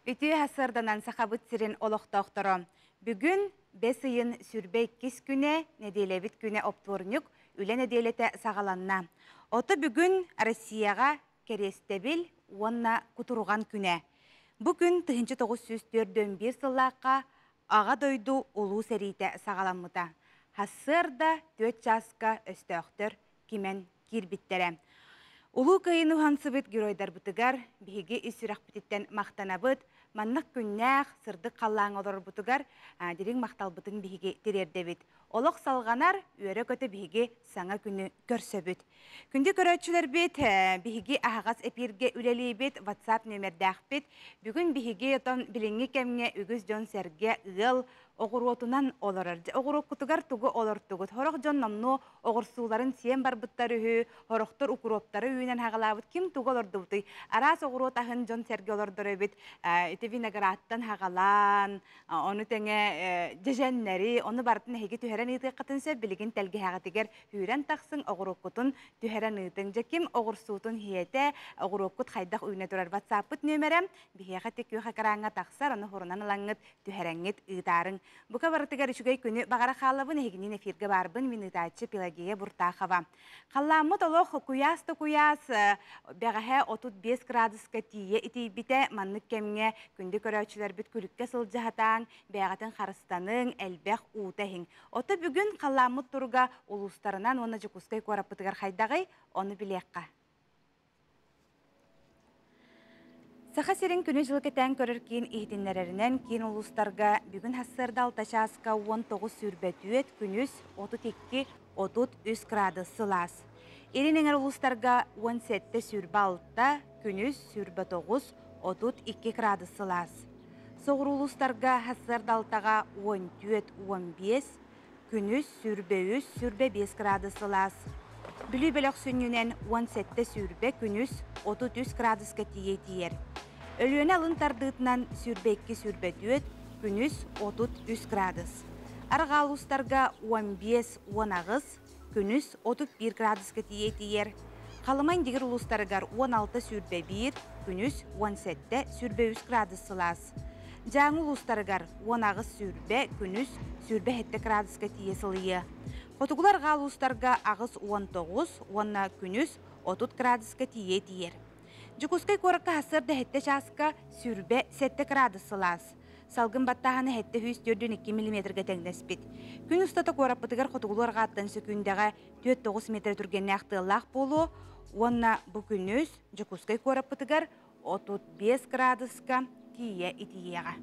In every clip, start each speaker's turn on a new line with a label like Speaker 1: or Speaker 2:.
Speaker 1: Үтүө сарсыарданан Сахабыт сирин олохтоохторо. Бүгүн бэс ыйын 22 күнэ, нэдиэлэбит күнэ оптуорунньук, үлэ нэдиэлэтэ саҕаланна. Ото бүгүн Россияҕа кэриэстэбил уонна кутурҕан күнэ. Бу күн 1941 сыллаахха Аҕа дойду Улуу сэриитэ саҕаламмыта. Сарсыарда 4 чааска өстөөхтөр кимэн киирбиттэрэ. Улуу Кыайыыны уһансыбыт геройдарбытыгар биһиги ис сүрэхпититтэн махтанабыт, маннык күннээх, сырдык халлааҥҥа олорорбутугар дириҥ махталбытын биһиги тириэрдэбит. Олох салҕанар, үөрэ-көтө биһиги саҥа күнү көрсөбүт. Күндү көрөөччүлэрбит, биһиги аһаҕас эпииргэ үлэлиибит, WhatsApp нүөмэрдээхпит. Бүгүн биһиги отон билиҥҥи кэмҥэ үгүс дьон-сэргэ ыал оҕуруотунан олорор. Оҕуруоккутугар тугу олортугут? Сорох дьон номнуо оҕурсууларын сиэн барбыттар үһү, сорохтор укроптары үүнэн хаҕалаабыт. Ким тугу олордубутуй? Араас оҕуруот аһын дьон-сэргэ олордор эбит. Ити виноградтан хаҕалаан, ону тэҥэ дьэдьэннэри, ону барытын эһиги түһэрэн ыытыаххытын сөп. Билигин тэлгэһэҕитигэр үүрэн тахсыҥ, оҕуруоккутун түһэрэн ыытыҥ. Дьэ ким оҕурсуутун иһиэтэ, оҕуруоккут хайдах үүнэ турар? WhatsApp-пыт нүөмэрэ биһиэхэ ити күөх экраҥҥа тахсар, ону хурунан ылаҥҥыт, түһэрэҥҥит ыытаарыҥ. Бука барытыгар үчүгэй күнү баҕара хаалабын, эһигиниин эфиргэ баарбын, мин ыытааччы Пелагея Буртахова. Халлааммыт олох куйаас да куйаас, бэҕэһээ 35 градуска тиийэ итийбитэ. Маннык кэмҥэ күндү көрөөччүлэрбит күлүккэ сылдьаһатааҥ, бэйэҕитин харыстаныҥ, элбэх уута иһиҥ. Ото бүгүн халлааммыт туруга улуустарынан уонна Дьокуускай куораппытыгар хайдаҕый, ону билиэххэ. Саха сирин күнү-дьылы кэтээн көрөр киин иһитиннэрэринэн, киин улуустарга бүгүн сарсыарда 6 чааска 19.24, күнүс 32-33 градус сылаас. Илин эҥэр улуустарга 17.26, күнүс 29-32 градус сылаас. Соҕуруу улуустарга сарсыарда 6-га 14-15, күнүс 23-25 градус сылаас. Бүлүү бөлөх сүнньүнэн 17-20 күнүс 33 градуска тиийэ тиийэр. Өлүөнэ алын тардыытынан 22-24, күнүс 33 градус. Арҕаа улуустарга 15-18, күнүс 31 градуска тиийэ тиийэр. Халыма Индигир улуустарыгар 16-21, күнүс 17-23 градус сылаас. Дьааҥы улуустарыгар 18-20, күнүс 27 градуска тиийэ сылыйыа. Хотугулар арҕаа улуустарга 8-19 уонна күнүс 30 градуска тиийэ тиийэр. Дьокуускай куоракка сарсыарда 7 чааска 27 градус сылаас. Салгын баттааһына 742 миллиметргэ тэҥнэспит. Күн устата куораппытыгар хотугулуу арҕааттан сөкүүндэҕэ 4-9 метр түргэннээх тыаллаах буолуо уонна бу күнүс Дьокуускай куораппытыгар 35 градуска тиийэ итийиэҕэ.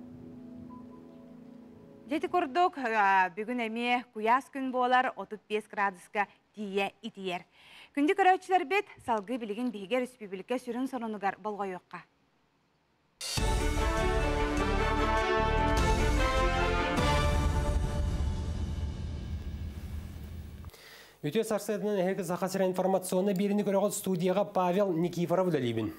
Speaker 1: Дьэ ити курдук бүгүн эмиэ куйаас күн буолар 35 градуска тиийэ итийэр. Күндү көрөөччүлэрбит, салгыы билигин биһиги өрөспүүбүлүкэ сүрүн сонунугар болҕойуохха.
Speaker 2: Үтүө сарсыарданан эһиги Саха сирэ информационнай биэриини көрөҕүт студияҕа Павел Никифоров үлэлиибин.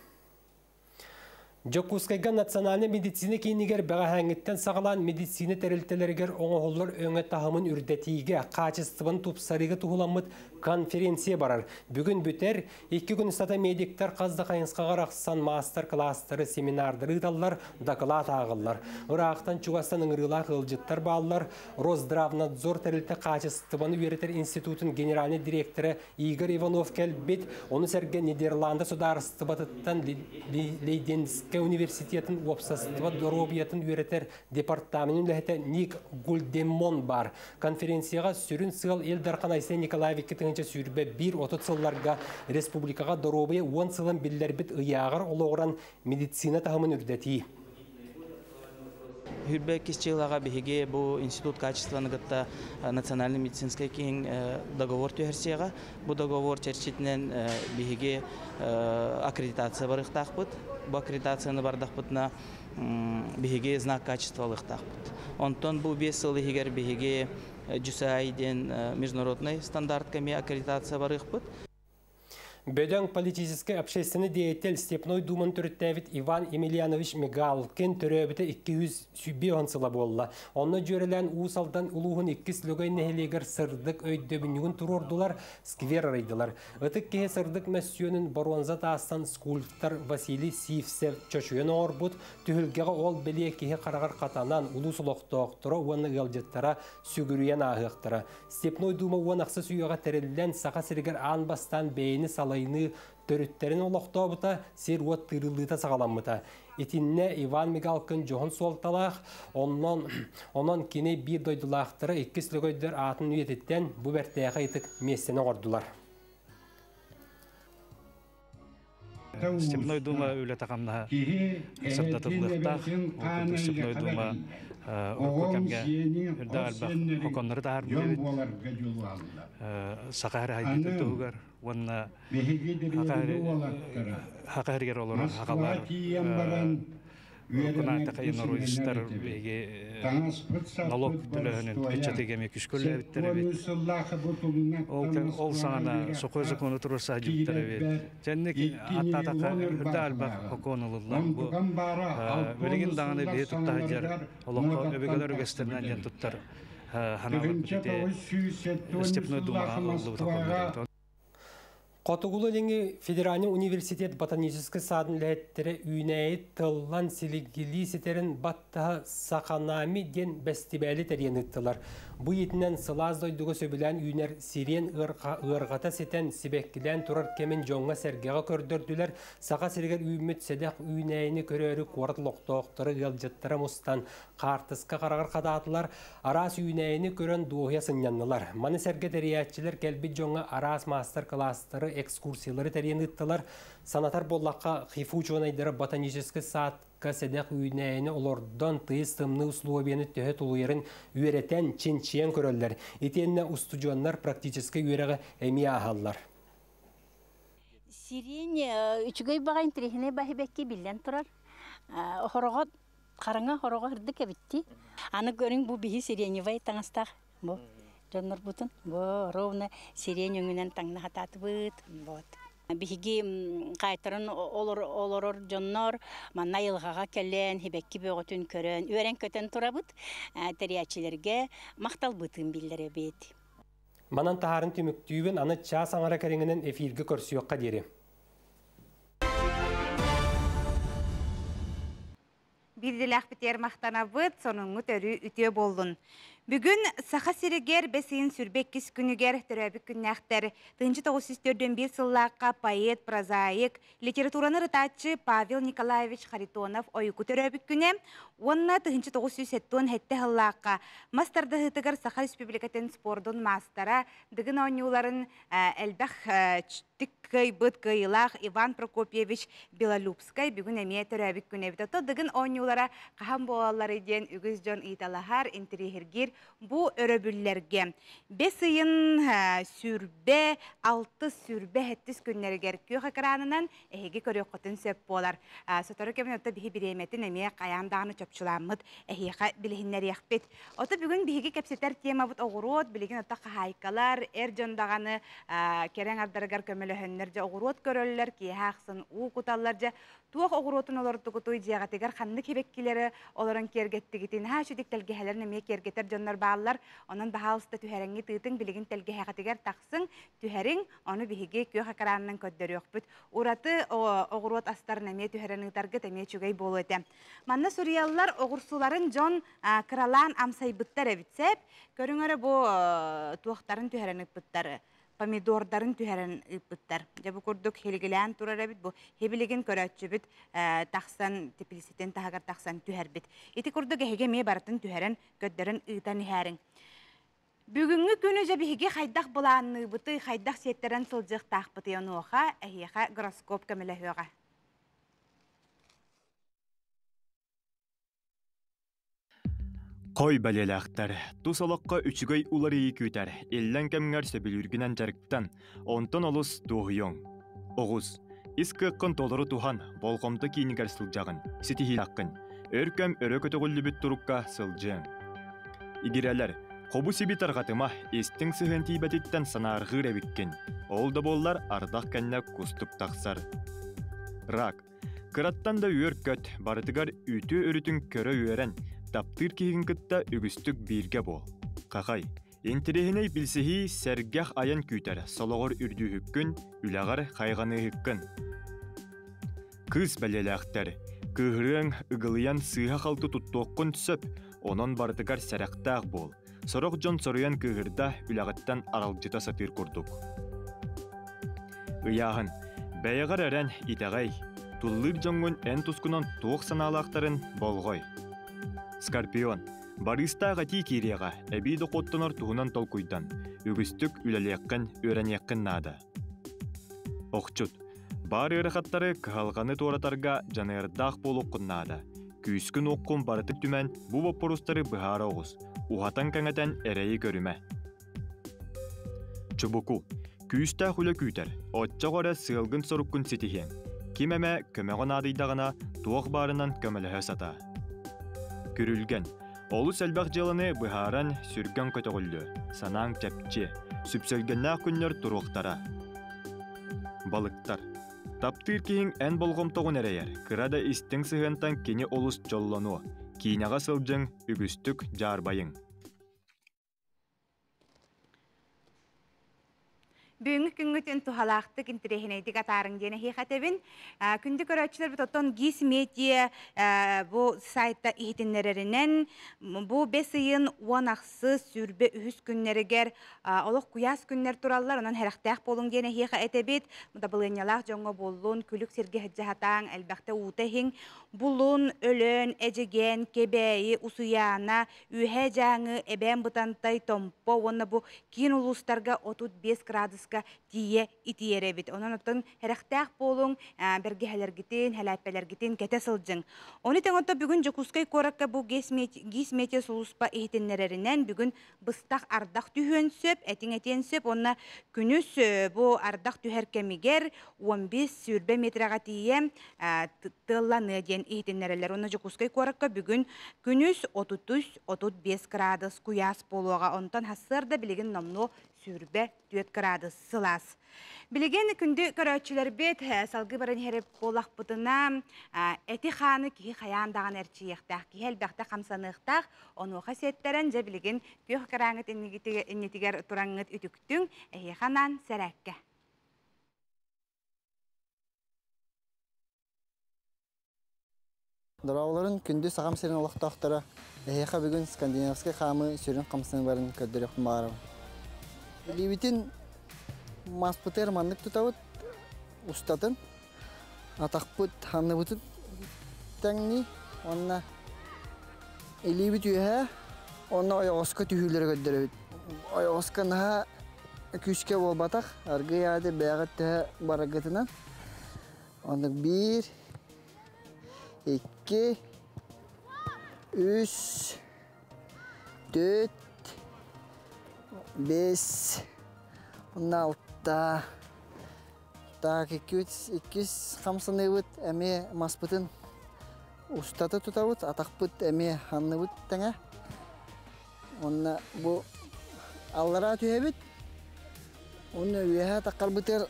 Speaker 2: Дьокуускайга национальнай медицина киинигэр бэҕэһээҥҥиттэн саҕалаан медицина тэрилтэлэригэр оҥоһуллар өҥө таһымын үрдэтиигэ, хаачыстыбаны тупсарыыга туһуламмыт конференция барар. Бүгүн бүтэр, 2 күн устата медиктэр хас да хайысхаҕа арахсан маастар-кылаастары, семинардары ыыталлар, дакылаат ааҕаллар. Ыраахтан чугастан ыҥырыылаах ыалдьыттар бааллар. Росздравнадзор тэрилтэ хаачыстыбаны үөрэтэр институтун генеральнай директора Игорь Иванов кэлбит, ону сэргэ Нидерланды судаарыстыбатыттан Лейденскэй университетын уопсастыба доруобуйатын үөрэтэр департаменын үлэһитэ Ник Гульдемон бар. Конференцияҕа сүрүн сыал Ил Дархан Айсен Николаев 2021-30 сылларга республикаҕа доруобуйа 10 сылын биллэрбит ыйааҕар олоҕуран медицина таһымын үрдэтии.
Speaker 3: 22 дьылаҕа биһиги бу институт качествоны кытта национальный медицинскэй киин договор түһэрсиэҕэ. Бу договор чэрчитинэн биһиги аккредитация барыахтаахпыт. Бу аккредитацияны бардахпытына биһиги знак качества ылыахтаахпыт. Онтон бу 5 сыл иһигэр биһиги JUSAI диэн международный стандартка эмиэ аккредитация барыахпыт.
Speaker 2: Бөдөҥ политическай общественный деятель Степной Думан төрүттээбит Иван Емельянович Мигалкин төрөөбүтэ 250 сыла буолла. Онно дьүөрэлээн Уус Алдан улууһун иккис Лөгөй нэһилиэгэр сырдык өйдөбүнньүгүн туруордулар, сквер арыйдылар. Ытык киһи сырдык мөссүөнүн боруонза таастан скульптор Василий Сивцев чочуйан оҥорбут. Түһүлгэҕэ ол бэлиэ киһи хараҕар хатанан улуус олохтоохторо уонна ыалдьыттара сүгүрүйэн ааһыахтара. Степной Дума 16 үйэҕэ тэриллэн Саха сиригэр аан бастаан бэйэни салайыныы төрүттэрин олохтообута, сир-уот тыырыллыыта саҕаламмыта. Итиннэ Иван Мигалкин дьоһун суолталаах, онон, онон кини биир дойдулаахтара иккис Лөгөйдөр аатын үйэтиттэн бу бэртээхэй ытык миэстэни оҥордулар.
Speaker 4: Степной Дума үлэтэ-хамнаһа сырдатыллыахтаах. Ол курдук Степной Дума урукку кэмҥэ үрдээх элбэх хоконнору таһаарбыт эбит. Саха эрэ хайдыытын туһугар уонна Хаха сиригэр олорор хахалар Уруккунаатаха биһиги налог төлөһүнүн ыччатыга эмиэ күүскэ үлэлээбиттэр эбит. Ол саҕана сокуон закону туруорса сылдьыбыттар эбит. Дьэнник аттаатахха үрдэ элбэх сокуон ылыллар. Бу билигин даҕаны биһи тутта сылдьар олоххо өбүгэлэр үгэстэринэн диэн туттар ханааларбыт ити Степной Думаҕа ылыллыбыт сокуоннар.
Speaker 2: Хотугулуу-Илиҥҥи федеральнай университет ботаническай саадын үлэһиттэрэ үүнээйи тыллан силигилии ситэрин баттаһа Саханами диэн бэстибээли тэрийэн ыыттылар. Бу иитинэн сылаас дойдуга сөбүлээн үүнэр сириэн ыарҕата ситэн сибэккилээн турар кэмин дьоҥҥо-сэргэҕэ көрдөрдүлэр. Саха сиригэр үүммүт сэдэх үүнээйини көрөөрү куорат олохтоохторо ыалдьыттара мустан хаартыска хараҕар хатаатылар, араас үүнээйини көрөн дуоһуйа сынньаннылар. Маны сэргэ тэрийээччилэр кэлбит дьоҥҥо араас маастар-кылаастары, экскурсиялары тэрийэн ыыттылар. Санатар буоллахха, ХИФУ учуонайдара ботаническай саадка сэдэх үүнээйини олордон, тыйыс тымныы условияны төһө тулуйарын үөрэтэн, чинчийэн көрөллөр. Итиэннэ устудьуоннар практическай үөрэҕи эмиэ ааһаллар.
Speaker 5: Сирень үчүгэй баҕа интэриэһинэй баһыбэкки биллэн турар. Хороҕо Хараҥа хороҕо ырдык эбитти. Аны көрүҥ бу биһи сиреневай таҥастаах бу дьоннорбутун бу ровно сирень өҥүнэн таҥна хатаатыбыт. Вот. Биһиги хаайтаран олорор дьоннор манна айылҕаҕа кэлэн хибэкки бөҕөтүн көрөн үөрэн-көтөн турабыт. Тэрийээччилэргэ махталбытын биллэрэбит.
Speaker 2: Манан таһаарын түмүктүүбүн аны чаас аҥара кэриҥинэн эфиргэ көрсүөххэ диэри.
Speaker 1: Биирдилээхпитигэр махтанабыт, сонуҥҥут өрүү үтүө буоллун. Бүгүн Саха сиригэр бэс ыйын 22 күнүгэр төрөөбүт күннээхтэр 1941 сыллаахха поэт, прозаик, литератураны ырытааччы Павел Николаевич Харитонов Ойуку төрөөбүт күнэ уонна 1977 сыллаахха мас тардыһыытыгар Саха Республикатын спордун маастара Дыгын оонньууларын элбэх Тик кыайбыт кыайыылаах Иван Прокопьевич Белолюбскай бүгүн эмиэ төрөөбүт күнэ эбит. Ото Дыгын оонньуулара хаһан буолалларый диэн үгүс дьон ыйыталаһар, интэриэһиргиир бу өрөбүллэргэ. Бэс ыйын сүүрбэ алтыс, сүүрбэ сэттис күннэригэр күөх экранынан эһиги көрүөххүтүн сөп буолар. Сотору кэмин ото биһи бириэмэтин эмиэ хайаан даҕаны чопчуламмыт эһиэхэ билиһиннэриэхпит. Ото бүгүн биһиги кэпсэтэр темабыт оҕуруот, билигин ото хаһаайкалар, эр дьон даҕаны кэрэҥ ардарыгар көмөлөһөннөр дьэ оҕуруот көрөллөр, киэһэ ахсын уу куталлар дьэ туох оҕуруотун олордугутуй дьиэҕитигэр ханнык сибэккилэри олорон киэргэттигитин наһаа үчүгэй тэлгэһэлэрин эмиэ киэргэтэр дьоннор бааллар. Онон баһаалыста түһэрэҥҥит ыытыҥ, билигин тэлгэһэҕитигэр тахсыҥ, түһэриҥ, ону биһиги күөх экранынан көрдөрүөхпүт. Ураты оҕуруот астарын эмиэ түһэрэн ыытаргыт эмиэ үчүгэй буолуо этэ. Манна суруйаллар оҕурсуларын дьон кыралаан амсайбыттар эбит сэп. Көрүҥ эрэ бу туохтарын түһэрэн ыыппыттар помидордарын түһэрэн ыыппыттар. Дьэ бу курдук хилигилээн турар эбит. Бу хибилигин көрөөччүбүт тахсан теплицитин таһыгар тахсан түһэрбит. Ити курдук эһиги эмиэ барытын түһэрэн көрдөрөн ыытан иһээриҥ. Бүгүҥҥү күнү дьэ биһиги хайдах былаанныыбытый, хайдах сиэттэрэн сылдьыахтаахпытый онуоха эһиэхэ гороскоп көмөлөһүөҕэ.
Speaker 6: Хой бэлиэлээхтэр, тус олоххо үчүгэй уларыйыы күүтэр, иллэҥ кэмҥэр сөбүлүүргүнэн дьарыктан, онтон олус дуоһуйуоҥ. Оҕус, ис кыаххын толору туһан, болҕомто киинигэр сылдьаҕын, ситиһиилээххин. Өр кэм өрө көтөҕүллүбүт турукка сылдьыаҥ. Игирэлэр, Хобу-сиби тарҕатыма, истиҥ сыһыан тиийбэтиттэн санаарҕыыр эбиккин. Ол да буоллар ардах кэннэ кустук тахсар. Рак. Кыраттан да үөр-көт, барытыгар үтүө өрүтүн көрө үөрэн, таптыыр киһигин кытта үгүстүк бииргэ буол. Хахай. Интэриэһинэй билсиһии сэргэх айан күүтэр, солоҕор үрдүүһүккүн, үлэҕэр хайҕаныыһыккын. Кыыс бэлиэлээхтэр. Кыыһырыаҥ, ыгылыйан сыыһа-халты туттуоххун сөп, онон барытыгар сэрэхтээх буол. Сорох дьон соруйан кыыһырда, үлэҕиттэн аралдьыта сатыыр курдук. Ыйааһын. Бэйэҕэр эрэн, итэҕэй. Туллыыр дьоҥҥун эн тускунан туох санаалаахтарын болҕой. Скорпион. Барыыстаах этии киириэҕэ, эбии дохуоттанар туһунан толкуйдан. Үгүстүк үлэлиэххин, үөрэниэххин наада. Охчут. Баар ыарахаттары, кыһалҕаны туоратарга дьаныардаах буолуоххун наада. Күүскүн-уоххун барытын түмэн, бу боппуруостары быһаара оҕус. Уһатан-кэҥэтэн эрэйи көрүмэ. Чубуку. Күүстээх үлэ күүтэр. Оччоҕо эрэ сыалгын-соруккун ситиһиэҥ. Ким эмэ көмөҕө наадыйдаҕына, туох баарынан көмөлөһө сатаа. Күрүлгэн. Олус элбэх дьыаланы быһааран, сүргэҥ көтөҕүллүө, санааҥ чэпчиэ, сүпсүлгэннээх күннэр туруохтара. Балыктар. Таптыыр киһиҥ эн болҕомтоҕун эрэйэр, кыра да истиҥ сыһыантан кини олус дьоллонуо. Киинэҕэ сылдьыҥ, үгүстүк дьаарбайыҥ.
Speaker 1: Бүгүҥҥү күҥҥүтүн туһалаахтык, интэриэһинэйдик атаарыҥ диэн эһиэхэ этэбин. Күндү көрөөччүлэрбит оттон ГИС Медиа бу сайтта иһитиннэрэринэн бу бэс ыйын 10 ахсыс 23 күннэригэр олох куйаас күннэр тураллар, онон сэрэхтээх буолуҥ диэн эһиэхэ этэбит. Дабылыанньалаах дьоҥҥо буоллун, күлүк сиргэ сылдьа элбэхтэ уута иһиҥ. Булун, Өлөөн, Эдьигээн, Кэбээйи, Усуйаана, Үөһээ Дьааҥы, Эбээн Бытантай, Томпо уонна бу киин улуустарга 35 градуска тиийэ итийэр эбит. Онон оттон сэрэхтээх буолуҥ, бэргэһэлэргитин, сэлээппэлэргитин кэтэ сылдьыҥ. Ону тэҥэ ото бүгүн Дьокуускай куоракка бу ГИС-метео сулууспа иһитиннэрэринэн бүгүн быстах ардах түһүөн сөп, этиҥ этиэн сөп уонна күнүс бу ардах түһэр кэмигэр 15-20 метрэҕэ тиийэ тыалланыа диэн иһитиннэрэллэр. Уонна Дьокуускай куоракка бүгүн күнүс 33-35 градус куйаас буолуоҕа. Онтон сарсыарда билигин номнуо 24 градус сылаас. Билигин күндү көрөөччүлэрбит салгыы баран иһэр буоллахпытына эти хааны киһи хайаан даҕаны эрчийиэхтээх, киһи элбэхтэ хамсаныахтаах, онуоха сиэттэрэн дьэ билигин күөх экраҥҥыт иннитигэр тураҥҥыт үтүктүҥ, эһиэхэ анаан сэрээккэ.
Speaker 7: Дорооболорун күндү Сахам сирин олохтоохторо, эһиэхэ бүгүн скандинавскай хаамыы сүрүн хамсаныыларын көрдөрүөхпүн баҕарабын. Илиибитин маспытыгар маннык тутабыт, устатын, атахпыт ханныбытын тэҥнии, уонна илиибит үөһээ, уонна ойоҕоско түһүүлэри көрдөрөбүт. Ойоҕоско наһаа күүскэ буолбатах, аргыый ааты бэйэҕит төһө бараргытынан. Оннук биир, икки, үс, түөрт, биэс, алта. Так, иккис хамсаныыбыт эмиэ маспытын устата тутабыт, атахпыт эмиэ ханныбыт тэҥэ. Онно бу аллараа түһэбит, онно үөһээ таххарбытыгар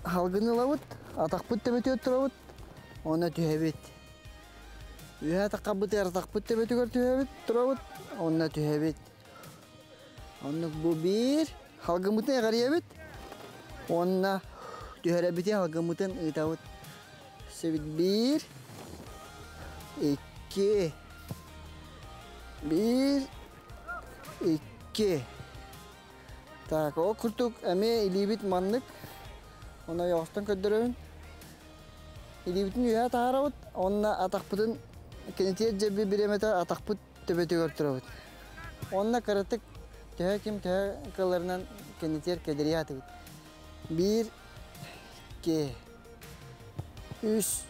Speaker 7: халгын ылабыт, атахпыт төбөтүгэр турабыт, онно түһэбит. Үөһээ таххарбытыгар атахпыт төбөтүгэр түһэбит, турабыт, онно түһэбит. Оннук бу биир халгыммытын эҕэрийэбит, уонна түһэрэбитин халгыммытын ыытабыт. Сөбүт биир, икки, биир, икки. Так, ол курдук эмиэ илиибит маннык, онно ойоҕостон көрдөрөбүн. Илиибитин үөһэ таһаарабыт, уонна атахпытын кэнитиэр дьэби бириэмэтэ атахпыт төбөтүгэр турабыт. Уонна кыратык төһө ким төһө кыларынан кэнитиэр кэдэрийэ атыбыт. Биир, икки, үс,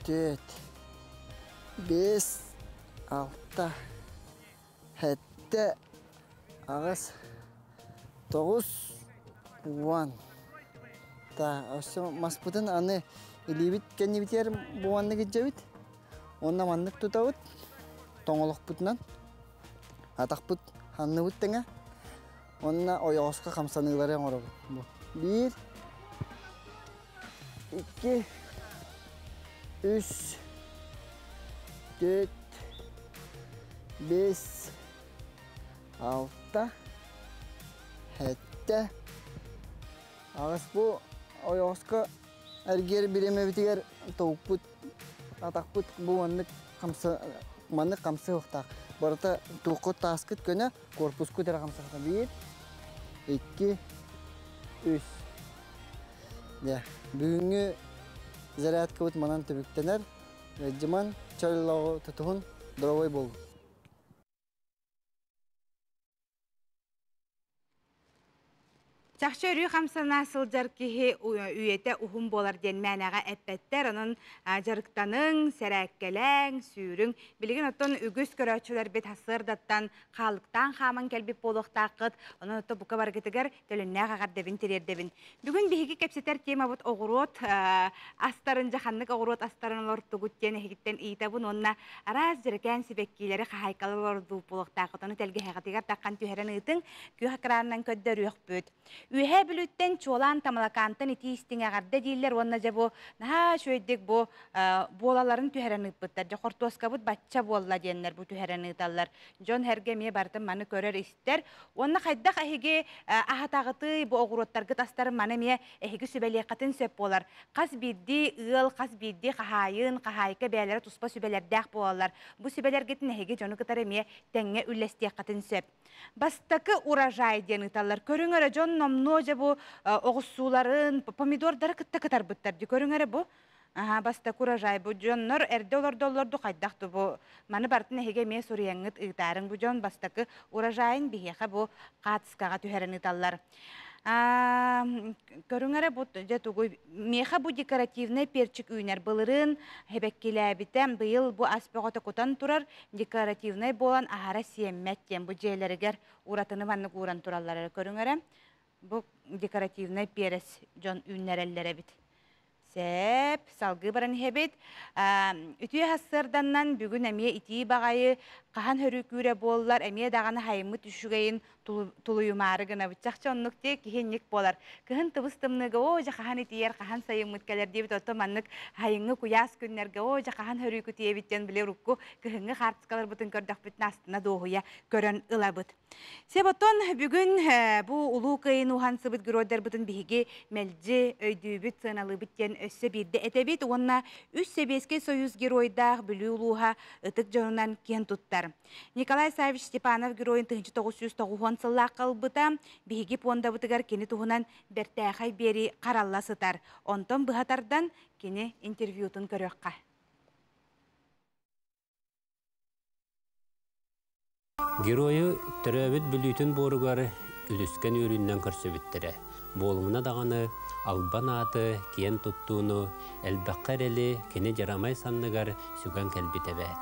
Speaker 7: түөрт, биэс, алта, сэттэ, аҕыс, тоҕус, уон. Так, өссө маспытын аны илиибит кэннибитигэр буоннык илдьэбит. Уонна маннык тутабыт, тоҥолохпутунан. Атахпыт Ханныбыт тэҥэ. Онно ойоҕоско хамсаныылары оҥоробут. Бу. Биир, икки, үс, түөрт, бэс, алта, сэттэ, аҕыс. Бу ойоҕоско эргиэр бириэмэбитигэр тобукпут, атахпыт бу маннык хамса маннык хамсыахтаах. Барыта туоххут тааскыт көнө, корпускут эрэ хамсахта. Биир, икки, үс. Дьэ, бүгүҥҥү зарядкабыт манан түмүктэнэр. Дьыман чөл олоҕу тутуһун, доруобай буолун.
Speaker 1: Чахчы өрүү хамсана сылдьар киһи үйэтэ уһун буолар диэн мээнэҕэ эппэттэр. Онон дьарыктаныҥ, сэрээккэлээҥ, сүүрүҥ. Билигин оттон үгүс көрөөччүлэрбит сарсыардаттан хаалыктаан хааман кэлбит буолуохтааххыт. Онон оттон бука барыгытыгар төлөннөөх эҕэрдэбин тириэрдэбин. Бүгүн биһиги кэпсэтэр темабыт оҕуруот астарын, дьэ ханнык оҕуруот астарын олортугут диэн эһигиттэн ыйытабын уонна араас дьэрэкээн сибэккиилэри хаһаайкалар олордубут буолуохтааххыт. Ону тэлгэһэҕитигэр таххан түһэрэн ыытыҥ, күөх экранынан көрдөрүөхпүт. Үөһээ Бүлүүттэн чуолаан Тамалакаантан итии истиҥ эҕэрдэ дииллэр уонна дьэ бу наһаа үчүгэйдик бу буолаларын түһэрэн ыыппыттар. Дьэ хортуоскабыт бачча буолла диэннэр бу түһэрэн ыыталлар. Дьон сэргэ эмиэ барытын маны көрөр истэр. Уонна хайдах эһиги аһатаҕытый бу оҕуруоттаргыт астарын маны эмиэ эһиги сүбэлиэххитин сөп буолар. Хас биирдии ыал, хас биирдии хаһаайын, хаһаайка бэйэлэрэ туспа сүбэлэрдээх буолаллар. Бу сүбэлэргитин эһиги дьону кытары эмиэ тэҥҥэ үллэстиэххитин сөп. Бастакы урожай диэн ыыталлар. Көрүҥ эрэ дьон номнуо дьэ бу оҕуссууларын, помидордары кытта кытарбыттар дии. Көрүҥ эрэ бу. Аха, бастакы урожай бу дьоннор эрдэ олордоллорду хайдах да бу маны барытын эһиги эмиэ суруйаҥҥыт ыытаарыҥ бу дьон бастакы урожайын биһиэхэ бу хаатыскаҕа түһэрэн ыыталлар. Көрүҥ эрэ бу дьэ тугуй миэхэ бу декоративнай перчик үүнэр былырыын хэбэккилээбитэ быйыл бу ас бөҕөтө кутан турар декоративнай буолан аһара сиэммэт диэн бу дьиэлэригэр уратыны маннык ууран тураллар эрэ көрүҥ эрэ бу декоративнай перец дьон үүннэрэллэр эбит. Сөп, салгыы баран иһэбит. Үтүө сарсыарданнан бүгүн эмиэ итии баҕайы хаһан хөрүүкүүрэ буоллар, эмиэ даҕаны хайыммыт үчүгэйин тулуйумаары гынабыт. Чахчы оннук дии киһи инник буолар. Кыһын тыбыс тымныыга оо дьэ хаһан итийэр, хаһан сайыммыт кэлэр диэбит, оттон маннык хайыҥҥы куйаас күннэргэ оо дьэ хаһан хөрүүкүтүйэбит диэн били урукку кыһыҥҥы хаартыскаларбытын көрдөхпүтүнэ астына дуоһуйа көрөн ылабыт. Себотон бүгүн бу Улуу Кыайыыны уһансыбыт геройдарбытын биһиги мэлдьи өйдүүбүт, сыаналыыбыт диэн өссө биирдэ этэбит уонна үс Сэбиэскэй Союз геройдаах Бүлүү улууһа ытык дьонунан киэн туттар. Николай Саввич Степанов геройун 1990 сыллаахха ылбыта, биһиги пуондабытыгар кини туһунан бэртээхэй биэрии харалла сытар. Онтон быһа тардан кини интервьютун көрүөххэ.
Speaker 8: Геройу төрөөбүт Бүлүүтүн буоругар үлүскэн үөрүүнэн көрсүбүттэрэ. Буолумуна даҕаны албан ааты, киэн туттууну, элбэххэ эрэли кини дьарамай санныгар сүгэн кэлбит эбээт.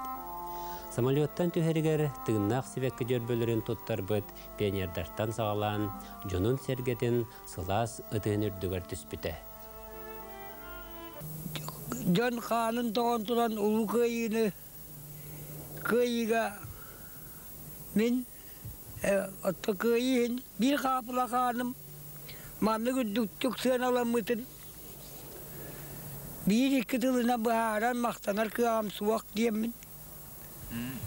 Speaker 8: Самолеттан түһэригэр тыыннаах сибэкки дьөрбөлөрүн туттарбыт пионердартан саҕалаан, дьонун-сэргэтин сылаас ытыһын үрдүгэр түспүтэ.
Speaker 9: Дьон хаанын тоҕон туран Улуу Кыайыыны Кыайыыга мин отто кыайыы иһин биир хаапыла хааным маннык үрдүктүк сыаналаммытын биир-икки тылынан быһааран махтанар кыаҕым суох диэммин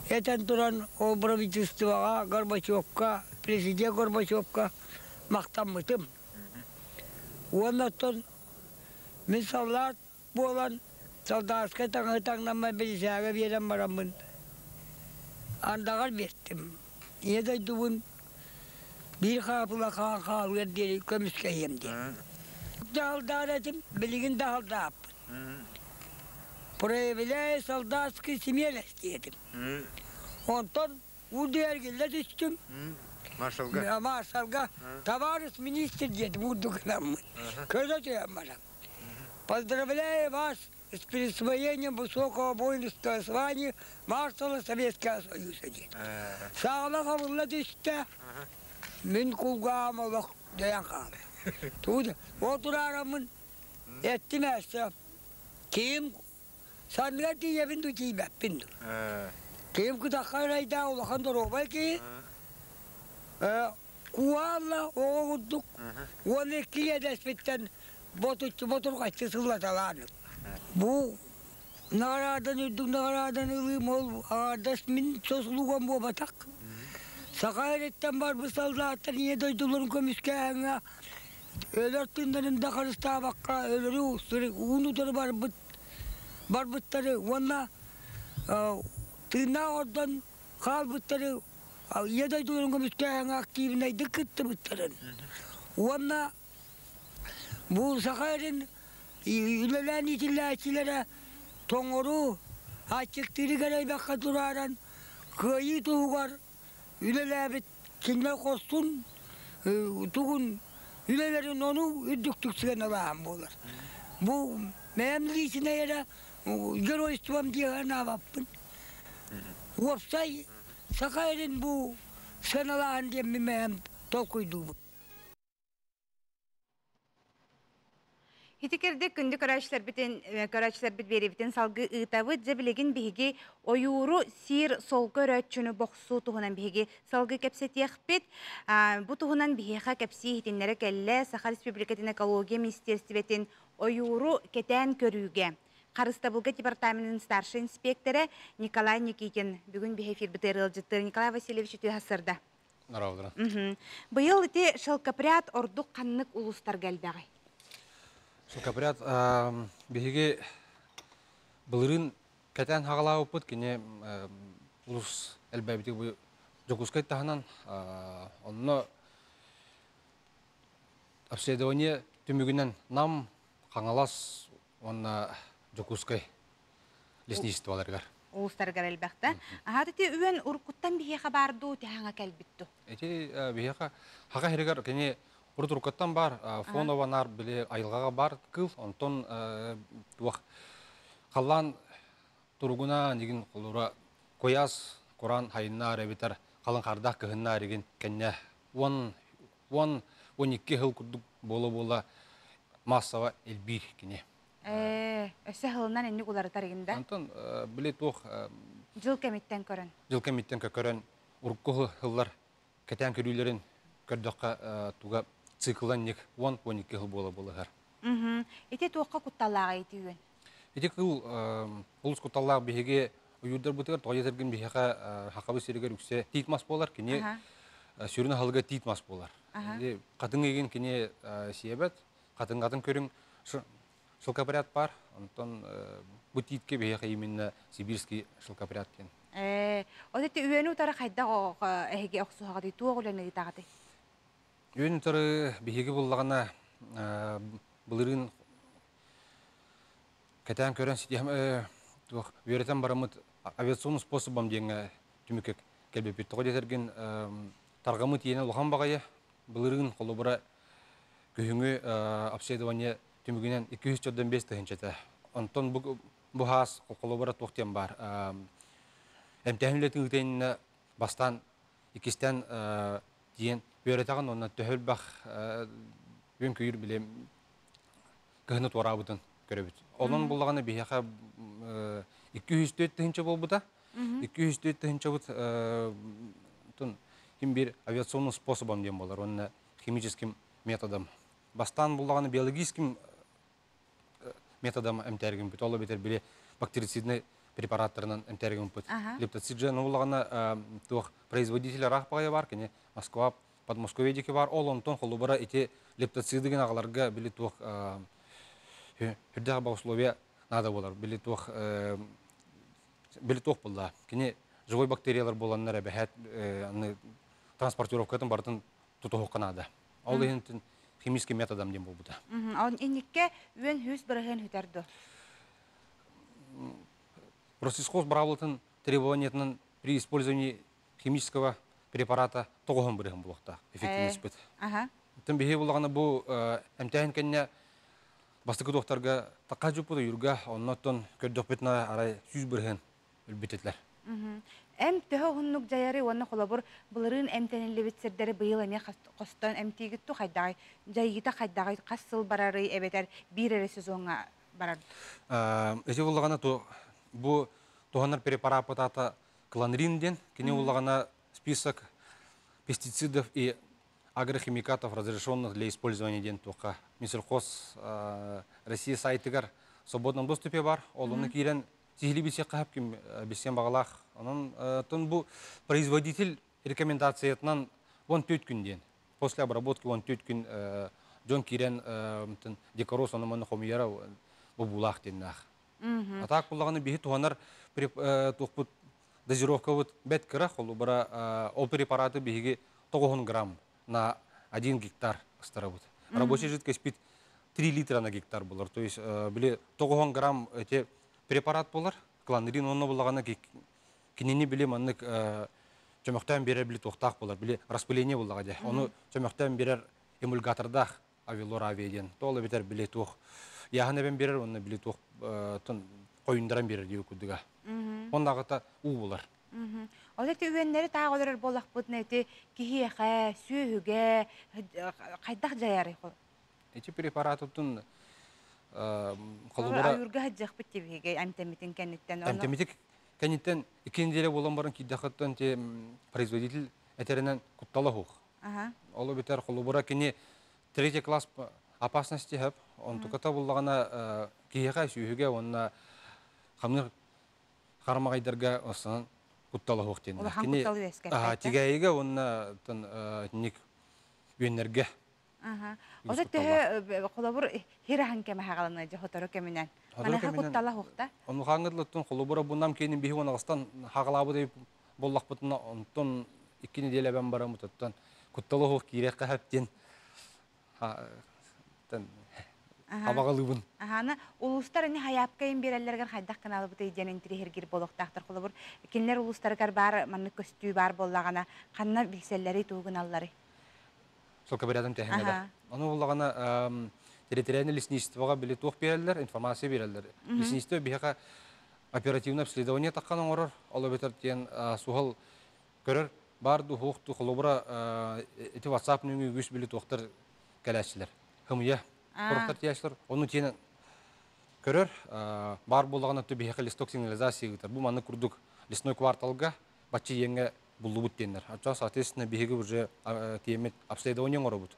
Speaker 9: этэн туран ол правительствоҕа Горбачевка, президент Горбачевка махтаммытым. Уонна оттон мин саллаат буолан солдатскай таҥаһы таҥнаммар бирисээгэ биэрэн бараммын андаҕар биэртим. Ийэ дойдубун биир хаапыла хаан хаалыар диэри көмүскэһиэм диэн. Дьаһалдаан этим, билигин даһалдааппын. Проявляя солдатский смелость диэтим. Онтон Урду эргиллэ түстүм.
Speaker 10: Маршалга.
Speaker 9: Маршалга товарищ министр диэтим урду гынаммын. Көзө түһэн баран. Поздравляю вас с присвоением высокого воинского звания маршала Советского Союза диэн. Саала хабылла түстэ. Мин кулгаам олох дөйөн хаалла. Тугу ол тураараммын эттим эссе. Ким санныгар тиийэбин ду тиийбэппин ду. Ким кытахха ырайдаа улахан доруобай киһи. Куала оҕо курдук 12 иэдэспиттэн ботуччу ботурҕаччы сыллаталаан. Бу наҕараадан үрдүк наҕараадан ылыым ол аҥаардас мин сослугам буолбатах. Саха эриттэн барбыт саллааттар ийэ дойдуларын көмүскээһиҥҥэ өлөр тыыннарын да харыстаабакка өлөрү уун утары барбыт барбыттары уонна тыыннаах ордон хаалбыттары ийэ дойдуларын көмүскээһиҥҥэ активнайдык кыттыбыттарын уонна бу Саха эрин үлэлээн иитиллээччилэрэ тоҥору аччыктыыры кэрэйбэккэ турааран кыайыы туһугар үлэлээбит кинилэр хорсун тугун үлэлэрин ону үрдүктүк сыаналааһын буолар. Бу бэйэм личинэй эрэ геройством дии санаабаппын. Уопсай Саха эрин бу сыаналааһын диэн бэйэм толкуйдуубун.
Speaker 1: Ити кирдик күндү көрөөччүлэрбитин көрөөччүлэрбит биэриибитин салгыы ыытабыт. Дьэ билигин биһиги ойууру сиир солко өрөөччүнү бохсуу туһунан биһиги салгыы кэпсэтиэхпит. Бу туһунан биһиэхэ кэпсии иһитиннэрэ кэллэ Саха Республикатын экология министиэристибэтин ойууру кэтээн көрүүгэ Харыстабылга департаменын старшай инспектора Николай Никитин. Бүгүн биһи эфирбитигэр ыалдьыттыыр Николай Васильевич үтүө сарсыарда.
Speaker 10: Нараалдара.
Speaker 1: Быйыл ити шелкопряд ордук ханнык улуустарга элбэҕий?
Speaker 10: Шелкопряд биһиги былырыын кэтээн хаҕалаабыппыт кини улус элбээбитик бу Дьокуускай таһынан онно обследование түмүгүнэн Нам, Хаҥалас уонна Дьокуускай лесничестволарыгар.
Speaker 1: Улуустарыгар элбэхтэ. Аһаат ити үөн уруккуттан биһиэхэ баар дуу, тиһаҥа кэлбит дуу?
Speaker 10: Ити биһиэхэ хаха иһигэр кини урут уруккуттан баар фоново наар били айылҕаҕа баар кыыл, онтон туох халлаан туругуна нигин холура куйаас кураан хайыннаар эбитэр халыҥ хардаах кыһыннаар игин кэннэ 10 10 12 сыл курдук буола-буола массово элбиир кини.
Speaker 1: Ээ, өссө сылынан инник уларытар игин да?
Speaker 10: Онтон били туох
Speaker 1: Дьыл кэмиттэн көрөн.
Speaker 10: Дьыл кэмиттэн көрөн урукку сыллар кэтээн көрүүлэрин көрдөххө туга цикланник 10-12 сыл буола буолар.
Speaker 1: Ити туохха кутталлааҕый ити үөн?
Speaker 10: Ити кыл олус кутталлаах биһиги уйуурдарбытыгар тоҕо диэтэргин биһиэхэ хахабы сиригэр үксэ тиит мас буолар. Кини сүрүн аһылыга тиит мас буолар. Хатыҥ игин кини сиэбэт, хатыҥгатын көрүҥ шелкопряд бар. Онтон бу тиитке биһиэхэ именно сибирский шелкопряд диэн.
Speaker 1: Ол ити үөнү утары хайдах эһиги охсуһаҕытый, туох үлэни ыытаҕытый?
Speaker 10: Үөн утары биһиги буллаҕына былырыын кэтээн көрөн ситиһэм туох үөрэтэн бараммыт авиационный способом диэҥҥэ түмүккэ кэлбиппит. Тоҕо диэтэргин тарҕаммыт иэнэ улахан баҕайы. Былырыын холобура күһүҥҥү обследование түмүгүнэн 245 тыһыынчата. Онтон бу бу хаас холобура туох диэн баар эмтээһин үлэтин ыытыйынна бастаан иккистэн диэн үөрэтэҕин уонна төһө элбэх үөн-көйүүр били кыһыны туораабытын көрөбүт. Онон буллаҕына биһиэхэ 204 тыһыынча буолбута. 204 тыһыынчабыт ким биир авиационным способом диэн буолар уонна химическим методом. Бастаан буллаҕына биологическим методом эмтээргимпит. Ол эбэтэр били бактерицидный препараттарынан эмтээргимпит. Лептоциджен буллаҕына туох производитель араах баҕайы бар, кини Москва Подмосковье диэки бар. Ол онтон холобура ити лептоциды гын аҕаларга били туох үрдээх условия надо болар. Били туох били туох булла. Кини живой бактериялар буоланнар эбэһээт аны транспортировкатын барытын тутуһуохха наада. Ол иһин химический методом диэн буолбута.
Speaker 1: Он инникке үөн хүүс бырыһын хүтэр ду?
Speaker 10: Россельхоз быраабылатын требованиятынан при использовании химического препарата тоҕуһун бырыһын булуохтаах эффективность Тын биһи буллаҕына бу эмтээһин кэннэ бастакы туохтарга такка жуппут уйурга оннотон көрдөхпүтүнэ арай 100% өлбүт этилэр.
Speaker 1: Эм төһө уһуннук дьайары уонна холобур былырыын эмтэниллибит сирдэри быйыл эмиэ хостон эмтиигит ту хайдаҕай дьайыыта хайдаҕай хас сыл барарый эбэтэр биир эрэ сезоҥҥа барар?
Speaker 10: Эти буллаҕына бу туһанар препарат аата клонрин диэн кини буллаҕына список пестицидов и агрохимикатов, разрешенных для использования диэн туохха Минсельхоз Россия сайтыгар свободном доступе бар. Ол оны киирэн сиһилии билсиэххэ сөп ким билсиэн баҕалаах. Онон тон бу производитель рекомендациятынан 14 күн диэн. После обработки 14 күн дьон киирэн дикорос ону маны хомуйара бобуулаах диэннээх. А так буллаҕына биһи туһанар туохпут дозировкабыт бэт кыра, холобура ол препараты биһиги 9 грамм на 1 гектар ыстарабыт. Рабочий жидкость пит 3 литра на гектар болар. То есть били 9 грамм эти препарат болар. Кланрин онно буллаҕына кинини били маннык чөмөхтөөн берер били туохтаах болар. Били распыление буллаҕа дьэ. Ону чөмөхтөөн берер эмульгатордаах авилор авиа диэн. Тоол эбитер били туох яһын эбен берер, онно били туох қойундаран берер дии курдуга. Оннааҕыта уу булар.
Speaker 1: Ол эти үөннэри таах олорор буоллахпытына ити киһиэхэ, сүөһүгэ хайдах дьайарый?
Speaker 10: Эти препаратыттын
Speaker 1: холобура аюрга хадьахпыт тибиһиге эмтэмитин кэнниттэн.
Speaker 10: Эмтэмитик кэнниттэн икки неделя буолан баран киирдэххиттэн те производитель этеринен куттала хух. Ол битер холобура кини третий класс опасности хөп. Онтуката буллаҕына киһиэхэ, сүөһүгэ уонна хамныр харамаҕайдарга осанан куттала хуох диэн.
Speaker 1: Улахан куттал үөскэппэт.
Speaker 10: Тигээйигэ уонна ник үөннэргэ.
Speaker 1: Ото төһө холобур хирахан кеме хагаланы же хотору кеминен. Манаха куттала хуохта.
Speaker 10: Ону хаангыдлыттын холобура бунам кейин биһи уонагыстан хагалаабы деп боллахпытына онтон икки неделя бен барамытыттан куттала хуох киирекка хаптен абагалыбын.
Speaker 1: Аханы улустар ини хаяпкайын береллергер хайдах каналыбыт диэн интирихергир болохтаахтар холобур кинилер улустарыгар бар маннык көстүү бар боллагана ханна билселлери туугуналлары.
Speaker 10: Солка берадым тэхинеде. Ону буллагана территориальный лесничествога били туох береллер, информация береллер. Лесничество биһиэхэ оперативное обследование таккан оҥорор, ол эбэтэр диэн суһал көрөр бар ду хуохту холобура эти WhatsApp нөҥү үгүс били туохтар кэлээччилэр. Хымыйа Хорохтар тиэшлер, оны тиен көрөр, бар болағына төбе биһиэхэ листок сигнализация ыытар. Бу манны курдук лесной кварталга баччы иэҥҥэ буллубут диэннэр. Ачча, соответственно, биһиги уже тиэммит обследование оҥоробут.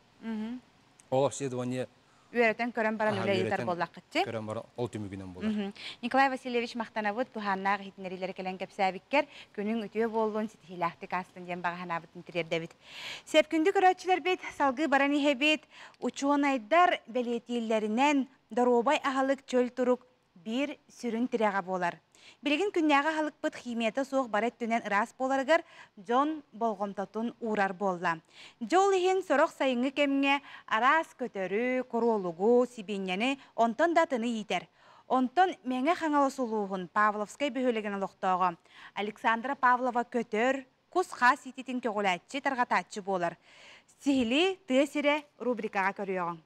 Speaker 10: Ол обследование
Speaker 1: үөрэтэн көрөн баран үлэ ыытар буоллаххытчы.
Speaker 10: Көрөн баран ол түмүгүнэн буолар.
Speaker 1: Николай Васильевич махтанабыт туһааннаах иһитиннэриилэри кэлэн кэпсээбиккэр, күнүҥ үтүө буоллун, ситиһиилээхтик аастын диэн баҕа санаабытын тириэрдэбит. Сепкүндү көрөөччүлэрбит, салгыы баран иһэбит, учуонайдар бэлиэтииллэринэн доруобай аһылык чөл турук биир сүрүн тирэҕэ буолар. Билигин күннээҕи аһылыкпыт химията суох бары өттүнэн ыраас буоларыгар дьон болҕомтотун уурар буолла. Дьол иһин сорох сайыҥҥы кэмҥэ араас көтөрү, куруолугу, сибиинньэни, онтон да атыны иитэр. Онтон Мэҥэ Хаҥалас улууһун Павловскай бөһүөлэгин олохтооҕо Александра Павлова көтөр, кус-хаас иититин көҕүлээччи, тарҕатааччы буолар. Сиһилии «Тыа сирэ» рубрикаҕа көрүөҕүҥ.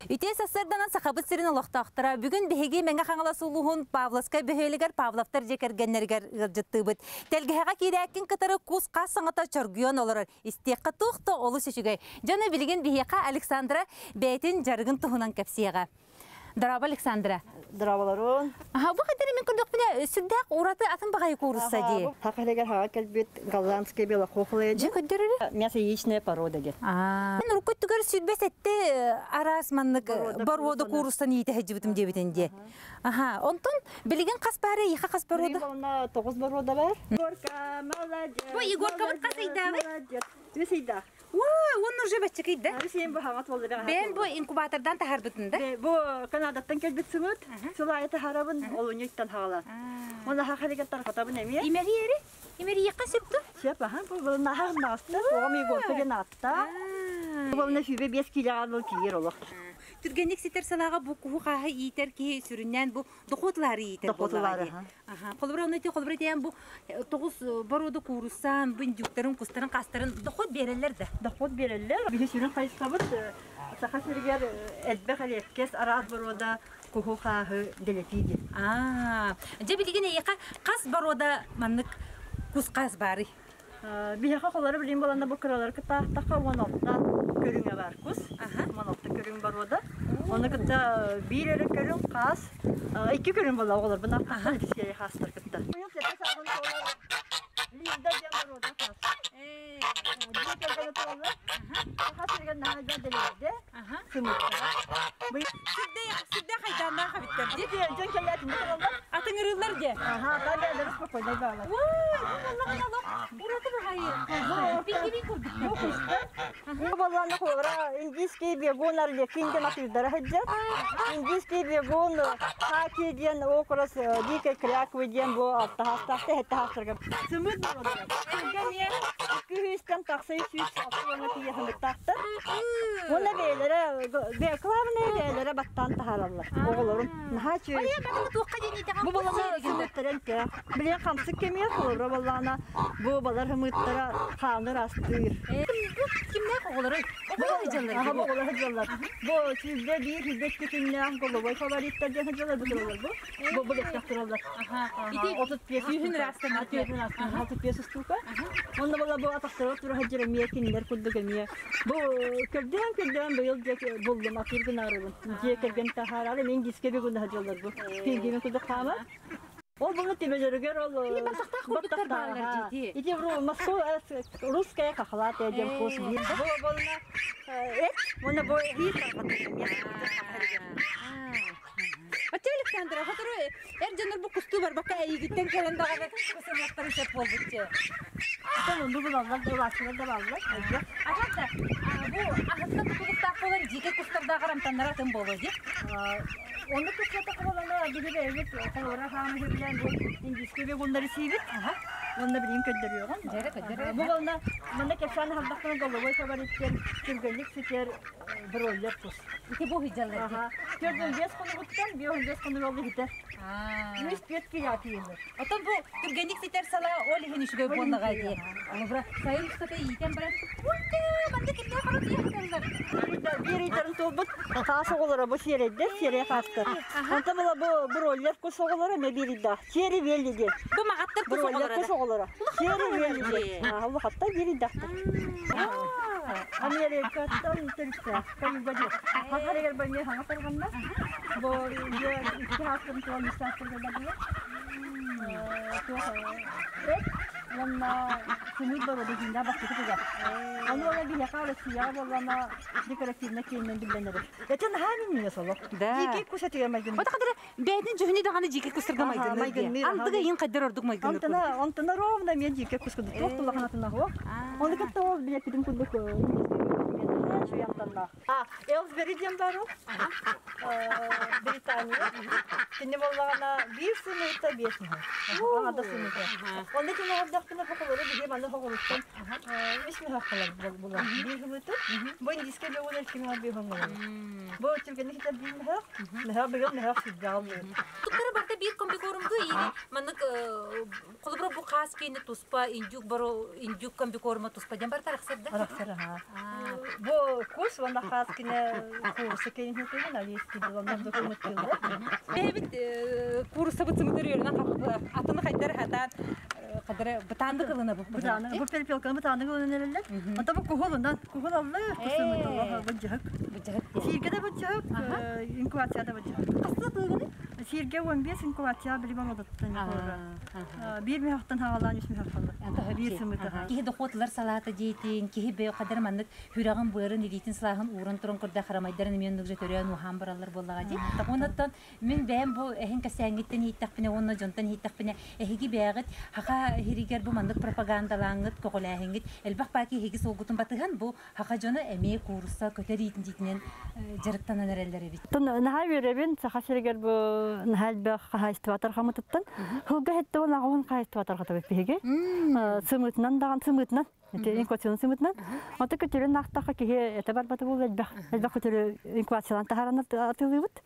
Speaker 11: Үтүө сарсыарданан Сахабыт сирин олохтоохторо бүгүн биһиги Мэҥэ Хаҥалас улууһун Павловскай бөһүөлэгэр Павловтар дьиэ кэргэннэригэр ыалдьыттыыбыт. Тэлгэһэҕэ киирээккин кытары кус-хаас саҥата чоргуйан олорор. Истиэххэ туох да олус үчүгэй. Дьоно билигин биһиэхэ Александра бэйэтин дьарыгын туһунан кэпсиэҕэ. Дорообо, Александра.
Speaker 12: Дорооболорун.
Speaker 11: Аха, бу хадары мен көрдөхпүнэ сүрдээх ураты атын баҕайы куурусса дии.
Speaker 12: Саха илигэр хаҕа кэлбит голландский белохохлые.
Speaker 11: Дьэ көрдөрөрү?
Speaker 12: Мясо яичная порода диэн.
Speaker 11: Мен урукку өттүгэр 27 араас маннык боруода кууруссан иитэ сылдьыбытым диэбитин дии. Аха, онтон билигин хас баары иха хас боруода?
Speaker 12: Билигин 9 боруода бар. Егорка, молодец.
Speaker 11: Бу Егоркабыт хас ыйдаабыт?
Speaker 12: Молодец. Үс ыйдаах.
Speaker 11: Ой, он уже баччакыйда.
Speaker 12: Сен бу хаҥат болду.
Speaker 11: Бен бу инкубатордан таһарбытын да?
Speaker 12: Бу Канадаттан келбит сымыт. Сыл айы таһарабын, олуньуттан хаалан. Оны хахалыгар тархатабын эмиэ.
Speaker 11: Имериери? Имериекка сөптү?
Speaker 12: Сөп, аха, бу бу нахар наасты. Оҕом Егорка диэн аатта. Бу сүүбэ 5 килоға был тиийэр олох.
Speaker 11: Түргэнник ситер салаға бу куһу хааһы иитер киһи сүрүннээн бу дохуотлары иитер
Speaker 12: Дохуотлары,
Speaker 11: Аха. Холобура оны холобура тиэн бу 9 боруода кууруссан, бу индюктарын, кустарын, кастарын дохуот береллер да.
Speaker 12: Дохуот береллер. Биһи сүрүн хайысхабыт саха сиригэр элбэх элеккес араас боруода куһу хааһы дэлэтииди.
Speaker 11: Аа, дьэ билигин эйиэхэ хас боруода маннык кус хаас баарый?
Speaker 12: Биһиэхэ холору билин боланна бу кыралар кытаахтаха 16 көрүҥэ бар кус. 16 көрүҥ боруода. Оны кытта биир эрэ көрүҥ хаас, икки көрүҥ була оҕолор бу наахтаха сиэри хаастар кытта. сааһын туолар Линда диэн боруода хаас. Дьиэ кэргэнэ тураллар. Саха сиригэр наһаа элбэх дэлэйдэ. Сымыыттара.
Speaker 11: Сүрдэ хайдааннаах эбиттэр.
Speaker 12: Дьон кэлээтинде тураллар.
Speaker 11: Атыҥырыыллар дьэ.
Speaker 12: Аха, бээлэрэ спокойнай баалар.
Speaker 11: Ой, бу буоллаҕына олох ураты баҕайы. Пингвин курдук.
Speaker 12: Бу кустар. Бу буоллаҕына холобура индийский бегун арлекин диэн атыырдара сылдьар. Индийский бегун хаки диэн окрос дикой кряквы диэн бу алтаһаастаахта эһэттаһаастарга сымыт боруода. Сылга эмиэ 200-тэн тахса 360 тиийэ сымыттаахтар. Уонна бэйэлэрэ главное бэйэлэрэ баттаан таһаараллар оҕолорун. Наһаа үчүгэй. Бу балана сымыттара эмтээх. Билигин хамсык кэмигэр холобура буоллаҕына бу балар сымыыттара хааны ыраастыыр.
Speaker 11: Бу кимнээх оҕолорой? Оҕолор сылдьаллар.
Speaker 12: Аха, бу оҕолор сылдьаллар. Бу 101, 102 күннээх головой фавориттар диэн сылдьаллар бу тураллар бу. Бу бу лэттэх тураллар.
Speaker 11: Ити
Speaker 12: 35
Speaker 11: сүүһүн ыраастанар.
Speaker 12: Түөһүн ыраастанар. 35 устуука. Онно була бу атахтара тура сылдьар эмиэ кинилэр курдук эмиэ. Бу көрдөөн көрдөөн быйыл дьэ буллум атыыр гынаарыбын. Дьиэ кэргэн таһаарары мен диске бүгүн сылдьаллар бу. Пингвин курдук хаамар. Ол буну төбөлөрүгэр ол
Speaker 11: баттахтаах курдуктар бааллар дии.
Speaker 12: Ити Москва русская хахалаат диэн кус биир. Бу болна эт, уонна бу биир
Speaker 11: Оччо Александра, хотору эр дьоннор бу кустуу барбакка эйигиттэн кэлэн даҕаны кусумуохтарын сөп буолбутчу.
Speaker 12: Бу булаллар, булааччылар да бааллар.
Speaker 11: Ахата, бу аһытта тутулуктаах буолан дьиикэй кустардааҕар амтаннара атын буолуо дии.
Speaker 12: Оннук кыччата буолана биһиги бэйэбит холобура хаамы билэн бу индийскэй бегуннары сиибит. Уонна билигин көрдөрүөҕүм.
Speaker 11: Дьэрэ көрдөрүөҕүм.
Speaker 12: Бу буолна манна кэпсээн аһардахпына головой фавориттер түргэнник ситэр бройлер кус.
Speaker 11: Ити бу хыдьаллар дии.
Speaker 12: 45 хонугуттан 55 хонугу ол иһитэр. 105 кило тиийэллэр.
Speaker 11: Оттон бу түргэнник ситэр салаа ол иһин үчүгэй буоллаҕа дии. Олобура сайын устата иитэн баран, «Уйда, манна кимнээх оҕо тиийэ
Speaker 12: Биир ыйдарын туолбут хаас оҕолоро бу сиэрэйдэр, сиэрэй хаастар. Онтон була бу бройлер кус оҕолоро эмиэ биир ыйдаах. Сиэри биэлли диэн.
Speaker 11: Бу маҕаттар кус
Speaker 12: оҕолоро. Кус оҕолоро. Сиэри биэлли диэн. Улахаттар биир ыйдаахтар. Америкаттан төрүттээх. Каюга диэн. Хахарыгар бу хаҥа тарҕанна. Бу икки хаастарын туол үс хаастарын бардылар. Эт уонна сымыыт боруода дьиҥнээх бастакы туга. Ону ол биһиэхэ Россияҕа буоллаҕына декоративнай киэнинэн биллэн эрэр. Этэ наһаа минньигэс олох.
Speaker 11: Да.
Speaker 12: Дьиикэй кус этигэр майгынныыр.
Speaker 11: Ота кадары бэйэтин дьүһүнү даҕаны дьиикэй кустарга майгынныыр. Андыга иин хайдар ордук майгынныыр.
Speaker 12: Онтона онтона ровно мен дьиикэй кус курдук туох тулаханатына суох. Ону кытта ол билэппитин курдук чуянтаннаах. А, Элсбери диэн бар ол. Британия. Кини буоллаҕына биир сымыыта биэс мөһө. Аҕада сымыыта. Онно кини оҕордохпуна боколору биһи маны хоҕуруттан үс мөһөххөлөр булар. Биир сымыыты. Бу индийскэй бөҕүн эркиҥэ биһон болар. Бу түргэнник хитэр биир мөһөх. Мөһөх быгыл мөһөх сүрдээх аллыыр.
Speaker 11: Туттары барда биир комбикорумду или маннык Холобура бу хаас киини туспа, индюк баро, индюк комбикорма туспа диэн барыта арахсар да?
Speaker 12: Арахсар, аха. Бу кус уонна хаас кине куурусса киинин тыгын алиес кидилоннар докумуттуулар.
Speaker 11: Бэйэбит кууруссабыт сымытыр үөрэнэн атыны хайдар хатаан кадары бытаанды кылына бу.
Speaker 12: Бытааны, бу перепелканы бытааны кылына эрэллэр. Ата бу кухулунан, кухул аллы, кусымыт быдьыһык.
Speaker 11: Быдьыһык.
Speaker 12: Сииргэ да быдьыһык, инкубация да быдьыһык.
Speaker 11: Хасты тыгыны?
Speaker 12: Сииргэ 15 инкубация билибан одоттан Биир мөһөхтөн хаалаан үс мөһөх халла. Биир сымыта.
Speaker 11: Киһи дохуот ылар салаата диэтин, киһи бэйэ қадар маннык хүрэҕин быарын илиитин сылааһын ууран туран көрдө харамайдарын эмиэ оннук же төрөөн уһаан бараллар буоллаҕа дии. Оннуттан мин бэйэм бу эһин кэсээҥҥиттэн иһиттэхпинэ уонна дьонтон иһиттэхпинэ эһиги бэйэҕит хаха иһиригэр бу маннык пропагандалааҥҥыт, көҕүлээһиҥҥит элбэх баки эһиги суолгутун батыһан бу Хаха дьоно эмиэ куурусса көтөр иитинтитинэн дьарыктанан эрэллэр эбит.
Speaker 12: Наһаа үөрэбин Саха сиригэр бу наһаа элбэх хаһаайыстыба тарҕаммытыттан. Сылга хэттэ уон аҕыс хаһаайыстыба тарҕатабыт биһиги. Сымыытынан даҕан сымыытынан инкубационный сымыытынан. Ото көтөрүн аахтахха киһи этэ барбата буолла элбэх. Элбэх көтөрү инкубациялаан таһааран атыылыыбыт.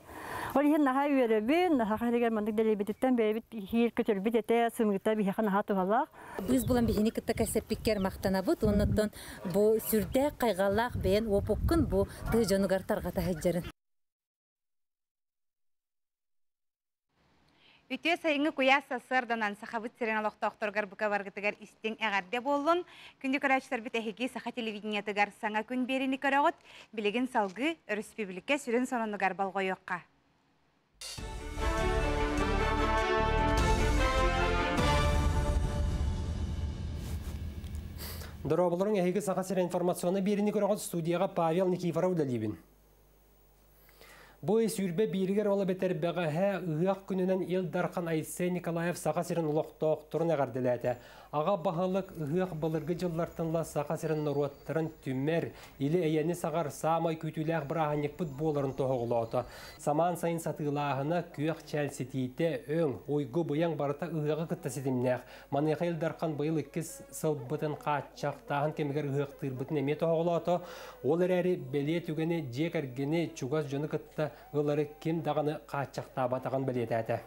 Speaker 12: Ол иһин наһаа үөрэбин, Саха сиригэр маннык дэлэйбититтэн бэйэбит иһиир көтөрбүт этэ, сымыыта биһиэхэ наһаа туһалаах.
Speaker 11: Быыс булан биһини кытта кэпсэппиккэр махтанабыт. Оннуттан бу сүрдээх хайҕаллаах бэйэн уопуккун бу тыа дьонугар тарҕата сылдьарын.
Speaker 1: Үтүө сайыҥҥы куйаас сарсыарданан Сахабыт сирин олохтоохторугар бука баргытыгар истиҥ эҕэрдэ буоллун. Күндү көрөөччүлэрбит эһиги Саха телевидениетыгар саҥа күн биэриини көрөҕүт. Билигин салгыы өрөспүүбүлүкэ сүрүн сонунугар болҕойуохха.
Speaker 2: Дорооболоруҥ, эһиги Саха сирэ информационнай биэриини көрөҕүт, студияҕа Павел Никифоров үлэлиибин. Бу ый 21-гэр ол эбэтэр бэҕэһээ ыһыах күнүнэн Ил Дархан Айсен Николаев Саха сирин олохтоохторун эҕэрдэлээтэ. Аҕа баһылык ыһыах былыргы дьыллартан ыла Саха сирин норуоттарын түмэр, или-эйэни саҕар саамай күүтүүлээх бырааһынньыкпыт буоларын тоһоҕолоото. Самаан сайын сатыылааһына, күөх чээл ситиитэ, өҥ, уйгу-быйаҥ барыта ыһыаҕы кытта ситимнээх. Маныаха Ил Дархан быйыл иккис сылбытын хааччахтааһын кэмигэр ыһыахтыырбытын эмиэ тоһоҕолоото. Ол эрээри бэлиэ түгэни дьиэ кэргэни, чугас дьону кытта ылары ким даҕаны хааччахтаабатаҕын бэлиэтээтэ.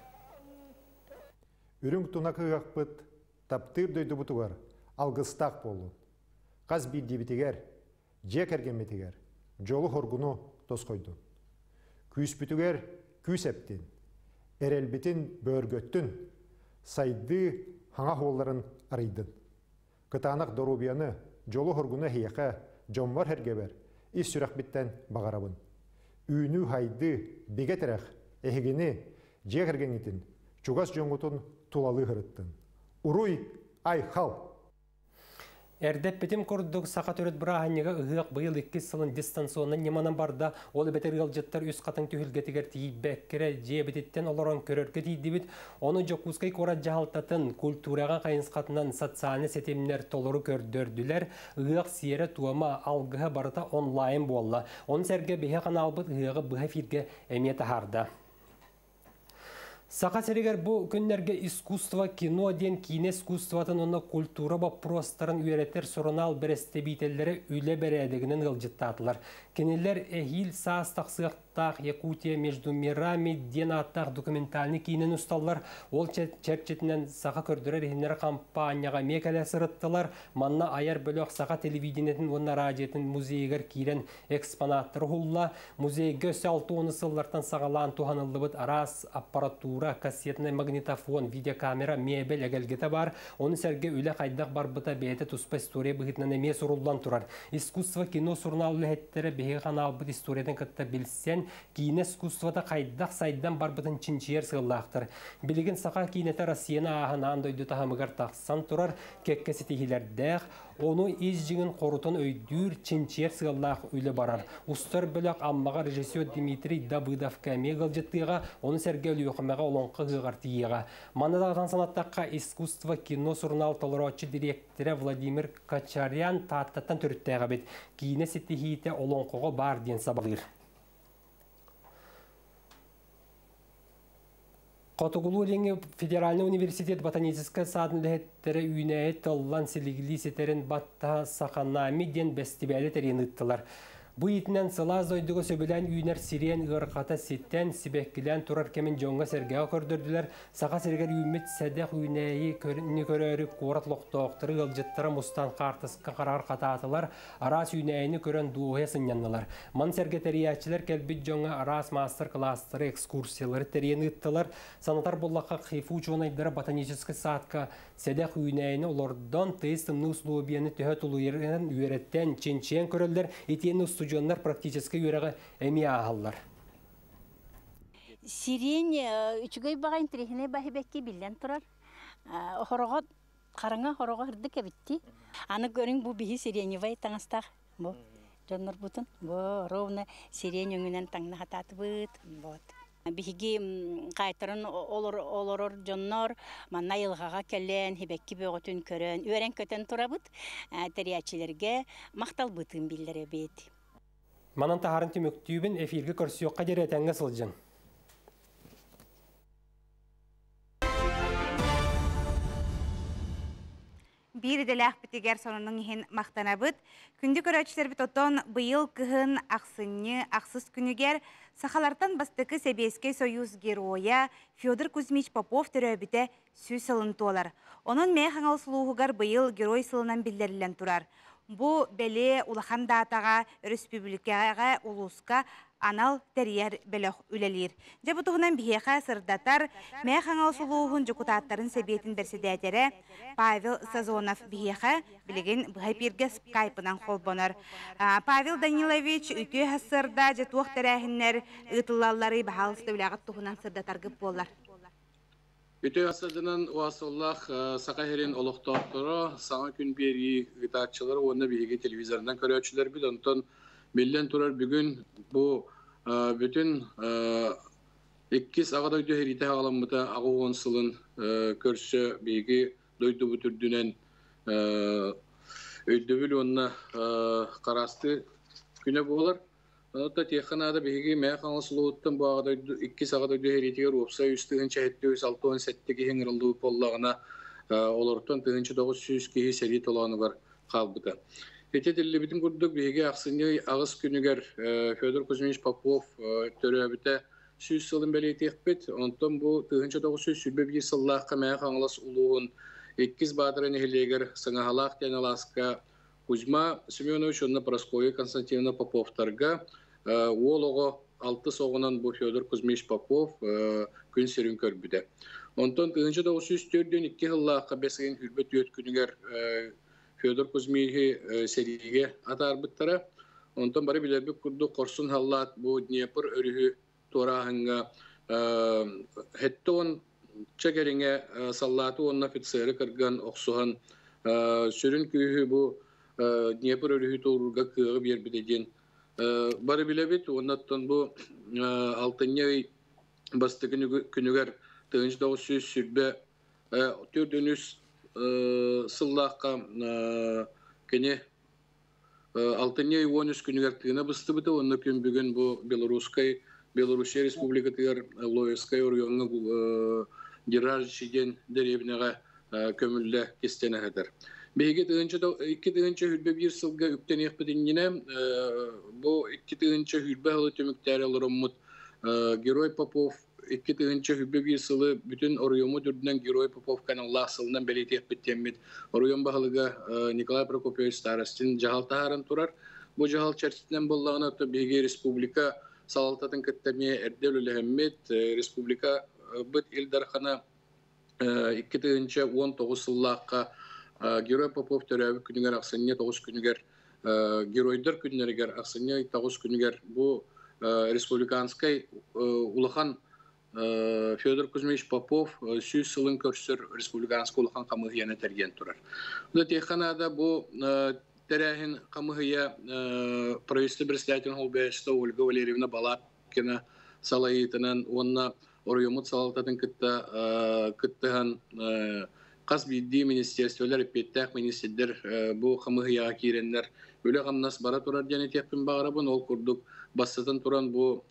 Speaker 13: Үрүҥ тунах ыһыахпыт таптыыр дойдубутугар алгыстаах буоллун. Хас биирдиибитигэр, дьиэ кэргэммитигэр дьолу-хоргуну тосхойдун. Күүспүтүгэр күүс эптин, эрэлбитин бөөргөттүн, сайдыы хаҥа суолларын арыйдын. Кытаанах доруобуйаны, дьолу-хоргуну эһиэхэ, дьоммор-сэргэбэр ис сүрэхпиттэн баҕарабын. Үүнүү-сайдыы, бигэ тирэх эһигини, дьиэ кэргэҥҥитин, чугас дьоҥҥутун тулалыы сырыттын. Уруй, айхал!
Speaker 2: Эрдэ эппитим курдук, саха төрүт бырааһынньыга ыһыах быйыл иккис сылын дистанционнай ньыманан барда. Ол эбэтэр ыалдьыттар Үс Хатыҥ түһүлгэтигэр тиийбэккэ эрэ дьиэбититтэн олорон көрөргө тиийдибит. Ону Дьокуускай куорат дьаһалтатын культураҕа хайысхатынан социальнай ситимнэр толору көрдөрдүлэр. Ыһыах сиэрэ-туома, алгыһа барыта онлайн буолла. Ону сэргэ биһи ханаалбыт ыһыаҕы быһа эфиргэ эмиэ таһаарда. Саха сиригэр бу күннэргэ Искусство кино диэн киинэ искусствотын уонна культура боппуруостарын үөрэтэр сурунаал бэрэстэбиитэллэрэ үлэ бэрээдэгинэн ыалдьыттаатылар. Кинилэр эһиил саас тахсыахтаах Якутия между мирами диэн ааттаах документальнай киинэни усталлар. Ол чэрчитинэн Саха көрдөрөр-иһитиннэрэр хампаанньаҕа эмиэ кэлэ сырыттылар. Манна айар бөлөх саха телевидениетин уонна радиотын музейыгар киирэн экспонаттары уһулла. Музейга өссө 60 сыллартан саҕалаан туһаныллыбыт араас аппаратура, кассетнай магнитофон, видеокамера, мебель эгэлгэтэ баар. Ону сэргэ үлэ хайдах барбыта бэйэтэ туспа история быһыытынан эмиэ суруллан турар. Искусство кино сурунаал үлэһиттэрэ биһиги ханаалбыт историятын кытта билсэн, киинэ искусствота хайдах сайдан барбытын чинчийэр сыаллаахтар. Билигин саха киинэтэ Россияны ааһан аан дойду таһымыгар тахсан турар, кэккэ ситиһиилэрдээх, Ону ис дьиҥин хорутан өйдүүр, чинчийэр сыаллаах үлэ барар. Устар бөлөх Аммаҕа режиссер Дмитрий Давыдовка эмиэ ыалдьыттыаҕа, ону сэргэ Өлүөхүмэҕэ Олоҥхо ыһыаҕар тиийиэҕэ. Манна даҕатан санаттахха, Искусство кино сурунаал толорооччу дириэктэрэ Владимир Качарян Тааттаттан төрүттээх эбит. Киинэ ситиһиитэ олоҥхоҕо баар диэн сабалыыр. Хотугулуу-Илиҥҥи федеральнай университет ботаническай саадын үлэһиттэрэ үүнээйи тыллан силигилии ситэрин баттаһа Саханами диэн бэстибээли тэрийэн ыыттылар. Бу иитинэн сылаас дойдуга сөбүлээн үүнэр сириэн ыарахата ситэн, сибэккилээн турар кэмин дьоҥҥо-сэргэҕэ көрдөрдүлэр. Саха сиригэр үүммүт сэдэх үүнээйи көрөөрү куорат олохтоохторо ыалдьыттара мустан хаартыска хараҕар хатаатылар, араас үүнээйини көрөн дуоһуйа сынньаннылар. Маны сэргэ тэрийээччилэр кэлбит дьоҥҥо араас маастар-кылаастары, экскурсиялары тэрийэн ыыттылар. Санатар буоллахха, ХИФУ учуонайдара ботаническай саадка сэдэх үүнээйини олордон, тыйыс тымныы условияны төһө тулуйарын үөрэтэн, чинчийэн көрөллөр, итиэннэ устудьуоннар практическай үөрэҕи эмиэ ааһаллар.
Speaker 5: Сирень үчүгэй баҕа интэриэһинэй баһыбэкки биллэн турар. Хороҕо хараҥа хороҕо ырдык эбитти. Аны көрүҥ бу биһи сиреневай таҥастаах бу дьоннорбутун бу ровно сирень өҥүнэн таҥна хатаатыбыт. Вот. Биһиги хаайтаран олорор дьоннор манна айылҕаҕа кэлэн сибэкки бөҕөтүн көрөн үөрэн-көтөн турабыт. Тэрийээччилэргэ махталбытын биллэрэбит.
Speaker 2: Манан таһарын түмүктүүбүн эфиргэ көрсүөххэ диэри этэҥҥэ сылдьын.
Speaker 1: Биир идэлээхпитигэр сонунуҥ иһин махтанабыт. Күндү көрөөччүлэрбит отон быйыл кыһын ахсынньы ахсыс күнүгэр сахалартан бастакы Сэбиэскэй Союз геройа Федор Кузьмич Попов төрөөбүтэ 100 сылын туолар. Онон Мэйэ Хаҥалас улууһугар быйыл Герой сылынан биллэриллэн турар. Бу бэлиэ улахан даатаҕа өрөспүүбүлүкэҕэ улууска анал тэрийэр бөлөх үлэлиир. Дьэ бу туһунан биһиэхэ сырдатар Мэйэ Хаҥалас улууһун дьокутааттарын сэбиэтин бэрэссэдээтэлэ Павел Сазонов биһиэхэ билигин быһа эпииргэ скайпынан холбонор. Павел Данилович, үтүө сарсыарда дьэ туох тэрээһиннэр ыытыллалларый баһаалыста үлэҕит туһунан сырдатаргыт буоллар.
Speaker 14: Үтүө асадынан уасыллах Саха сирин олохтоохторо, саҥа күн биэрии ыытааччылара уонна биһиги телевизорынан көрөөччүлэрбит. Онтон биллэн турар бүгүн бу бүтүн иккис Аҕа дойду сэриитэ саҕаламмыта 80 сылын көрсө биһиги дойдубут үрдүнэн өйдөбүл уонна хараастыы күнэ буолар. Онон тиэххэ наада биһиги Мэҥэ Хаҥалас улууһуттан бу Аҕа дойду иккис Аҕа дойду сэриитигэр уопсай 3767 киһи ыҥырыллыбыт буоллаҕына, олортон 1900 киһи сэрии толоонугар хаалбыта. Ити этиллибитин курдук, биһиги ахсынньы ый аҕыс күнүгэр Федор Кузьмич Попов төрөөбүтэ 100 сылын бэлиэтиэхпит. Онтон бу 1921 сыллаахха Мэҥэ Хаҥалас улууһун Иккис Баатара нэһилиэгэр Сыҥаһалаах диэн алааска Кузьма Семенович уонна Прасковья Константиновна Поповтарга уол оҕо алтыс оҕонон бу Федор Кузьмич Попов күн сирин көрбүтэ. Онтон 1942 сыллаахха бэс ыйын 24 күнүгэр Федор Кузьмичи сэриигэ атаарбыттара. Онтон бары билэрбит курдук хорсун халлаат бу Днепр өрүһү туорааһыҥҥа 70 кэриҥэ саллааты уонна офицеры кырган охсуһан сүрүн күүһү бу Днепр өрүһү туоруурга кыаҕы биэрбитэ диэн бары билэбит. Уонна бу алтынньы ый бастакы күнүгэр 1924 сыллаахха кини алтынньы ый 13 күнүгэр тыына быстыбыта уонна күн бүгүн бу Белорусскай Белоруссия Республикатыгар Лоевскай оройуоҥҥа Деражичи диэн дэриэбинэҕэ көмүллэ кистэнэ сытар. Биһиги 2021 сылга үктэниэхпит иннинэ бу 2020 сылы түмүктээри олороммут Герой Попов 2021 сылы бүтүн оройуоммут үрдүнэн Герой Попов каналлаах сылынан бэлиэтиэхпит диэммит оройуон баһылыга Николай Прокопьевич Старостин дьаһал таһааран турар. Бу дьаһал чэрчитинэн буоллаҕына, биһиги республика салалтатын кытта эмиэ эрдэ үлэлэһэммит, республика быт Ил Дархана 2019 сыллаахха Герой Попов төрөөбүт күнүгэр ахсынньы 9 күнүгэр, Геройдар күннэригэр ахсынньы 9 күнүгэр бу республиканскай улахан Федор Кузьмич Попов 100 сылын көрсөр республиканскай улахан хамыыһыйаны тэрийэн турар. Тиэххэ наада бу тэрээһин хамыыһыйа правительство председатель солбуйааччыта Ольга Валерьевна Балабкина салайыытынан уонна оройуоммут салалтатын кытта кыттыһан хас биирдии министерстволар, эппиэттээх министрдэр бу хамыыһыйаҕа киирэннэр үлэ хамнас бара турар диэн этиэхпин баҕарабын. Ол курдук бастатан туран бу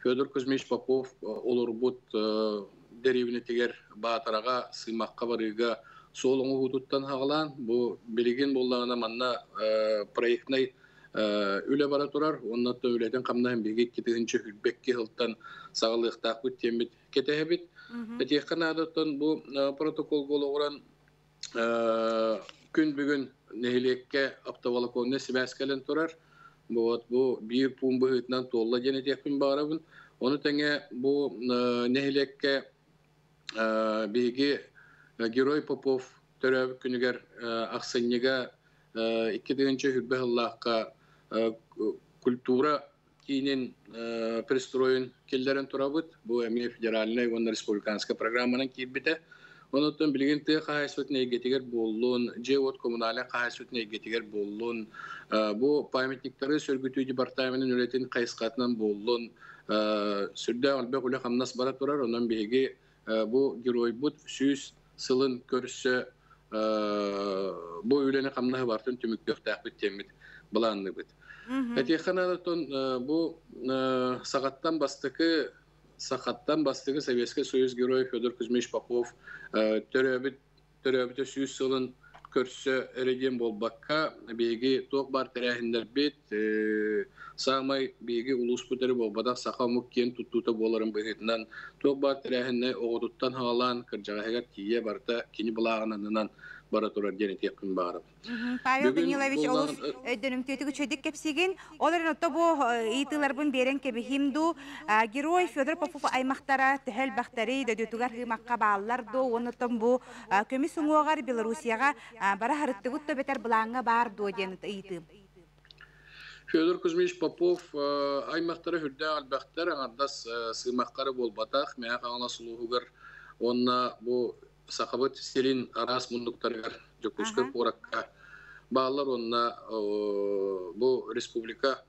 Speaker 14: Федор Кузьмич Попов олорбут дэриэбинэтигэр Баатараҕа, Сыымахха барыыга суол оҥоһуутуттан саҕалаан бу билигин буоллаҕына манна проектнай үлэ бара турар. Онно үлэтин хамнаһын биһиги 2022 сылтан саҕалыахтаахпыт диэммит кэтэһэбит. Этиэххэ наадаттан бу протоколга олоҕуран күн бүгүн нэһилиэккэ оптоволоконный сибээс кэлэн турар. Вот бу биир пуун быһыытынан туолла диэн этиэхпин баҕарабын. Ону тэҥэ бу нэһилиэккэ биһиги Герой Попов төрөөбүт күнүгэр ахсынньыга 2020 сыллаахха культура киинин пристройун киллэрэн турабыт. Бу эмиэ федеральнай уонна республиканскай программанан киирбитэ. Онон билигин тыа хаһаайыстыбатын эйгэтигэр буоллун, дьиэ-уот коммунальнай хаһаайыстыбатын эйгэтигэр буоллун, бу памятниктары сөргүтүү департаменын үлэтин хайысхатынан буоллун, сүрдээх элбэх үлэ хамнас бара турар. Онон биһиги бу геройбут 100 сылын көрсө бу үлэни хамнаһы бартын түмүктүөхтээхпит диэммит былаанныыбыт. Этиэххэ наадаттан бу сахаттан бастакы Советский Союз герой Федор Кузьмич Попов төрөөбүтэ 100 сылын көрсө эрэ диэн буолбакка, биһиги туох баар тэрээһиннэрбит саамай биһиги улууспут эрэ буолбатах, саха омук киэн туттуута буоларын быһыытынан туох баар тэрээһиннэ оҕотуттан саҕалаан кырдьаҕаһыгар тиийэ барыта кини былааҕынан бара турар диэн этиэхпин баҕарабын.
Speaker 1: Павел Данилович, олус өйдөнүмтүөтүк үчүгэйдик кэпсиигин. Ол эрэн отто бу ыйытыыларбын биэрэн кэбиһиим дуу. Герой Федор Попов аймахтара төһө элбэхтэрий, дойдутугар Сыымахха бааллар дуу, оннуттан бу көмүс уҥуоҕар Белоруссияҕа бара сырыттыгыт дуо эбэтэр былааҥҥа баар дуо диэн ыйытыым.
Speaker 14: Федор Кузьмич Попов аймахтара сүрдээх элбэхтэр, аҥардас Сыымахха эрэ буолбатах, Мэҥэ Хаҥалас улууһугар Онна бу Сахабыт сирин араас муннуктарыгар Дьокуускай куоракка бааллар онна бу республика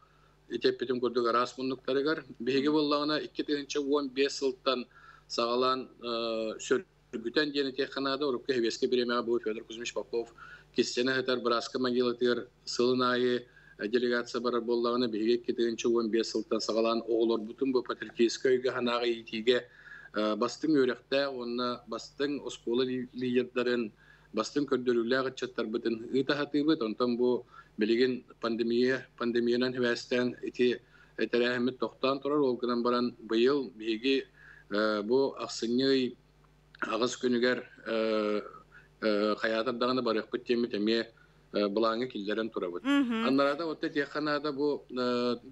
Speaker 14: итеппитин курдук араас муннуктарыгар. Биһиги буоллаҕына 2015 сылтан саҕалаан сөргүтэн диэн этиэххэ наада. Урукку Хевеске бириэмэҕэ бу Федор Кузьмич Попов кистэнэ сытар Бырааска могилатыгар сылын аайы делегация барар буоллаҕына, биһиги 2015 сылтан саҕалаан оҕолорбутун бу патриотическай өйгө-санааҕа иитиигэ бастыҥ үөрэхтээх уонна бастыҥ оскуола лидердарын, бастыҥ көрдөрүүлээх ыччаттарбытын ыыта сатыыбыт. Онтон бу билигин пандемиянан сибээстээн ити тэрээһиммит тохтоон турар. Ол гынан баран быйыл биһиги бу ахсынньы ый 8 күнүгэр хайаатар даҕаны барыахпыт диэммит эмиэ былааҥҥа киллэрэн турабыт. Аннарата отто этиэххэ наада, бу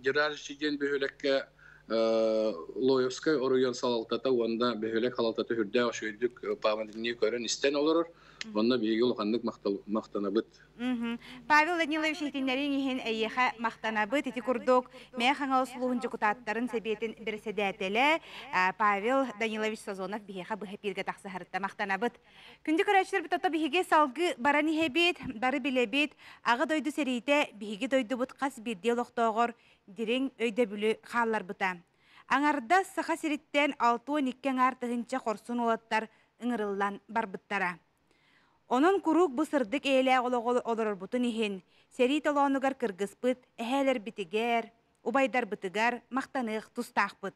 Speaker 14: Геральчи диэн бөһүөлэккэ Лоевскай оройуон салалтата уонна бөһүөлэк салалтата сүрдээх үчүгэйдик пааматынньыгы көрөн истэн олорор. Онно биһиги улаханнык махтанабыт.
Speaker 1: Павел Данилович, иһитиннэрииҥ иһин эйиэхэ махтанабыт. Ити курдук Мэҥэ Хаҥалас улууһун дьокутааттарын сэбиэтин бэрэссэдээтэлэ Павел Данилович Сазонов биһиэхэ быһа эпииргэ тахсыһарытта махтанабыт. Күндү көрөөччүлэрбит, ото биһиги салгыы баран иһэбит, бары билэбит, Аҕа дойду сэриитэ биһиги дойдубут хас биирдии олохтооҕор дириҥ өйдөбүлү хаалларбыта. Аҥардас Саха сириттэн 62 аҥаар тыһыынча хорсун уолаттар ыҥырыллан барбыттара. Онон куруук бу сырдык эйэлээх олоҕу олорорбутун иһин, сэрии толоонугар кыргыспыт эһээлэрбитигэр, убайдарбытыгар махтаныах тустаахпыт.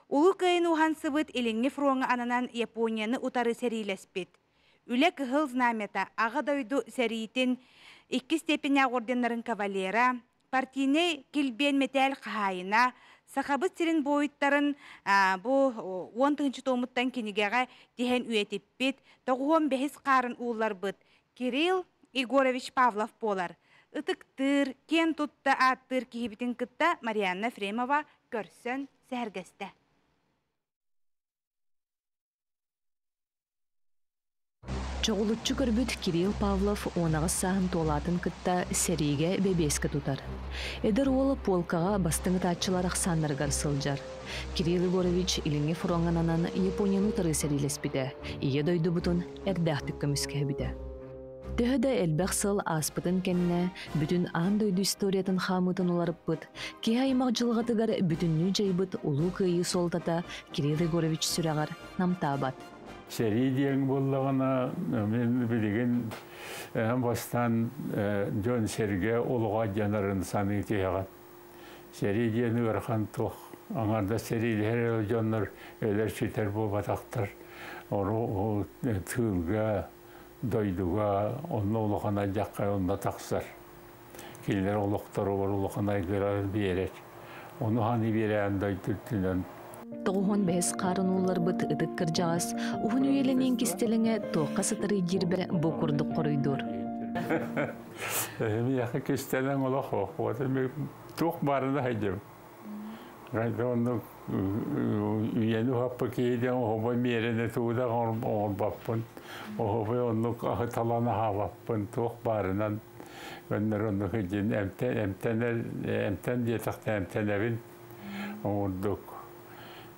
Speaker 1: Улуу Кыайын уһансыбыт Илиҥҥи фроҥҥа ананан Японияны утары сэриилэспит. Үлэ Кыһыл Знамята Аҕа дойду сэриитин иккис степеннээх орденнарын кавалера, партийнай килбиэн мэтээл хаһаайына, Сахабыт сирин буойуттарын бу 10 тыһыынча туомуттан кинигэҕэ тиһэн үйэтиппит, 95-ис хаарын уулларбыт Кирилл Егорович Павлов буолар. Ытыктыыр, киэн тутта ааттыыр киһибитин кытта Марианна Ефремова көрсөн сэһэргэстэ.
Speaker 15: Чоҕулуччу көрбүт Кирилл Павлов 18 сааһын туолаатын кытта сэриигэ бэбиэскэ тутар. Эдэр уол полкаҕа бастыҥ ытааччылар ахсааннарыгар сылдьар. Кирилл Егорович Илиҥҥи фроҥҥа ананан Японияны утары сэриилэспитэ, Ийэ дойдубутун эрдээхтик көмүскэһэбитэ. Төһө да элбэх сыл ааспытын кэннэ, бүтүн аан дойду историятын хаамыытын уларыппыт, киһи аймах дьылҕатыгар бүтүннүү дьайбыт Улуу Кыайыы суолтата Кирилл Егорович сүрэҕэр намтаабат.
Speaker 16: Сэрии диэн буоллаҕына, мин билигин бастаан дьон-сэргэ олоҕо дьанарын саныы түһэҕин. Сэрии диэн ыарахан туох, аҥардас сэриилэһэр дьоннор өлөр-сүтэр буолбатахтар. Ону тыылга, дойдуга онно улахан алдьархай онно тахсар. Кинилэр олохторугар улахан айгырарын биэрэр. Ону ханы биэрээн дойду үрдүнэн.
Speaker 15: 95-ис хаарын уулларбыт ытык кырдьаҕас уһун үйэлэниин кистэлэҥэ туохха сытарый диирбэр бу курдук хоруйдуур.
Speaker 16: Миэхэ кистэлэҥ олох туох баарына хайдым. Оннук үйэни уһаппы киһи диэн оһобой миэрэни тууда оҥорбоппун. Оһобой оннук аһы талан аһаабаппын, туох баарынан өннөр оннук дьин эмтэн эмтэнэр эмтэн диэтэхтэ эмтэнэбин. Оҥордук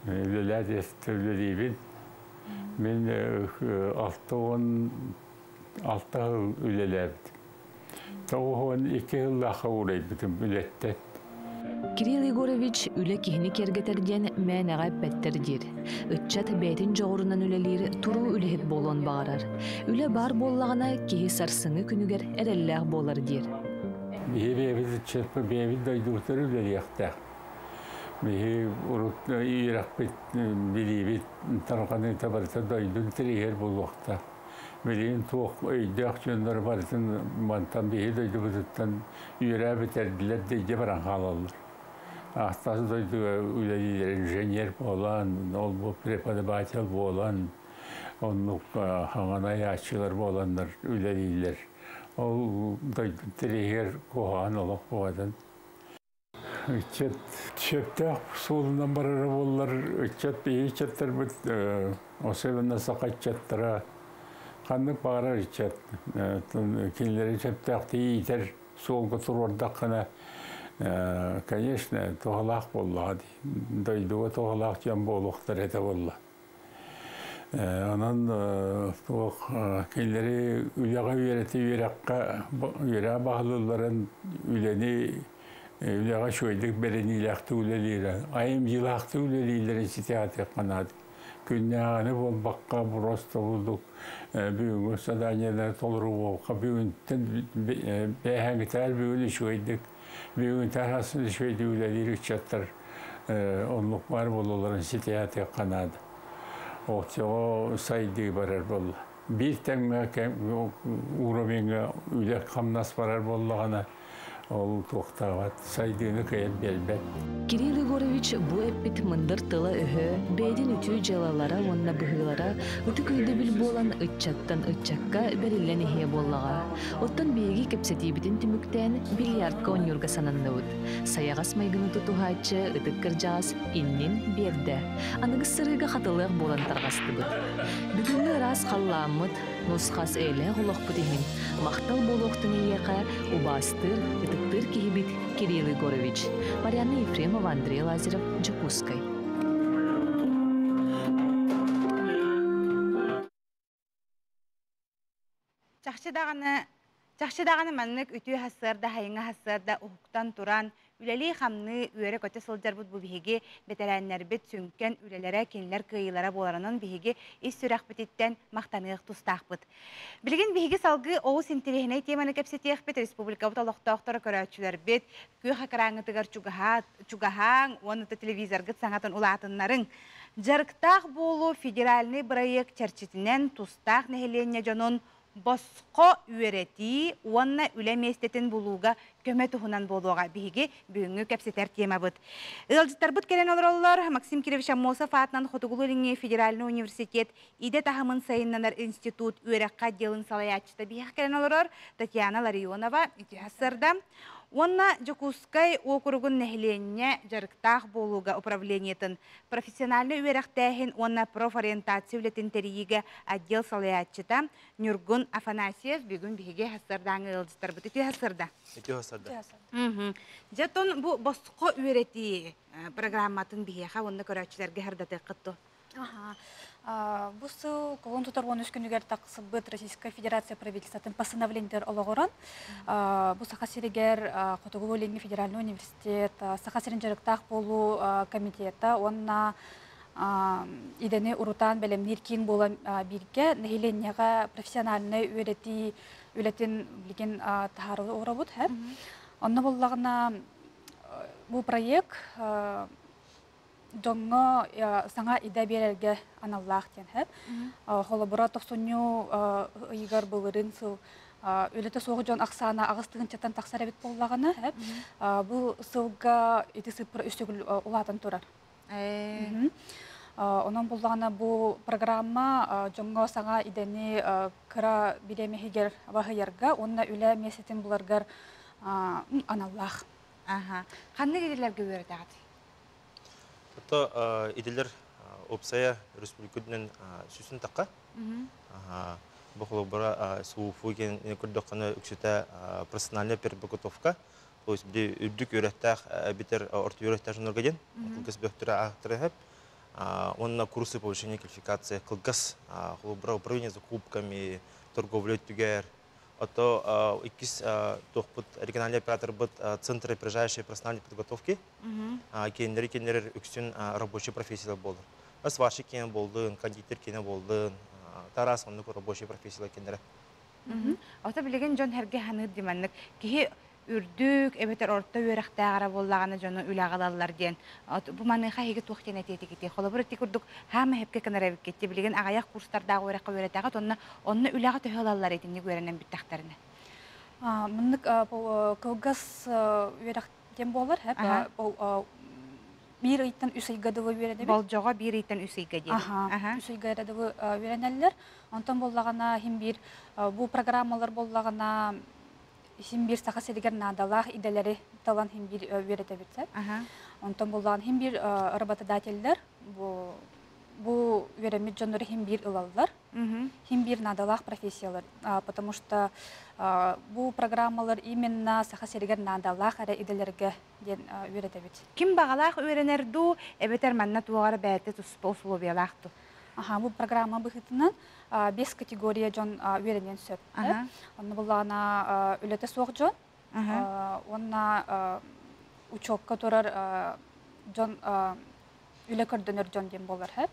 Speaker 16: үлэлээ үлэлиибин. Мин 66 жыл үлэлээбитим. 92 жыллаахха уурайбытым үлэттэн.
Speaker 15: Кирилл Егорович үлэ киһини киэргэтэр диэн мээнэҕэ эппэттэр диир. Ыччат бэйэтин дьоҕурунан үлэлиир туруу үлэһит буолуон баҕарар. Үлэ баар буоллаҕына, киһи сарсыҥҥы күнүгэр эрэллээх буолар диир.
Speaker 16: Биһи бэйэбит ыччаппыт бэйэбит дойдубутугар үлэлиэхтээх. Биһи урут үөрэхпит, билиибит тарҕаныыта барыта дойдун тириһэр буолуохтаах. Билигин туох өйдөөх дьоннор барытын мантан биһи дойдубутуттан үөрээ бүтэрдилэр да илдьэ баран хаалаллар. Ахтас дойдуга үлэлиилэр инженер буолан, ол бу преподаватель буолан, оннук хаҥанай ааччылар буоланнар үлэлииллэр. Ол дойду тириһигэр куһаҕан олох буолан. Ыччат сөптөөх суолунан барара буоллар, ыччат биһи ыччаттарбыт, особенно саха ыччаттара, ханнык баҕарар ыччат кинилэри сөптөөхтүү иитэр суолга туруордаххына, конечно, туһалаах буоллаҕа дии. Дойдуга туһалаах дьон буолуохтар этэ буолла. Онон туох кинилэри үлэҕэ үөрэти үөрэххэ үөрэх баһылыылларын үлэни үлэҕэ үчүгэйдик бэриниилээхтик үлэлиирэ, айымньылаахтык үлэлииллэрин ситиһиэххэ наада. Күннээҕини буолбакка, просто бурдук бүгүҥҥү заданиелары толоруохха бүгүнтэн бээһэҥҥитээр бүгүн үчүгэйдик бүгүнтэн хасын үчүгэйдик үлэлиир ыччаттар оннук баар буолалларын ситиһиэххэ наада. Оччоҕо сайдыы барар буолла. Биир тэҥҥэ уровеньҥа үлэ-хамнас барар буоллаҕына, ол туохтаабат, сайдыыны кыайан биэрбэт.
Speaker 15: Кирилл Егорович бу эппит мындыр тыла-өһө, бэйэтин үтүө дьыалалара уонна быһыылара ытык өйдөбүл буолан ыччаттан ыччакка бэриллэн иһиэ буоллаҕа. Оттон биһиги кэпсэтиибитин түмүктээн бильярдка оонньуурга сананныбыт. Сайаҕас майгыны тутуһааччы ытык кырдьаҕас иннин биэрдэ. Аныгыс сырыыга хатылыах буолан тарҕастыбыт. Бүгүҥҥү ыраас халлааммыт, нус-хас эйэлээх олохпут иһин махтал буолуохтун эйиэхэ убаастыыр, ытыктыыр киһибит Кирилл Егорович. Марианна Ефремова, Андрей Лазарев, Дьокуускай.
Speaker 1: Чахчы даҕаны, чахчы даҕаны маннык үтүө сарсыарда, хайыҥа сарсыарда уһуктан туран, үлэлии-хамныы, үөрэ-көтө сылдьарбыт бу биһиги бэтэрээннэрбит сүҥкэн үлэлэрэ, кинилэр кыайыылара буоларынан биһиги ис сүрэхпититтэн махтаныах тустаахпыт. Билигин биһиги салгыы олус интэриэһинэй теманы кэпсэтиэхпит, республикабыт олохтоохторо көрөөччүлэрбит, күөх экраҥҥытыгар чугаһааҥ уонна телевизоргыт саҥатын улаатыннарыҥ. Дьарыктаах буолуу федеральнай бырайыак чэрчитинэн тустаах нэһилиэнньэ дьонун босхо үөрэтии уонна үлэ миэстэтин булууга көмө туһунан буолуоҕа биһиги бүгүҥҥү кэпсэтэр темабыт. Ыалдьыттарбыт кэлэн олороллор Максим Кирович Аммосов аатынан Хотугулуу-Илиҥҥи федеральнай университет идэ таһымын сайыннанар институт үөрэххэ отделын салайааччыта биһиэхэ кэлэн олорор Татьяна Ларионова үтүө сарсыарда. Уонна Дьокуускай уокуругун нэһилиэнньэ дьарыктаах буолууга управлениетын профессиональнай үөрэхтээһин уонна профориентация үлэтин тэрийиигэ отдел салайааччыта Ньургун Афанасьев бүгүн биһиги сарсыардааҥы ыалдьыттарбыт. Үтүө сарсыарда.
Speaker 17: Үтүө сарсыарда.
Speaker 1: Дьэ, тон бу босхо үөрэтии программатын биһиэхэ уонна көрөөччүлэргэ сырдатыаххыт дуо?
Speaker 18: Бу сыл кулун тутар 13 күнүгэр тахсыбыт Российская Федерация правительствотын постановлениетыгар олоҕуран, бу Саха сиригэр Хотугулуу-Илиҥҥи федеральнай университет, Саха сирин дьарыктаах буолуу комитета уонна идэни урутаан бэлэмниир киин буолан бииргэ нэһилиэнньэҕэ профессиональнай үөрэтии үлэтин билигин таһаарыы оҥоробут. Онно буоллаҕына бу проект дьоҥҥо саҥа идэ биэрэргэ аналлаах диэн сөп. Холобура, тохсунньу ыйыгар былырыын сыл үлэтэ суох дьон ахсаана 8 тыһыынчаттан тахсар эбит буоллаҕына, бу сылга ити сыыппара үс төгүл улаатан турар. Онон буллаҕына бу программа дьоҥҥо саҥа идэни кыра бириэмэһигэр баһыйарга уонна үлэ миэстэтин буларгар аналлаах.
Speaker 1: Ханнык идэлэргэ үөрэтэҕит?
Speaker 17: Ото идэлэр опсая республикатынан сүсүн таққа. Бу холобура СУФУ ген көрдөххөнө үксүтэ профессиональная переподготовка, то есть били үрдүк үөрэхтээх битер орто үөрэхтээх дьоннорго диэн кылгас бөхтөрө аахтара сөп. Онно курсы повышения квалификации кылгас холобура управление закупками, торговля өттүгэр. Ото иккис туохпут региональный операторбыт центр опережающей профессиональной подготовки. Кинилэри кинилэр үксүн рабочий профессиялар буолар. Сварщик киэнэ буоллун, кондитер киэнэ буоллун, тараас оннук рабочий профессиялар кинилэрэ.
Speaker 1: Ото билигин дьон эргэ ханыыр диманнык киһи үрдүк эбэтэр орто үөрэхтээҕэр буоллаҕына дьону үлэҕэ ылаллар диэн. Бу маныаха эһиги туох диэн этиэтигитий? Холобур, ити курдук хаама хепке кынар эбиккит. Билигин аҕыйах курстардаах үөрэххэ үөрэтэҕит, онно онно үлэҕэ төһө ылаллар итинник үөрэнэн бүттэхтэринэ?
Speaker 18: Маннык кылгас үөрэх диэн буолар, биир ыйтан үс ыйга дылы үөрэнэбит.
Speaker 1: Болдьоҕо биир ыйтан үс ыйга диэн.
Speaker 18: Үс ыйга эрэ дылы үөрэнэллэр. Онтон буоллаҕына иһин биир бу программалар буоллаҕына иһин биир Саха сиригэр наадалаах идэлэри талан иһин биир үөрэтэбит. Онтон буоллаҕына иһин биир работодателлэр бу үөрэммит дьоннор иһин биир ылаллар. Иһин биир наадалаах профессиялар, потому что бу программалар именно Саха сиригэр наадалаах эрэ идэлэргэ диэн үөрэтэбит.
Speaker 1: Ким баҕалаах үөрэнэр дуу, эбэтэр манна туоҕар бэйэтэ туспа условиялаах дуу?
Speaker 18: Аха, бу программа быһыытынан бес категория дьон үөрэниэн сөп. Онно буллаҕына үлэтэ суох дьон, уонна учуокка турар дьон үлэ көрдөнөр дьон диэн буолар һэп.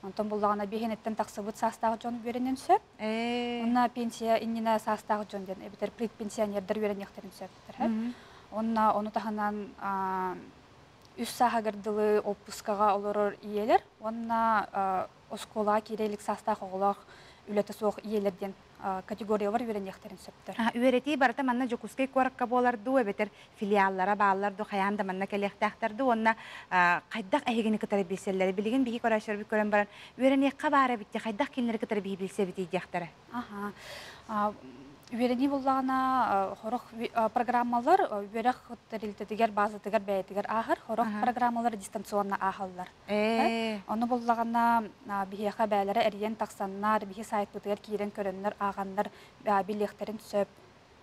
Speaker 18: Онтон буллаҕына биһиниттэн тахсыбыт саастаах дьон үөрэниэн сөп. Онно пенсия иннинэ саастаах дьон диэн эбэтэр предпенсионердар үөрэниэхтэрин сөп. Онно ону таһынан үс сааһыгар дылы отпускаҕа олорор ийэлэр уонна оскуолаҕа киирэ илик саастаах оҕолоох үлэтэ суох ийэлэр диэн категориялар үөрэниэхтэрин сөптөр.
Speaker 1: Үөрэтии барыта манна Дьокуускай куоракка буолар дуу, эбэтэр филиаллара бааллар дуу, хайаан да манна кэлиэхтээхтэр дуу уонна хайдах эһигини кытары билсэллэрэ? Билигин биһи көрөөччүлэрбит көрөн баран, үөрэниэххэ баар эбит дии, хайдах кинилэри кытары биһи билсэбитий диэхтэрэ.
Speaker 18: Үөрэнии буллаҕына хорох программалар үөрэх тэрилтэтигэр базатыгар бэйэтигэр ааһар, хорох программалар дистанционно ааһаллар. Ону буллаҕына биһиэхэ бээлэрэ эрийэн тахсаннар, биһи сайтпытыгар киирэн көрөннөр, ааҕаннар билиэхтэрин сөп.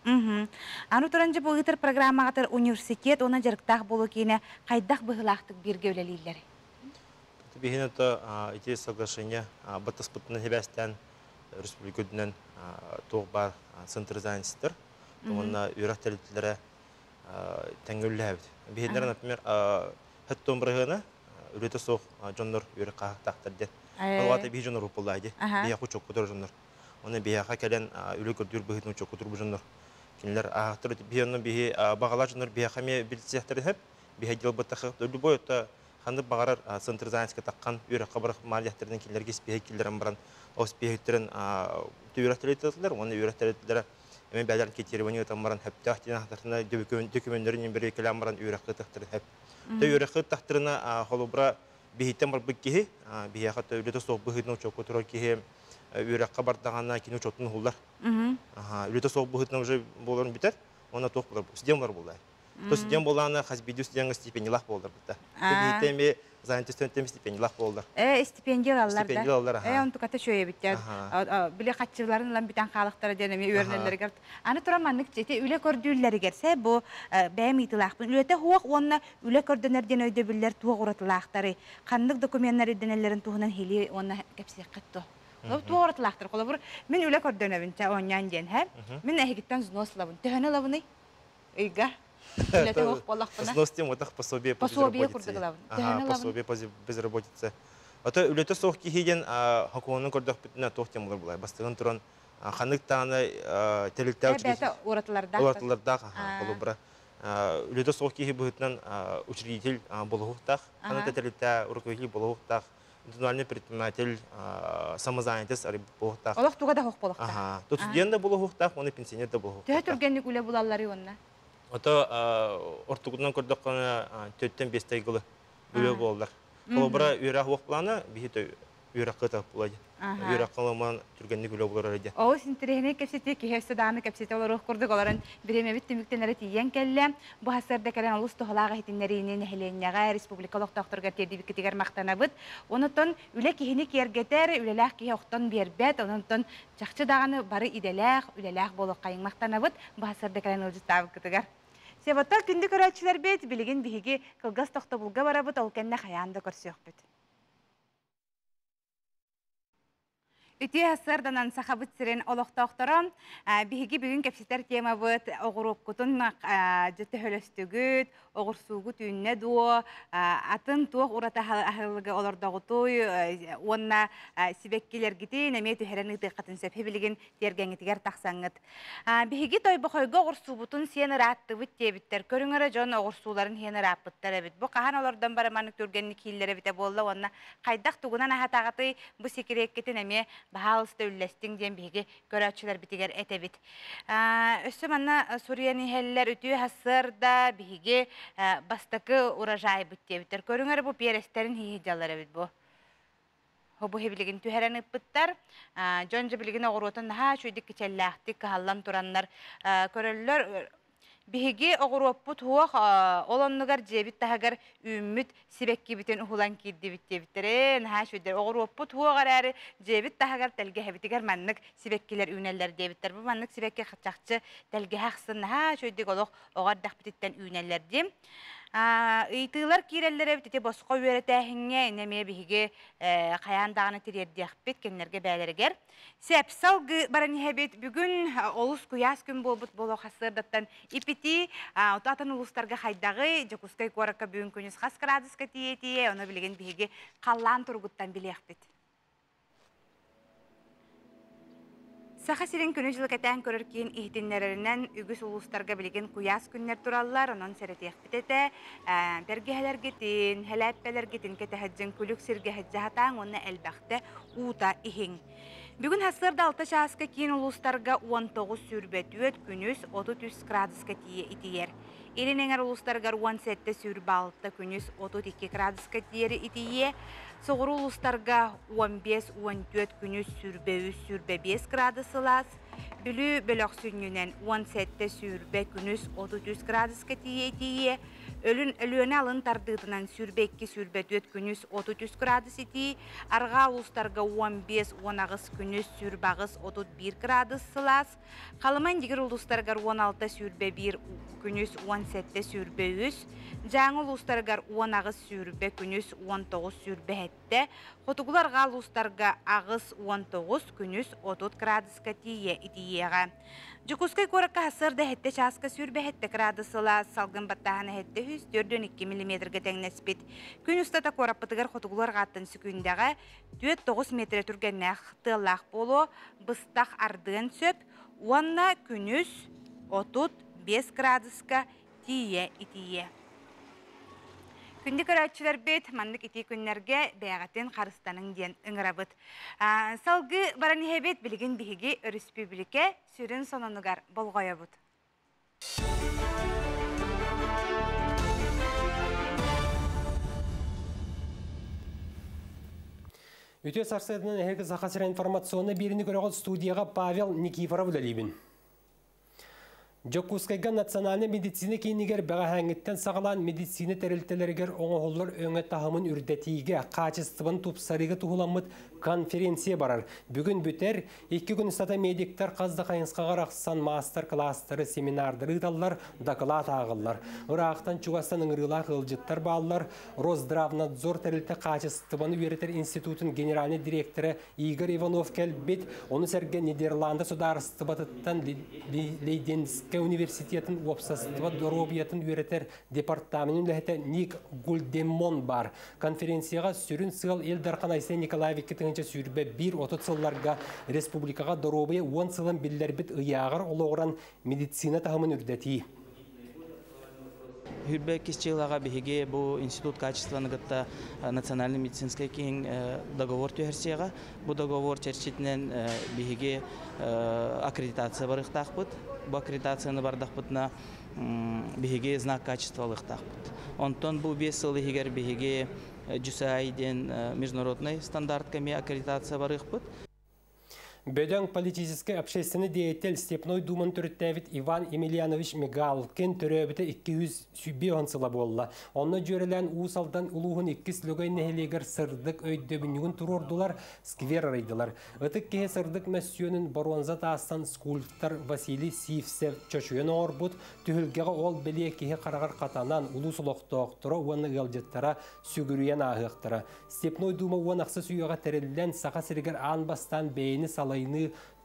Speaker 1: Аны туран дьэ бу ыытар программаҕытар университет уонна дьарыктаах буолуу киинэ хайдах быһыылаахтык бииргэ үлэлииллэрий?
Speaker 17: Биһиги это ити соглашение баттаспытынан сибээстээн республика үрдүнэн туох баар центр занятостар уонна үөрэх тэрилтэлэрэ тэҥҥэ үлэлээбит. Биһиннэр, например, хэттон бырыһыана үлэтэ суох дьоннор үөрэх хаһыктаахтар диэн. Ол аата биһи дьоннор уппуллаа ди. Биһиэхэ учуоккутар дьоннор. Оны биһиэхэ кэлэн үлэ көрдүүр быһыытын учуоккутур бу дьоннор. Кинилэр аахтар биһи онно биһи бағалар дьоннор биһиэхэ эмиэ билсиэхтэрин сөп. Биһи дьылбыттах любой это ханнык баҕарар центр занятска таххан үөрэххэ барах маалиахтарынан кинилэргэ испиэһэ киллэрэн баран ол испиэһиттэрин үөрэх тэрилтэлэр уонна үөрэх тэрилтэлэрэ эмэ бээлэр анкетирование ыытан баран хөптөөх диэн ахтарына документтерин бэрикэлээн баран үөрэххэ ыытахтарын хөп. Тэ үөрэххэ ыыттахтарына холобура биһиттэн барбыт киһи биһиэхэ үлэтэ суох быһыытынан учуокка турар киһи үөрэххэ бардаҕына кини учуоттун уһуллар. Үлэтэ суох быһыытынан уже буоларын бүтэр. Уонна туох булар студент булар буолар. То студент буолаана хас биирдии студеҥҥа стипендиялаах буолар бытта. Биһиттэн эми занятый студенттэн стипендиялаах буолар.
Speaker 1: Э, стипендия ылаллар да.
Speaker 17: Стипендия ылаллар, аха.
Speaker 1: Э, онтуката үчүгэй Били хаччыларын ылан бүтэн хаалыктара диэн эми үөрэнэллэригэр. Аны туран маннык ити үлэ көрдүүллэригэр сэ бу бэйэм ыйытылаахпын. Үлэтэ суох уонна үлэ көрдөнөр диэн өйдөбүллэр туох уратылаахтарый? Ханнык докуменнар ирдэнэллэрин туһунан хили уонна кэпсиэххит дуо? Туох уратылаахтар? Холобур, мин үлэ көрдөнөбүн, чэ, оонньоон диэн, һэ? Мин эһигиттэн взнос ылабын. Төһөнү ылабыный? Ыйга үлэтэ суох буоллахпына.
Speaker 17: Взнос тем отах пособие по
Speaker 1: Пособие курдук ылабын.
Speaker 17: Ага, пособие по безработице. Ото үлэтэ суох киһи диэн хокуонун көрдөхпүтүнэ туох диэн булар булай. Бастыгын туран ханнык даҕаны тэрилтээх
Speaker 1: бэйэтэ уратылардаах.
Speaker 17: Уратылардаах, холобура. Үлэтэ суох киһи быһыытынан учредитель болуһуктаах, ханнык да тэрилтэ руководитель болуһуктаах, индивидуальный предприниматель, самозанятость буолуохтаах.
Speaker 1: Олох туга да суох буолуохтаах.
Speaker 17: Ага. Студент да буолуохтаах, уонна пенсионер да буолуохтаах.
Speaker 1: Төһө түргэнник үлэ булалларый уонна?
Speaker 17: Ото ортугунан көрдөххө төттөн бестэй гылы үлэ буоллар. Холобура үөрэх уох плана биһи үөрэх кыта була Үөрэх кылыман түргэнник үлэ булар диэн.
Speaker 1: Олус интэриэһинэй кэпсэтии киһи өссө даҕаны кэпсэтэ олоруох курдук олорон бириэмэбит түмүктэнэрэ тиийэн кэллэ. Бу сарсыарда кэлэн олус туһалаах иһитиннэриини нэһилиэнньэҕэ, республика олохтоохторугар тиэрдибиккитигэр махтанабыт. Онон үлэ киһини киэргэтэр, үлэлээх киһи охтон биэрбэт. Онон чахчы даҕаны бары идэлээх, үлэлээх буолуоххайыҥ махтанабыт. Бу сарсыарда кэлэн ыалдьыттаабыккытыгар. Севоттар күндү көрөөччүлэрбит, билигин биһиги кылгас тохтобулга барабыт, ол кэннэ хайаан да көрсүөхпүт. Үтүө сарсыарданан Сахабыт сирин олохтоохторо биһиги бүгүн кэпсэтэр темабыт оҕуруоккутун төһөлөстүгүт, оҕурсуугут үүннэ дуо, атын туох ураты аһылыгы олордоҕутуй уонна сибэккилэргитин эмиэ түһэрэн ыытыаххытын сөп билигин тиэргэҥҥитигэр тахсаҥҥыт. Биһиги Тойбохойго оҕурсуубутун сиэн ырааттыбыт диэбиттэр. Көрүҥ эрэ дьон оҕурсууларын сиэн ырааппыттар эбит. Бу хаһан олордон бараманнык түргэнник кииллэр эбитэ буолла уонна хайдах тугунан аһатаҕытый бу секреккитин эмиэ баһаалыста үллэстиҥ диэн биһиги көрөөччүлэрбитигэр этэбит. Өссө манна суруйан иһэллэр үтүө сарсыарда биһиги бастакы урожайбыт диэбиттэр. Көрүҥ эрэ бу пиэрэстэрин хиһидьаллар эбит бу. Бу билигин түһэрэн ыппыттар. Дьон дьэ билигин оҕуруотун наһаа үчүгэйдик кичэллээхтик кыһаллан тураннар көрөллөр. Биһиги оҕуруоппут уох ол оннугар дьиэбит таһыгар үүммүт сибэккибитин уһулан киирдибит диэбиттэр. Ээ, наһаа үчүгэйдэр. Оҕуруоппут уох эрээри дьиэбит таһыгар тэлгэһэбитигэр маннык сибэккилэр үүнэллэр диэбиттэр. Бу маннык сибэкки чахчы тэлгэһэ ахсын наһаа үчүгэйдик олох оҕо эрдэхпититтэн үүнэллэр дии. Ыйытыылар киирэллэр эбит ити босхо үөрэтээһиҥҥэ иннэ эмиэ биһиги хайаан даҕаны тириэрдиэхпит кинилэргэ бээлэригэр. Сөп, салгыы баран иһэбит. Бүгүн олус куйаас күн буолбут буолуох сарсыардаттан ипити атын улуустарга хайдаҕый, Дьокуускай куоракка бүгүн күнүс хас градуска тиийэ-тиийэ, ону билигин биһиги халлаан туругуттан билиэхпит. Саха сирин күнү-дьылы кэтээн көрөр киин иһитиннэрэринэн үгүс улуустарга билигин куйаас күннэр тураллар, онон сэрэтиэхпит этэ. Бэргэһэлэргитин, һэлээппэлэргитин кэтэһэддьин күлүк сиргэ сылдьа сатааҥ уонна элбэхтэ уута иһиҥ. Бүгүн сарсыарда 6 чааска киин улуустарга 19,24, күнүс 33 градуска тиийэ итийэр. Илин эҥэр улуустарыгар 17,26, күнүс 32 градуска диэри итийиэ. Соҕуруу улуустарга 15-14, күнүс 23-25 градус сылаас. Бүлүү бөлөх сүнньүнэн 17-20, күнүс 33 градуска тиийэ итийиэ. Өлүн Өлүөнэ алын тардыытынан 22-24, күнүс 33 градус итии. Арҕаа улуустарга 15-18, күнүс 28-31 градус сылаас. Халыма Индигир улуустарыгар 16-21, күнүс 17-23, Дьааҥы улуустарыгар 18-20, күнүс 19-27, Хотугулар арҕаа улуустарга 8-19, күнүс 30 градуска тиийэ итийиэҕэ. Дьокуускай куоракка сарсыарда 7 чааска 27 градус сылаас, салгын баттааһына 742 миллиметргэ тэҥнэспит. Күн устата куораппытыгар хотугулар арҕааттан сүкүндэҕэ 4-9 миэтэрэ түргэннээх тыаллаах буолуо, быстах ардыан сөп уонна күнүс 35 градуска тиийэ итийиэ. Күндү көрөөччүлэрбит, маннык итии күннэргэ бэйэҕитин харыстаныҥ диэн ыҥырабыт. Салгыы баран иһэбит, билигин биһиги өрөспүүбүлүкэ сүрүн сонунугар болҕойобут.
Speaker 2: Үтүө сарсыарданан эһиги Саха сирэ информационнай биэриини көрөҕүт студияҕа Павел Никифоров үлэлиибин. Дьокуускайга национальнай медицина киинигэр бэҕэһээҥҥиттэн саҕалаан медицина тэрилтэлэригэр оҥоһуллар өҥө таһымын үрдэтиигэ, хаачыстыбаны тупсарыыга туһуламмыт конференция барар. Бүгүн бүтэр, Икки күн устата медиктэр хас да хайысхаҕа арахсан маастар-кылаастары, семинардары ыыталлар, дакылаат ааҕаллар. Ыраахтан чугастан ыҥырыылаах ыалдьыттар бааллар. Росздравнадзор тэрилтэ хаачыстыбаны үөрэтэр институтун генеральнай дириэктэрэ Игорь Иванов кэлбит. Ону сэргэ Нидерланды судаарыстыбатыттан Лейденскэй университетын уопсастыба доруобуйатын үөрэтэр департаменын үлэһитэ Ник Гульдемон баар. Конференцияҕа сүрүн сыал Ил Дархан Айсен Николаев 2021-30 сылларга республикаҕа доруобуйа уон сылын биллэрбит ыйааҕар олоҕуран медицина таһымын үрдэтии.
Speaker 3: Хүрбэ иккис чыылаҕа биһиги бу институт качествоны кытта национальный медицинскэй киин договор түһэрсиэҕэ. Бу договор чэрчитинэн биһиги аккредитация барыахтаахпыт. Бу аккредитацияны бардахпытына биһиги знак качества ылыахтаахпыт. Онтон бу 5 сыл иһигэр биһиги ДЮСАИ диэн международный стандартка эмиэ аккредитация барыахпыт.
Speaker 2: Бөдөҥ политическай общественный деятель Степной Думан төрүттээбит Иван Емельянович Мигалкин төрөөбүтэ 250 сыла буолла. Онно дьүөрэлээн Уус Алдан улууһун иккис Лөгөй нэһилиэгэр сырдык өйдөбүнньүгүн туруордулар, сквер арыйдылар. Ытык киһи сырдык мөссүөнүн боруонза таастан скульптор Василий Сивцев чочуйан оҥорбут, Түһүлгэҕэ ол бэлиэ киһи хараҕар хатанан, улуус олохтоохторо уонна ыалдьыттара сүгүрүйэн ааһыахтара. Степной Дума уон ахсыс үйэҕэ тэриллэн, Саха сиригэр аан бастаан бэйэни салайыныы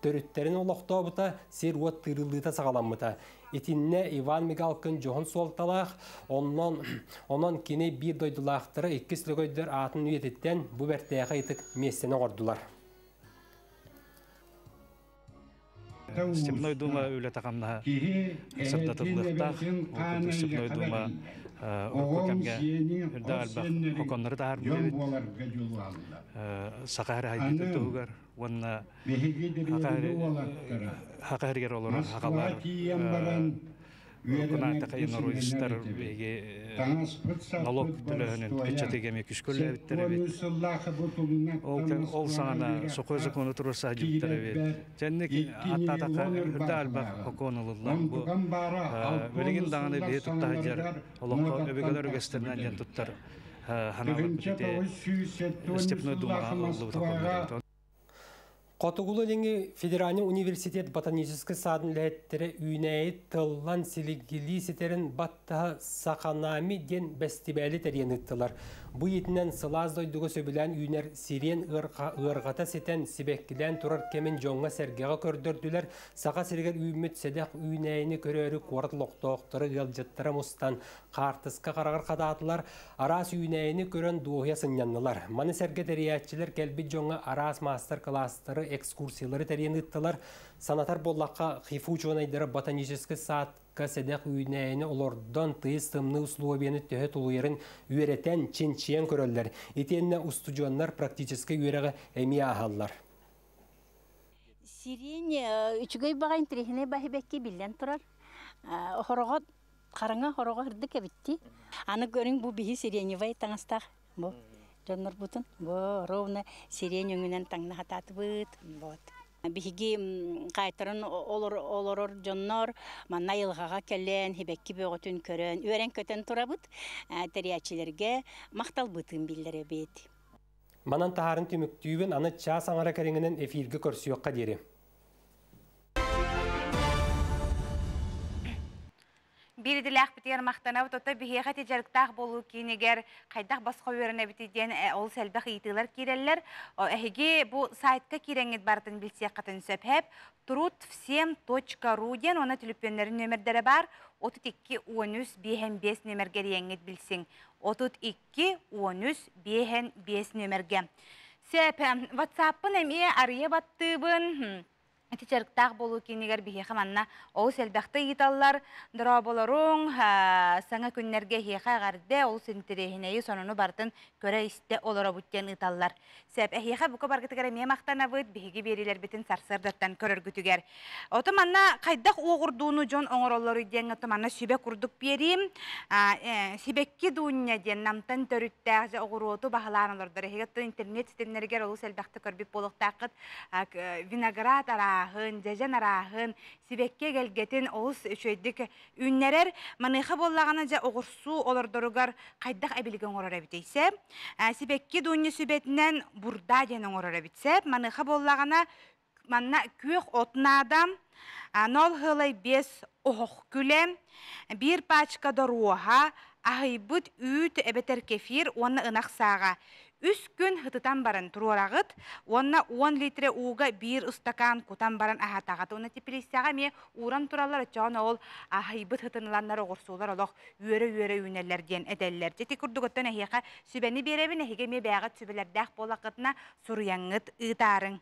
Speaker 2: төрүттэрин олохтообута, сир-уот тыырыллыыта саҕаламмыта. Итиннэ Иван Мигалкин дьоһун суолталаах, онон, онон кини биир дойдулаахтара иккис Лөгөйдөр аатын үйэтиттэн бу бэртээхэй ытык миэстэни оҥордулар.
Speaker 4: Степной Дума үлэтэ-хамнаһа сырдатыллыахтаах. Ол курдук Степной Дума урукку кэмҥэ үрдээх элбэх хоконнору таһаарбыт эбит. Саха сирэ хайдыытын туһугар уонна Саха сиригэр олорор сахалар Уруккунаатаха инороидстар биһиги налог төлөһүнүн кыччатыыга эмиэ күүскэ үлэлээбиттэр эбит. Ол саҕана сокуон закону туруорса сылдьыбыттар эбит. Дьэнник аттаатахха үрдэ элбэх сокуон ылыллар. Бу билигин даҕаны биһи тутта сылдьар олоххо өбүгэлэр үгэстэринэн диэн туттар ханааларбыт ити Степной Думаҕа ылыллыбыт сокуоннар эбит.
Speaker 2: Хотугулуу-Илиҥҥи федеральнай университет ботаническай саадын үлэһиттэрэ үүнээйи тыллан силигилии ситэрин баттаһа Саханами диэн бэстибээли тэрийэн ыыттылар. Бу иитинэн сылаас дойдуга сөбүлээн үүнэр сириэн ыарҕата ситэн сибэккилээн турар кэмин дьоҥҥо-сэргэҕэ көрдөрдүлэр. Саха сиригэр үүммүт сэдэх үүнээйини көрөөрү куорат олохтоохторо ыалдьыттара мустан хаартыска хараҕар хатаатылар, араас үүнээйини көрөн дуоһуйа сынньаннылар. Маны сэргэ тэрийээччилэр кэлбит дьоҥҥо араас маастар-кылаастары, экскурсиялары тэрийэн ыыттылар. Санатар буоллахха, ХИФУ учуонайдара ботаническай саадка сэдэх үүнээйини олордон, тыйыс тымныы условияны төһө тулуйарын үөрэтэн, чинчийэн көрөллөр. Итиэннэ устудьуоннар практическай үөрэҕи эмиэ ааһаллар.
Speaker 5: Сирень үчүгэй баҕа интэриэһинэй баһыбэкки биллэн турар. Хороҕо хараҥа хороҕо ырдык эбитти. Аны көрүҥ бу биһи сиреневай таҥастаах бу дьоннорбутун бу ровно сирень өҥүнэн таҥна хатаатыбыт. Вот. Биһиги хаайтаран олорор дьоннор манна айылҕаҕа кэлэн сибэкки бөҕөтүн көрөн үөрэн-көтөн турабыт. Тэрийээччилэргэ махталбытын биллэрэбит.
Speaker 2: Манан таһаарын түмүктүүбүн аны чаас аҥара кэриҥинэн эфиргэ көрсүөххэ диэри.
Speaker 1: Биир идэлээхпитигэр махтанабыт, ото биһиэхэ ити дьарыктаах буолуу киинигэр хайдах босхо үөрэнэбитий диэн ол элбэх ыйытыылар киирэллэр. Эһиги бу сайтка киирэҥҥит барытын билсиэххитин сөп. Хэп trudvsem.ru диэн уонна түлүпүөннэрин нүөмэрдэрэ баар. 32 13 5 нүөмэргэ эрийэҥҥит билсиҥ. 32 13 5 нүөмэргэ. Сөп, WhatsApp-пын эмиэ арыйа баттыыбын. Ити дьарыктаах буолуу киинигэр биһиэхэ манна олус элбэхтэ ыйыталлар. Дорооболоруҥ, саҥа күннэргэ эһиэхэ эҕэрдэ, олус интэриэһинэйи, сонуну барытын көрө-истэ олоробут диэн ыыталлар. Сөп, эһиэхэ бука баргытыгар эмиэ махтанабыт, биһиги биэриилэрбитин сарсыардаттан көрөргүтүгэр. Ото манна хайдах уоҕурдууну дьон оҥороллоруй диэҥҥэ ото манна сүбэ курдук биэриим. Сибэкки Дуунньа диэн намтан төрүттээх дьэ оҕуруоту баһылаан олордор. Эһиги оттон интернет ситимнэригэр олус элбэхтэ көрбүт буолуохтааххыт. Виноград арааһын, дьэдьэн арааһын, сибэкки эгэлгэтин олус үчүгэйдик үүннэрэр. Маныаха буоллаҕына дьэ оҕурсуу олордоругар хайдах эбилиги оҥорор эбитий сэ? Сибэкки Дуунньа сүбэтинэн бурда диэн оҥорор эбит сэ. Маныаха буоллаҕына Манна күөх от наада, нол хылай биэс оһох күлэ, биир пачка доруоһа, аһыйбыт үүт эбэтэр кефир уонна ынах сааҕа. Үс күн ытытан баран туруораҕыт уонна 10 литре ууга биир ыстакаан кутан баран аһатаҕыт. Уонна теплицэҕэ эмиэ ууран тураллар, оччоҕуна ол аһыйбыт ытыныланнар оҕурсуулар олох үөрэ-үөрэ үүнэллэр диэн этэллэр. Ити курдук оттон эһиэхэ сүбэни биэрэбин, эһиги эмиэ бэйэҕит сүбэлэрдээх буоллаххытына суруйаҥҥыт ыытаарыҥ.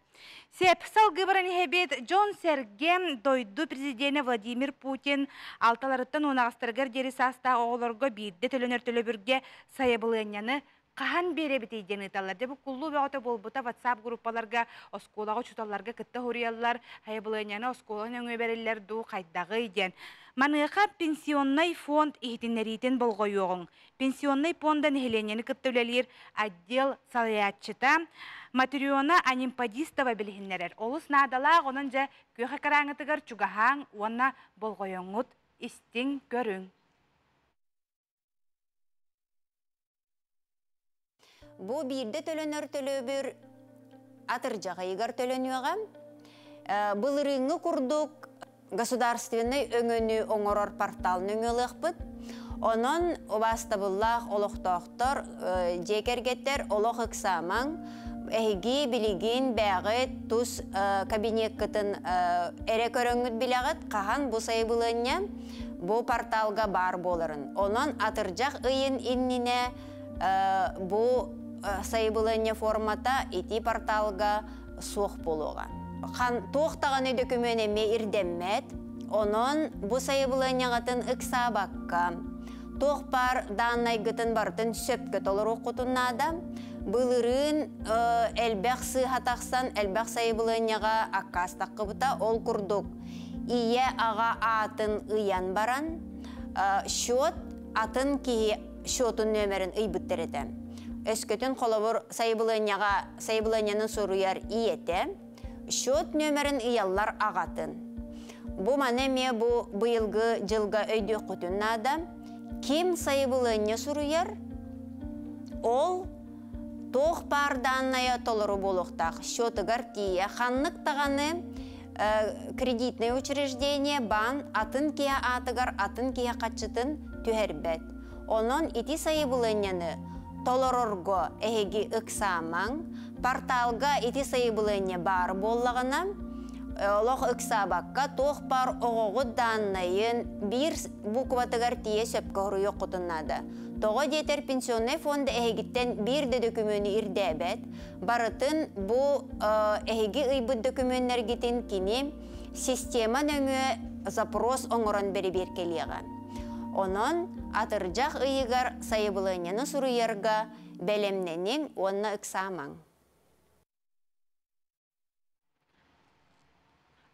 Speaker 1: Сеп салгыы баран иһэбит дьон-сэргэ дойду президенэ Владимир Путин алталарыттан уонаҕастарыгар диэри саастаах оҕолорго биирдэ төлөнөр төлөбүргэ сайабылыанньаны хаһан биэрэбитий диэн ыыталлар. Дьэ бу куллуу бөҕөтө буолбута WhatsApp группаларга оскуолаҕа учууталларга кытта суруйаллар, сайабылыанньаны оскуола нөҥүө бэриллэр дуу, хайдаҕый диэн. Маныаха пенсионнай фонд иһитиннэриитин болҕойуоҕуҥ. Пенсионнай пуонда нэһилиэнньэни кытта үлэлиир отдел салайааччыта Матрена Анимпадистова билиһиннэрэр. Олус наадалаах, онон дьэ күөх экраҥҥытыгар чугаһааҥ уонна болҕойоҥҥут истиҥ, көрүҥ.
Speaker 19: Бу биирдэ төлөнөр төлөбүр атырдьах ыйыгар төлөнүөҕэ. Былырыыҥҥы курдук государственнай өҥөнү оҥорор портал нөҥүө ылыахпыт. Онон убаастабыллаах олохтоохтор, дьиэ кэргэттэр олох ыксаамаҥ, эһиги билигин бэйэҕит тус кабинеккытын эрэ көрөҥҥүт билэҕит, хаһан бу сайабылыанньа бу порталга баар буоларын. Онон атырдьах ыйын иннинэ бу сайабылыанньа формата ити порталга суох буолуоҕа. Хан туох даҕаны дөкүмүөн эмиэ ирдэммэт. Онон бу сайабылыанньаҕытын ыксаабакка, туох баар дааннайгытын барытын сөпкө толоруоххутун наада. Былырыын элбэх сыыһа тахсан, элбэх сайабылыанньаҕа аккаастаххыбыта. Ол курдук, ийэ аҕа аатын ыйан баран, счет атын киһи счетун нүөмэрин ыйбыттар этэ. Өскөтүн холобур сайабылыанньаҕа сайабылыанньаны суруйар ийэтэ счет нүөмэрин ыйаллар аҕатын. Бу маны эмиэ бу быйылгы дьылга өйдүөххүтүн наада. Ким сайабылыанньа суруйар, ол Туох баар дааннайа толору буолуохтаах. Счетыгар тиийэ ханнык даҕаны кредитное учреждение баан атын киһи аатыгар атын киһи хаччытын түһэрбэт. Онон ити сайыбылыанньаны толорорго эһиги ыксаамаҥ, порталга ити сайыбылыанньа баар буоллаҕына, олох ыксаабакка туох баар оҕоҕут дааннайын биир букватыгар тиийэ сөпкө хоруйуоххутун наада. Тоҕо диэтэр пенсионнай фонда эһигиттэн биир да дөкүмүөнү ирдээбэт. Барытын бу эһиги ыйбыт дөкүмүөннэргитин кини система нөҥүө запрос оҥорон бэрэбиэркэлиэҕэ. Онон атырдьах ыйыгар сайабылыанньаны суруйарга бэлэмнэниҥ уонна ыксаамаҥ.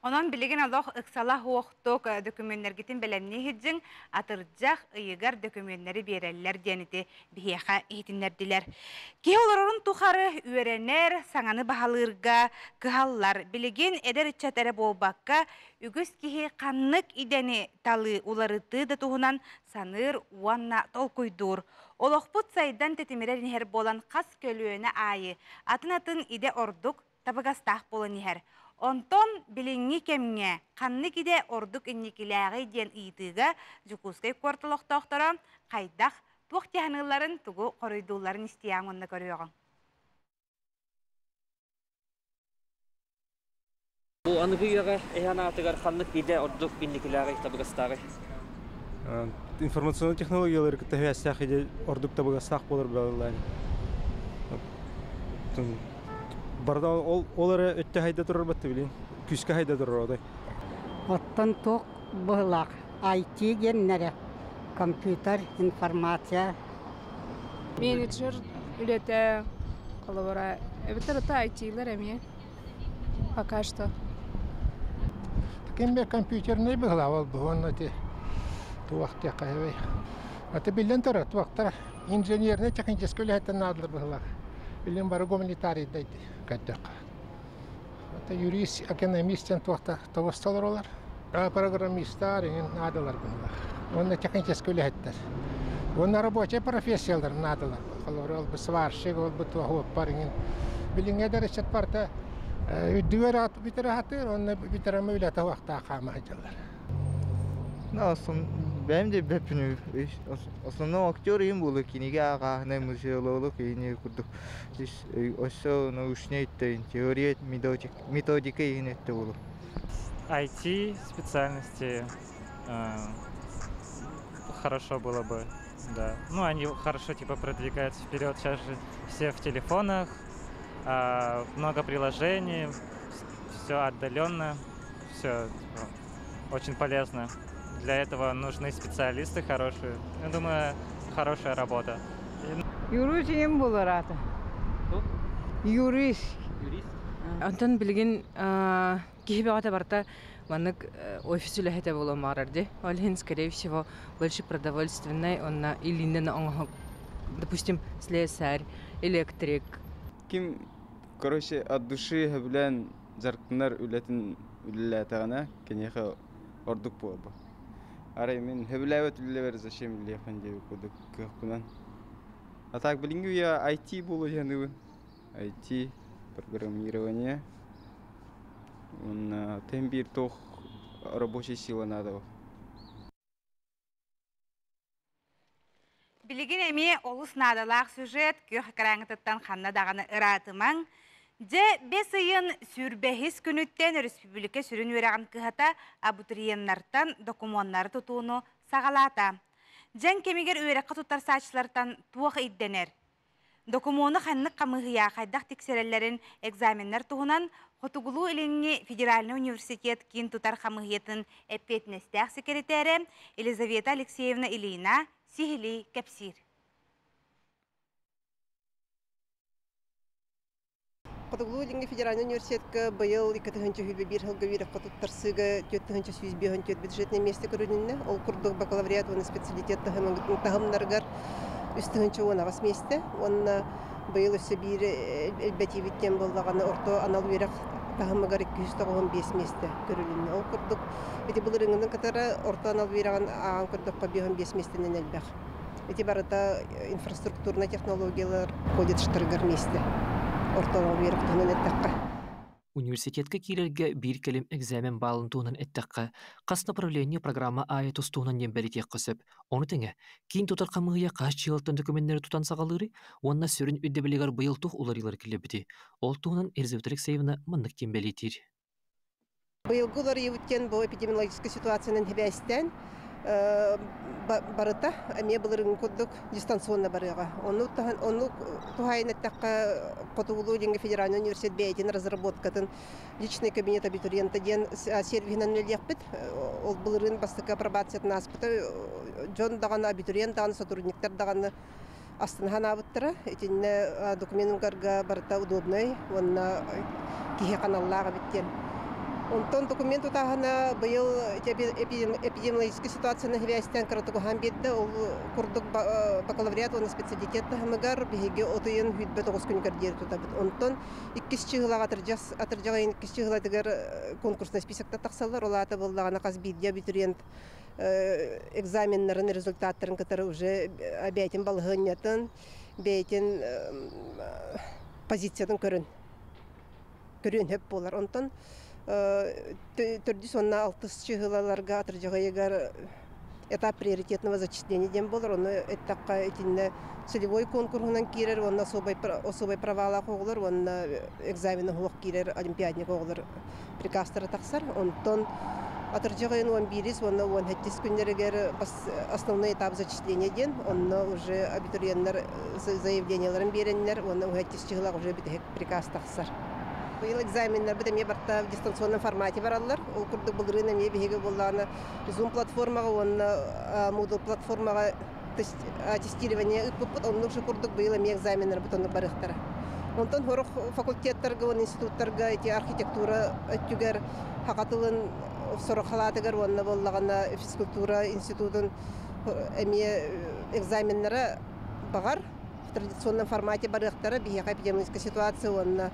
Speaker 1: Онон билигин олох ыксала хуохтук дөкүмүөннэргитин бэлэмнии сылдьыҥ, атырдьах ыйыгар дөкүмүөннэри биэрэллэр диэн ити биһиэхэ иһитиннэрдилэр. Киһи олорорун тухары үөрэнэр, саҥаны баһылыырга кыһаллар. Билигин эдэр ыччат эрэ буолбакка, үгүс киһи ханнык идэни талыы, уларытыы да туһунан саныыр уонна толкуйдуур. Олохпут сайдан тэтимирэн иһэр буолан хас көлүөнэ аайы атын-атын идэ ордук табыгастаах буолан иһэр. Онтон билиҥҥи кэмҥэ ханнык идэ ордук инникилээҕий диэн ыйытыыга Дьокуускай куорат олохтоохторо хайдах, туох дьаһаныыларын, тугу хоруйдуулларын истиэҕиҥ уонна көрүөҕүҥ.
Speaker 20: Бу аныгы үйэҕэ эһэн аатыгар ханнык идэ ордук инникилээҕий, табыгастааҕый?
Speaker 21: Информационнай технологиялары кытта сибээстээх идэ ордук табыгастаах буолар быһаллаан. Барыта ол ол эрэ өттө хайда турар батты билин. Күүскэ хайда турар отой.
Speaker 22: Оттон туох быһылаах IT диэннэрэ компьютер, информация.
Speaker 23: Менеджер үлэтэ холобура эбэтэр это IT-лэр эмиэ пока что.
Speaker 24: Ким бе компьютерный быһылаабал бу ити туох диэххэ Аты биллэн турар туохтара инженернэй техническэй үлэһиттэн наадалар быһылаах. Билин бары гуманитарийдай көрдөххө. Ата юрист, экономист диэн туохта тобостолор олар. Программистар иҥин наадалар быһылаах. Уонна техническэй үлэһиттэр. Уонна рабочай профессиялар наадалар. Холобура, ол бу сварщик, ол бу туох иҥин. Билиҥҥэ дэречет барта үрдүгэр бүтэрэ сатыыр, уонна бүтэрэмэ үлэтэ уохтаах хаама сылдьаллар.
Speaker 25: Ну, бэйэм да билбэппин. Основном актер им буолу кинигэ ааҕааһына музеолог ини курдук өссө научнай теория методика иһин өттө буолу.
Speaker 26: IT специальности хорошо было бы, да. Ну, они хорошо типа продвигаются вперед. Сейчас же все в телефонах, много приложений, все отдаленно, все типа, очень полезно. Для этого нужны специалисты хорошие. Я думаю, хорошая работа.
Speaker 27: Юрист им буолар ата. Юрист.
Speaker 20: Юрист?
Speaker 28: Онтон билигин киһи бөҕөтө барыта маннык офис үлэһитэ буолуон баҕарар дии. Ол иһин, скорее всего, больше продовольственный уонна илиинэн оҥоһук, допустим, слесарь, электрик.
Speaker 25: Ким, короче, от души сөбүлээн дьарыктанар үлэтин үлэлээтэҕинэ, киниэхэ ордук буолбу. Арай мин сөбүлээбэт үлэлэбэр зачем үлэлиэхпин диэбит курдук кыахпынан. А так билиҥҥи үйэ IT буолуо диэн IT, программирование. Уонна тем биир туох рабочая сила надо.
Speaker 1: Билигин эмиэ олус наадалаах сюжет күөх экраҥҥытыттан ханна даҕаны ыраатымаҥ. Дьэ, бэс ыйын сүүрбэһис күнүттэн өрөспүүбүлүкэ сүрүн үөрэҕин кыһата абитуриеннартан докумуоннары тутууну саҕалаата. Дьаҥ кэмигэр үөрэххэ туттарсааччылартан туох ирдэнэр? Докумуону ханнык хамыыһыйа хайдах тиксэрэллэрин экзаменнар туһунан Хотугулуу-Илиҥҥи федеральнай университет киин тутар хамыыһыйатын эппиэтинэстээх сэкирэтээрэ Елизавета Алексеевна Ильина сиһилии кэпсиир.
Speaker 29: Хотугулуу-Илиҥҥи федеральнай университетка быйыл 2021 сылга үөрэххэ туттарсыыга 4154 бюджетнай миэстэ көрүлүннэ. Ол курдук бакалавриат уонна специалитет таһымнарыгар 3018 миэстэ уонна быйыл өссө биир элбэтиибит диэн буоллаҕына орто анал үөрэх таһымыгар 295 миэстэ көрүлүннэ. Ол курдук ити былырыыҥҥыны кытары орто анал үөрэҕин ааҕан көрдөххө 55 миэстэнэн элбэх. Ити барыта инфраструктурнай технологиялар колледжтарыгар миэстэ. Ортолоҕу үөрэх туһунан эттэххэ.
Speaker 6: Университетка киирэргэ биир кэлим экзамен баалын туһунан эттэххэ, хас направление программа аайы тус-туһунан диэн бэлитиэххэ сөп. Ону тэҥэ, киин тутар хамыыһыйа хас дьыалаттан докуменнары тутан саҕалыырый уонна сүрүн ирдэбилигэр быйыл туох уларыйыылар киллэрбитий? Ол туһунан Елизавета Алексеевна маннык диэн бэлиэтиир.
Speaker 29: Быйылгы уларыйыбыт диэн бу эпидемиологическай ситуациянан сибээстээн барыта эмиэ былырыҥҥы курдук дистанционно барыаҕа. Ону ону туһаайан эттэххэ, Хотугулуу-Илиҥҥи федеральнай университет бэйэтин разработкатын личный кабинет абитуриента диэн сервиһинэн үлэлиэхпит. Ол былырыын бастакы апробациятын ааспыта. Дьон даҕаны, абитуриент даҕаны, сотрудниктар даҕаны астына санаабыттара. Итиннэ документ угарга барыта удобнай уонна киһи ханаллаах эбит диэн. Онтон документ тутааһына быйыл эпидемиологическай ситуацияны сибээстээн кыратык уһаан биэрдэ. Ол курдук бакалавриат уонна специалитет таһымыгар биһиги от ыйын 29 күнүгэр диэри тутабыт. Онтон иккис чыһылаҕа атырдьах ыйын иккис чыһылатыгар конкурсный списокта тахсаллар. Ол аата буоллаҕына хас биирдии абитуриент экзаменнарын результаттарын кытары уже бэйэтин балаһыанньатын, бэйэтин позициятын көрөн көрүөн сөп буолар. Онтон төрдүс уонна алтыс чыһылаларга атырдьаҕайыгар этап приоритетного зачисления диэн буолар. Ону эттэххэ итиннэ целевой конкурһунан киирэр уонна особый правалаах оҕолор уонна экзамен оһуох киирэр олимпиадник оҕолор приказтара тахсар. Онтон атырдьах ыйын 11 уонна 17 күннэригэр основной этап зачисления диэн, онно уже абитуриеннар заявленияларын биэрэннэр уонна 17 чыһылаах уже бүтэһик приказ тахсар. Быйыл экзаменнарбыт эмиэ барта в дистанционном формате бараллар. Ол курдук былырыын эмиэ биһиги буоллаҕына Zoom платформаҕа уонна Moodle платформаҕа тестирование ыыппыппыт. Оннук же курдук быйыл эмиэ экзаменнарбыт оннук барыахтара. Онтон сорох факультеттарга уонна институттарга ити архитектура өттүгэр саха тылын сорох халаатыгар уонна буоллаҕына физкультура институтун эмиэ экзаменнара баҕар в традиционном формате барыахтара. Биһиэхэ эпидемическая ситуация уонна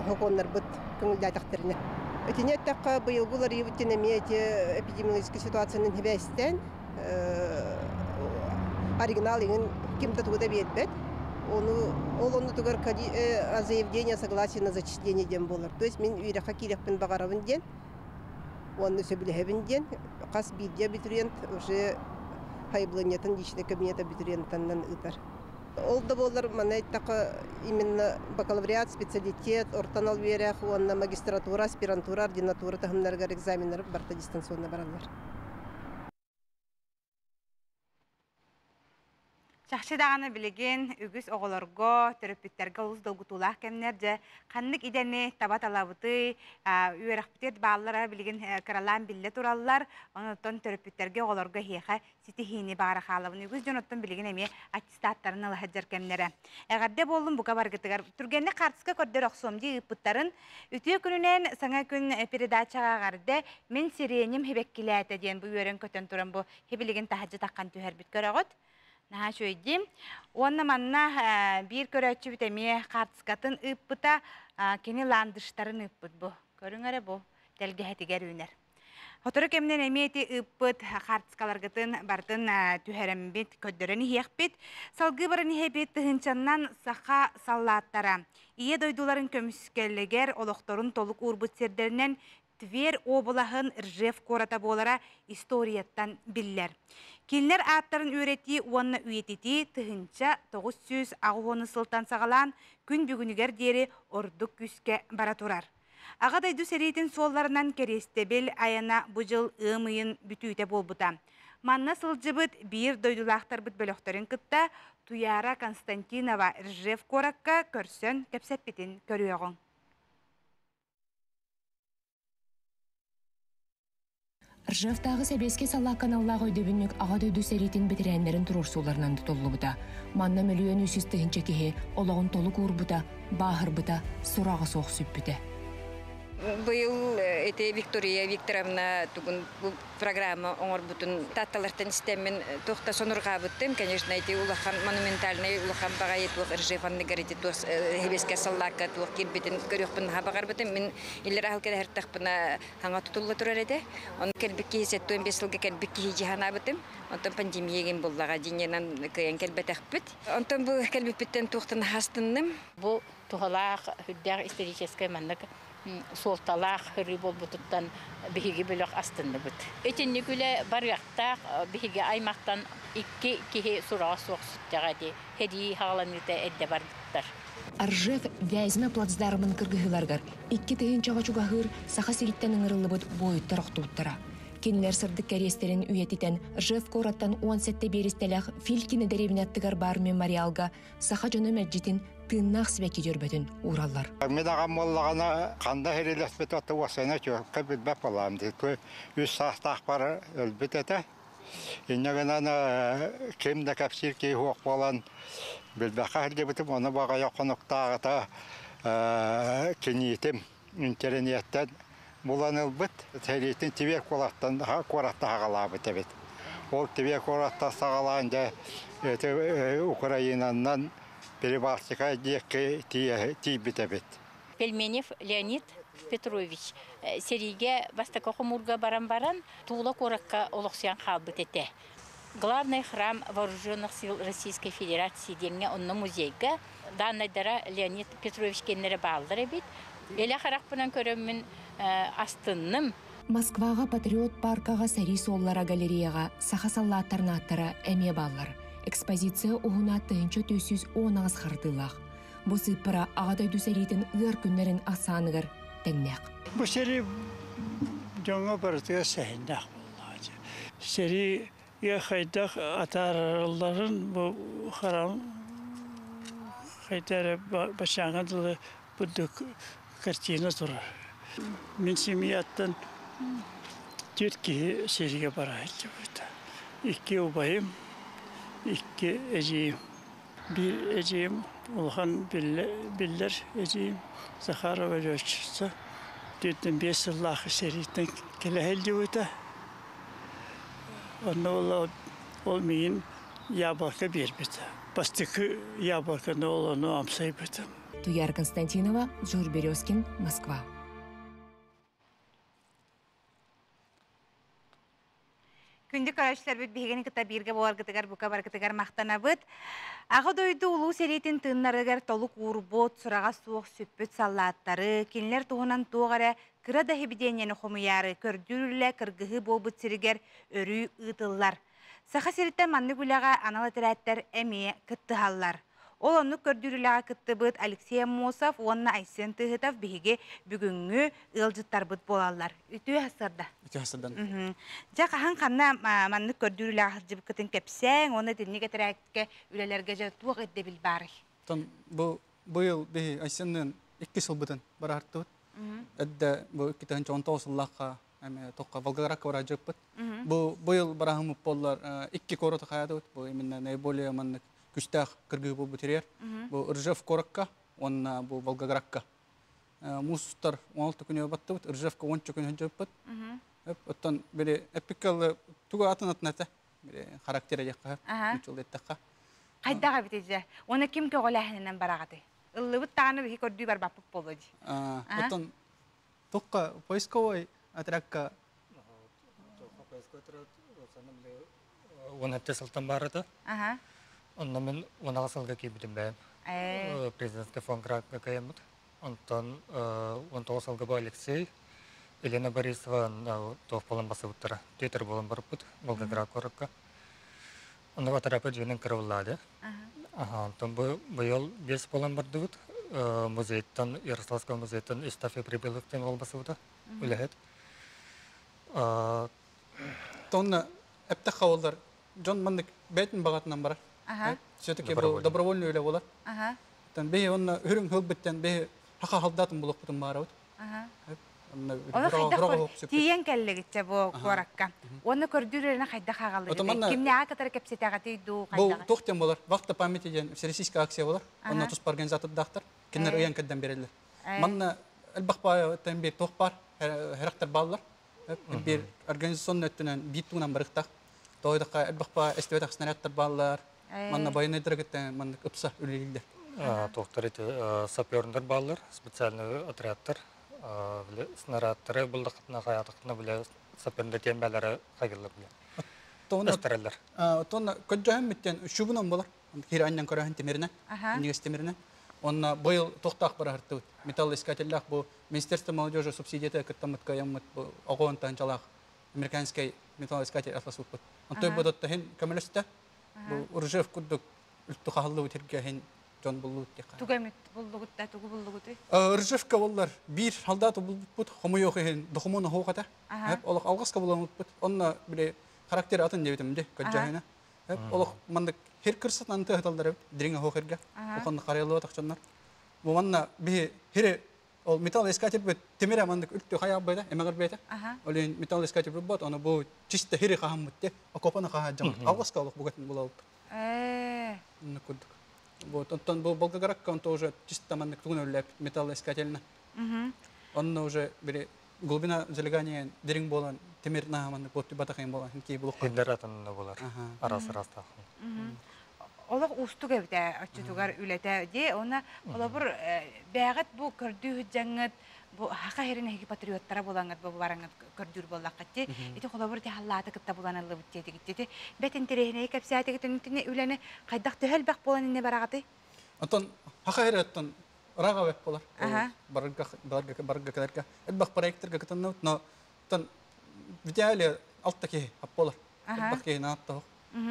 Speaker 29: сокуоннарбыт көҥүллээтэхтэринэ. Итини эттэххэ, быйылгы уларыйыбыт диэн эмиэ ити эпидемиологическай ситуациянан сибээстээн оригинал иҥин ким да тугу да биэрбэт. Ону ол оннутугар заявление согласие на зачисление диэн буолар. То есть мин үөрэххэ киириэхпин баҕарабын диэн уонна сөбүлэһэбин диэн хас биирдии абитуриент уже сайабылыанньатын личный кабинет абитуриентанан ыытар. Ол да буоллар манна эттэххэ именно бакалавриат, специалитет, орто анал үөрэх уонна магистратура, аспирантура, ординатура таһымнарыгар экзаменнар барыта дистанционно бараллар.
Speaker 1: Чахчы даҕаны билигин үгүс оҕолорго, төрөппүттэргэ олус долгутуулаах кэмнэр дьэ ханнык идэни таба талабытый, үөрэхпитигэр бааллара билигин кыралаан биллэ тураллар. Онон төрөппүттэргэ, оҕолорго эһиэхэ ситиһиини баара хаалабын. Үгүс дьон оттон билигин эмиэ аттестаттарын ыла сылдьар кэмнэрэ. Эҕэрдэ буоллун бука баргытыгар. Түргэнник хаартыска көрдөр охсуом дии ыыппыттарын. Үтүө күнүнэн саҥа күн передачаҕа эҕэрдэ. Мин сиреним хибэккилээтэ диэн бу үөрэн-көтөн туран бу хибилигин таһырдьа таххан түһэрбит көрөҕүт. Наһаа үчүгэйдии. Уонна манна биир көрөөччүбүт эмиэ хаартыскатын ыыппыта, кини ландыштарын ыыппыт бу. Көрүҥ эрэ бу тэлгэһэтигэр үүнэр. Сотору кэминэн эмиэ ити ыыппыт хаартыскаларгытын барытын түһэрэммит, көрдөрөн иһиэхпит. Салгыы баран иһэбит тыһыынчаннан саха саллааттара Ийэ дойдуларын көмүскэлигэр олохторун толук уурбут сирдэринэн Тверь уобалаһын Ржев куората буолара историяттан биллэр. Кинилэр ааттарын үөрэтии уонна үйэтитии 1980 сылтан саҕалаан күн бүгүнүгэр диэри ордук күүскэ бара турар. Аҕа дойду сэриитин суолларынан кэриэстэбил айана бу дьыл ыам ыйын бүтүүтэ буолбута. Манна сылдьыбыт биир дойдулаахтарбыт бөлөхтөрүн кытта Туяра Константинова Ржев куоракка көрсөн кэпсэппитин көрүөҕүҥ.
Speaker 7: Ржевтааҕы сэбиэскэй саллаакка аналлаах өйдөбүнньүк Аҕа дойду сэриитин бэтэрээннэрин туруорсууларынан тутуллубута. Манна мөлүйүөн үс тыһыынча киһи олоҕун толук уурбута, бааһырбыта, сураҕа суох сүппүтэ.
Speaker 8: Быйыл эти Виктория Викторовна тугун бу программа оҥорбутун Таатталартан истэммин туох да сонурҕаабыттым. Конечно, эти улахан монументальный улахан баҕайы туох Ржев анныгар ити туох Хебеске саллаакка туох киирбитин көрүөхпүн наһаа баҕарбытым. Мин иллэр аһыл кэлэһэртэхпинэ хаҥа тутулла турар этэ. Ону кэлбит киһи 75 сылга кэлбит киһи дьаһанаабытым. Онтон пандемия гин буллаҕа дьиннэнэн кыайан кэлбэтэхпит. Онтон бу кэлбиппиттэн туохтан астынным.
Speaker 5: Бу туһалаах, үрдээх историческай маннык суолталаах хырыы буолбутуттан биһиги бөлөх астынныбыт. Итинник үлэ барыахтаах биһиги аймахтан икки киһи сураҕа суох сүттэҕэ ди сэрии хаҕаланыыта эрдэ барбыттар.
Speaker 7: Ржев Вязьма плацдармын кыргыһыыларыгар 2000-ҕа чугаһыыр Саха сириттэн ыҥырыллыбыт буойуттар охтубуттара. Кинилэр сырдык кэриэстэрин үйэтитэн Ржев куораттан 17 биэристэлээх Филькино дэриэбинэ аттыгар баар мемориалга саха дьоно мэлдьитин тыыннаах сибэкки дьөрбөтүн уураллар.
Speaker 9: Мин аҕам буоллаҕына ханна сэриилэспит аты уосайна чуокка билбэт буолаам дии. Үс саастаахпар өлбүт этэ. Инньэ гынан ким да кэпсиир киһи суох буолан билбэххэ сылдьыбытым. Ону баҕайы хонуктааҕыта киниитим интэриниэттэн булан ылбыт. Сэриитин Тверь куораттан куораттан саҕалаабыт эбит. Ол Тверь куораттан саҕалаан дьэ ити Украинанан Прибалтика диэки тиийбит эбит.
Speaker 5: Пельменев Леонид Петрович сэриигэ бастакы хомуурга баран баран Тула куоракка олохсуйан хаалбыт этэ. Главный храм Вооруженных сил Российской Федерации диэҥҥэ онно музейга дааннайдара Леонид Петрович кэннэрэ бааллар эбит. Элэ харахпынан көрөммүн астынным.
Speaker 7: Москваҕа Патриот паркаҕа сэрии суоллара галереяҕа саха саллааттарын ааттара эмиэ бааллар. Экспозиция уһуна 1418 хардыылаах. Бу сыыппара Аҕа дойду сэриитин ыар күннэрин ахсааныгар тэҥнээх.
Speaker 10: Бу сэрии дьоҥҥо барытыгар сэһэннээх буоллаҕа. Сэрии хайдах атааралларын бу харам хайда эрэ бачааҥҥа дылы бурдук картина турар. Мин семьяттан түөрт киһи сэриигэ бара сылдьыбыта. Икки убайым, икки эдьиийим. Биир эдьиийим улахан биллэр эдьиийим Захарова летчица 45 сыллаах сэрииттэн кэлэ сылдьыбыта. Онно ол, ол миигин яблоко биэрбитэ. Бастакы яблоконы ол ону амсайбытым.
Speaker 7: Туяр Константинова, Жур Березкин, Москва.
Speaker 1: Күндү көрөөччүлэрбит биһигини кытта бииргэ буоларгытыгар бука баргытыгар махтанабыт. Аҕа дойду улуу сэриитин тыыннарыгар толук уурбут, сураҕа суох сүппүт саллааттары, кинилэр туһунан туох эрэ кыра да сибидиэнньэни хомуйаары көрдүүр үлэ кыргыһыы буолбут сиригэр өрүү ыытыллар. Саха сириттэн маннык үлэҕэ анал этэрээттэр эмиэ кыттыһаллар. Ол оннук көрдүүр үлэҕэ кыттыбыт Алексей Аммосов уонна Айсен Тыһытов биһиги бүгүҥҥү ыалдьыттарбыт буолаллар. Үтүө сарсыарда.
Speaker 11: Үтүө сарсыардан.
Speaker 1: Дьэ хаһан ханна маннык көрдүүр үлэҕэ сылдьыбыккытын кэпсээҥ уонна итинник этэрээккэ үлэлэргэ дьэ туох ирдэбил баарый?
Speaker 11: Оттон бу быйыл биһи Айсенныын икки сылбытын бараартыбыт. Эдде бу 2019 сыллаахха эме тоққа Волгоградка бараажыппыт. Бу быйыл бараһымыт боллар икки корота хаядыбыт. Бу именно наиболее маннык күстээх кыргыы буолбут ириэр. Бу Ржев куоракка уонна бу Волгоградка. Муус устар 16 күнү баттыбыт, Ржевка 10 күнү сылдьыбыппыт. Оттон били эппиккэ тугу атын атын этэ. Били характера диэххэ, нуччалыы эттэххэ.
Speaker 1: Хайдах эбит дьэ? Уонна ким көҕүлээһининэн бараҕатый? Ыллыбыт даҕаны биһи көрдүү барбаппыт буолуо дии.
Speaker 11: Оттон Тухха поисковой отрядка
Speaker 12: 17 сылтан барыта. Онно мен 16 сылга киирбитим бэйэм. Президентский фонд кыайаммыт. Онтон 19 сылга бу Алексей, Елена Борисова туох буолан басыбыттара. Твиттер буолан барыппыт Волгоград куоракка. Онно отряпа дьиэнин кырыллаады. Онтон бу быйыл бес буолан бардыбыт. Музейтан, Ярославского музейтан Истафия Прибылых диэн уол басыбыта. Үлэһит.
Speaker 11: Тонна эптэх хавалдар дьон маннык бэйтин баҕатынан барар. Все-таки бу добровольный үлэ болар. Тан бэйи онна үрүҥ хылбыттан бэйи хаха халдатын булуқпутун баарабыт.
Speaker 1: Оны хайдах тиийэн кэллигитчэ бу куоракка. Уонна көрдүүр эрэнэ хайдах аҕаллыгыт? Кимнээҕэ кытары кэпсэтэҕитий дуу
Speaker 11: хайдаҕы? Бу туох диэн болар? Вахта памяти диэн всероссийская акция болар. Онно туспа организатордаахтар. Кинилэр ыйан кэрдэн береллер. Манна Элбэх баай бир туох бар, херактер баллар. Бир организационный өттүнэн бит тугунан барыктах. Тойдакка элбэх баа эстебетах снарядтар баллар. Манна военныйдар кытта маннык ыпса үлелилер.
Speaker 12: Тоқтар ити саперндар баллар, специальный отрядтар. Снарядтары булдақытына хаятықытына биле саперндар тембәләре хайгылар биле. Эстереллер.
Speaker 11: Тонна көджөһөн биттен шубунан болар. Хир аннан көрөһөн темирine, нигес темирine. Онна быйыл тоқтақ бара хартыбыт. Металлоискательлах бу Министерство молодежи субсидията кыттамыт каяммыт бу огон танчалах американский металлоискатель атлас уппут. Онтой бу дотта хин көмөлөстө. Бу Уржев куддук үлтү кахаллы терге хин жон буллут тека.
Speaker 1: Тугамит буллугутта тугу буллугуты.
Speaker 11: Ржевка боллар бир халдаты булбут хомойох хин докумона хоқата. Хеп олох алгаска буламыт. Онна биле характер атын дебитим де көджахына. Хеп олох мандык хер кырсат анты хаталдар диринге хохерге. Охон карайлы тахчаннар. Бу манна би хире ол металлоискатель бит темире мандык үлтү хая байда эмегер бейте. Олин металлоискатель бут аны бу чисто хире кахам бутте. Окопана каха жам. Алгаска олох бугатын булалып. Кудук. Вот, онтон бу Волгоградка он тоже чисто мандык тугун өлләп металлоискательна. Онно уже бире глубина залегания диринг болан темир на мандык бот батахын болан хинки булук.
Speaker 12: Хиндер атынны болар. Арасы раста.
Speaker 1: Олох устук эбите оччутугар үлете де она олобур бәгат бу көрдүү жаңыт бу хака херин эки патриоттара болаңыт бу бараңыт көрдүр боллаккатти ити холобур ти халлааты кытта буланылы бутти тигиттити бет интерехине кепсаати түнүтүнө үлени кайдак төһөл бак болан инне барагаты.
Speaker 11: Онтон хака хери оттон рага веб болар. Барга барга барга кадерка. Элбах проекттер кытынны, но тон в идеале алтта ки хап болар. Элбах ки наатта.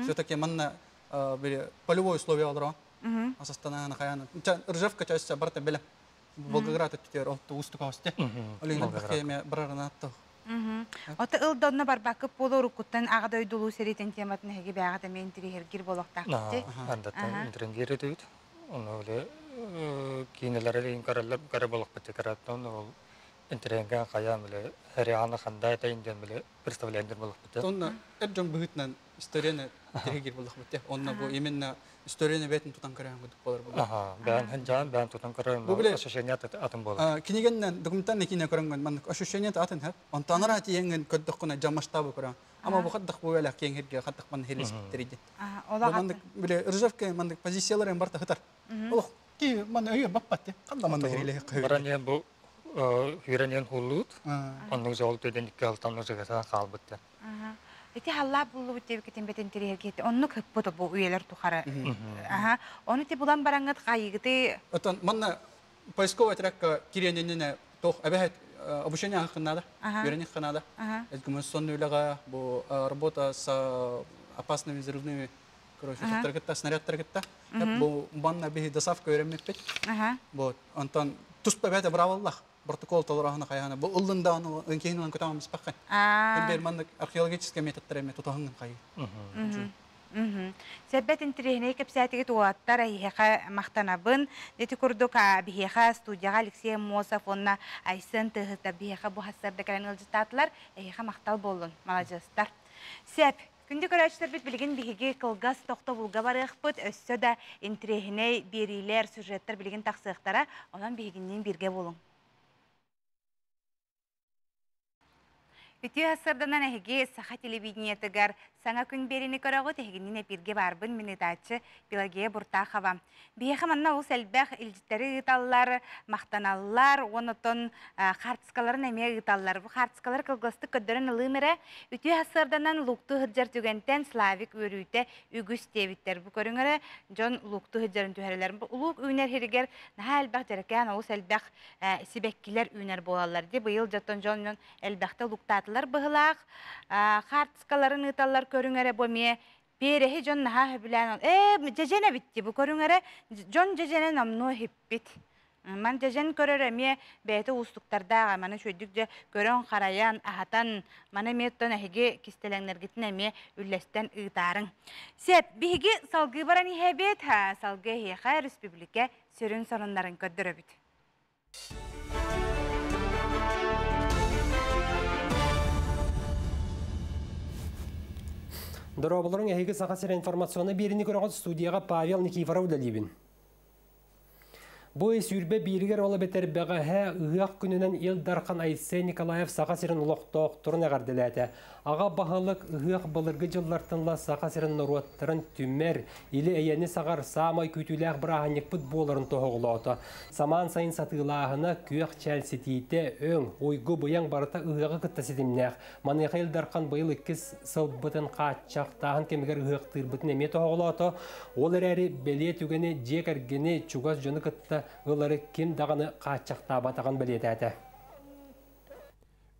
Speaker 11: Все-таки манна полевой условия алра. Асастана хаяна. Ржевка часть барта белем. Волгоград өттер олту устук хосте. Олин элбах ки барарына атта.
Speaker 1: Ота ылдонно барбакы болор укуттан ага дойдулуу серитен тематын хеги бягата мен тирихергир болохтаакты.
Speaker 12: Андаттан интеренгер өтөйт. Оны оле кинелер эле каралар кара болох бите караттан ол интеренген каян биле херяны хандай тайынден биле представлениелер болох бите.
Speaker 11: Онна эржон быгытнан историяны тирихергир болох бите. Онна бу именно историяны бетин тутан караан гудук болар бу.
Speaker 12: Аха, бән ханжан бән тутан караан ощущение атын болар.
Speaker 11: Кинигеннен документальный кине көрөнгөн мандык ощущение атын хеп. Онтанара тиенген көддөккүнө жа масштабы көрөн. Ама бу хаттак бу эле кең херге хаттак ман хелес битериди. Мандык биле Ржевка мандык позициялар эм барта хытар. Олох ки ман өйө баппат. Канда манда хеле кый.
Speaker 12: Бараньян бу хүренен хулут. Оннуң жол төдөн икки алтан жыгаса калбытты.
Speaker 1: Ити халла буллу деп кетен бетен терегет. Онну көппөт бу үйелер тухары. Аха. Оны ти булан бараңыт кайыгыты.
Speaker 11: Отон манна поисковый отрядка кирененене тох абэхет обучение хакында, үйренек хакында. Эдгумационный үләгә бу работа с опасными взрывными, короче, таргетта, снаряд таргетта. Бу банна бихи доставка үйренмек бит. Вот, онтон туспа бәтә браваллах. Протокол толорахына каяна. Бу ыллында аны ынкейин көтәм спаккан. Бер мандык археологический методтар эме тутаһыңын кай.
Speaker 1: Сәббәт интерехне кепсәтиге туаттар әйхә мактанабын. Дети курдук бихеха студияга Алексей Мосов онна Айсын тыһыта бихеха бу хассарда кэлэн ылжытатлар әйхә мактал боллун. Маладжастар. Сәп Күндү көрәчләр бит билген биһиги кылгас тохто булга барыхпыт, өссө да интерехне берилер, сюжеттер билген таксыктара, онан биһигиннен бирге болуң. Үтүү хасырданан әһиги саха телевидениетыгар саңа күн берини көрөгү тэһигиннин эпирге барбын минутачы Пелагея Буртахова. Биэхэ манна ул сэлбэх илжиттери ыыталлар, мактаналлар, онотон хартыскаларын эмиэ ыыталлар. Бу хартыскалар кылгасты көддөрөн ылыымыра үтүү хасырданан лукту хыджар түгэнтэн Славик өрүүтэ үгүс тебиттер. Бу көрүңөрө Джон лукту хыджарын түһэрэлэр. Бу улук үүнэр хиригер наһаа элбэх жаракаан олус элбэх сибэккилер үүнэр буолаллар. Ди быйыл жотон Джон элбэхте луктаатылар быһылаах, хартыскаларын ыыталлар көрүңөрө бу мие перехи Джон наһаа хөбүлээн жэжене битти бу көрүңөрө Джон жэжене намнуо хиппит. Ман жэжен көрөр эмиэ бэйэтэ уустуктардаага маны шөйдүк же көрөн хараян ахатан маны меттон эһиги кистелеңнергитин эмиэ үллэстен ыытаарың. Сеп биһиги салгыы баран иһэбит, салгыы эһиэхэ республика сүрүн сонуннарын көрдөрөбүт.
Speaker 2: Дорабылырың әйгі сақа сер информационы беріні көріғын студияға Павел Никифоров дәлебін. Бу ый 21-гэр ол эбэтэр бэҕэһээ ыһыах күнүнэн Ил Дархан Айсен Николаев Саха сирин олохтоохторун эҕэрдэлээтэ. Аҕа баһылык ыһыах былыргы дьыллартан ыла Саха сирин норуоттарын түмэр, или-эйэни саҕар саамай күүтүүлээх бырааһынньыкпыт буоларын тоһоҕолоото. Самаан сайын сатыылааһына, күөх чээл ситиитэ, өҥ, уйгу-быйаҥ барыта ыһыаҕы кытта ситимнээх. Маныаха Ил Дархан быйыл иккис сылбытын хааччахтааһын кэмигэр ыһыахтыырбытын эмиэ тоһоҕолоото. Ол эрээри бэлиэ түгэни дьиэ кэргэни, чугас дьону кытта ылары ким даҕаны хааччахтаабатаҕын бэлиэтээтэ.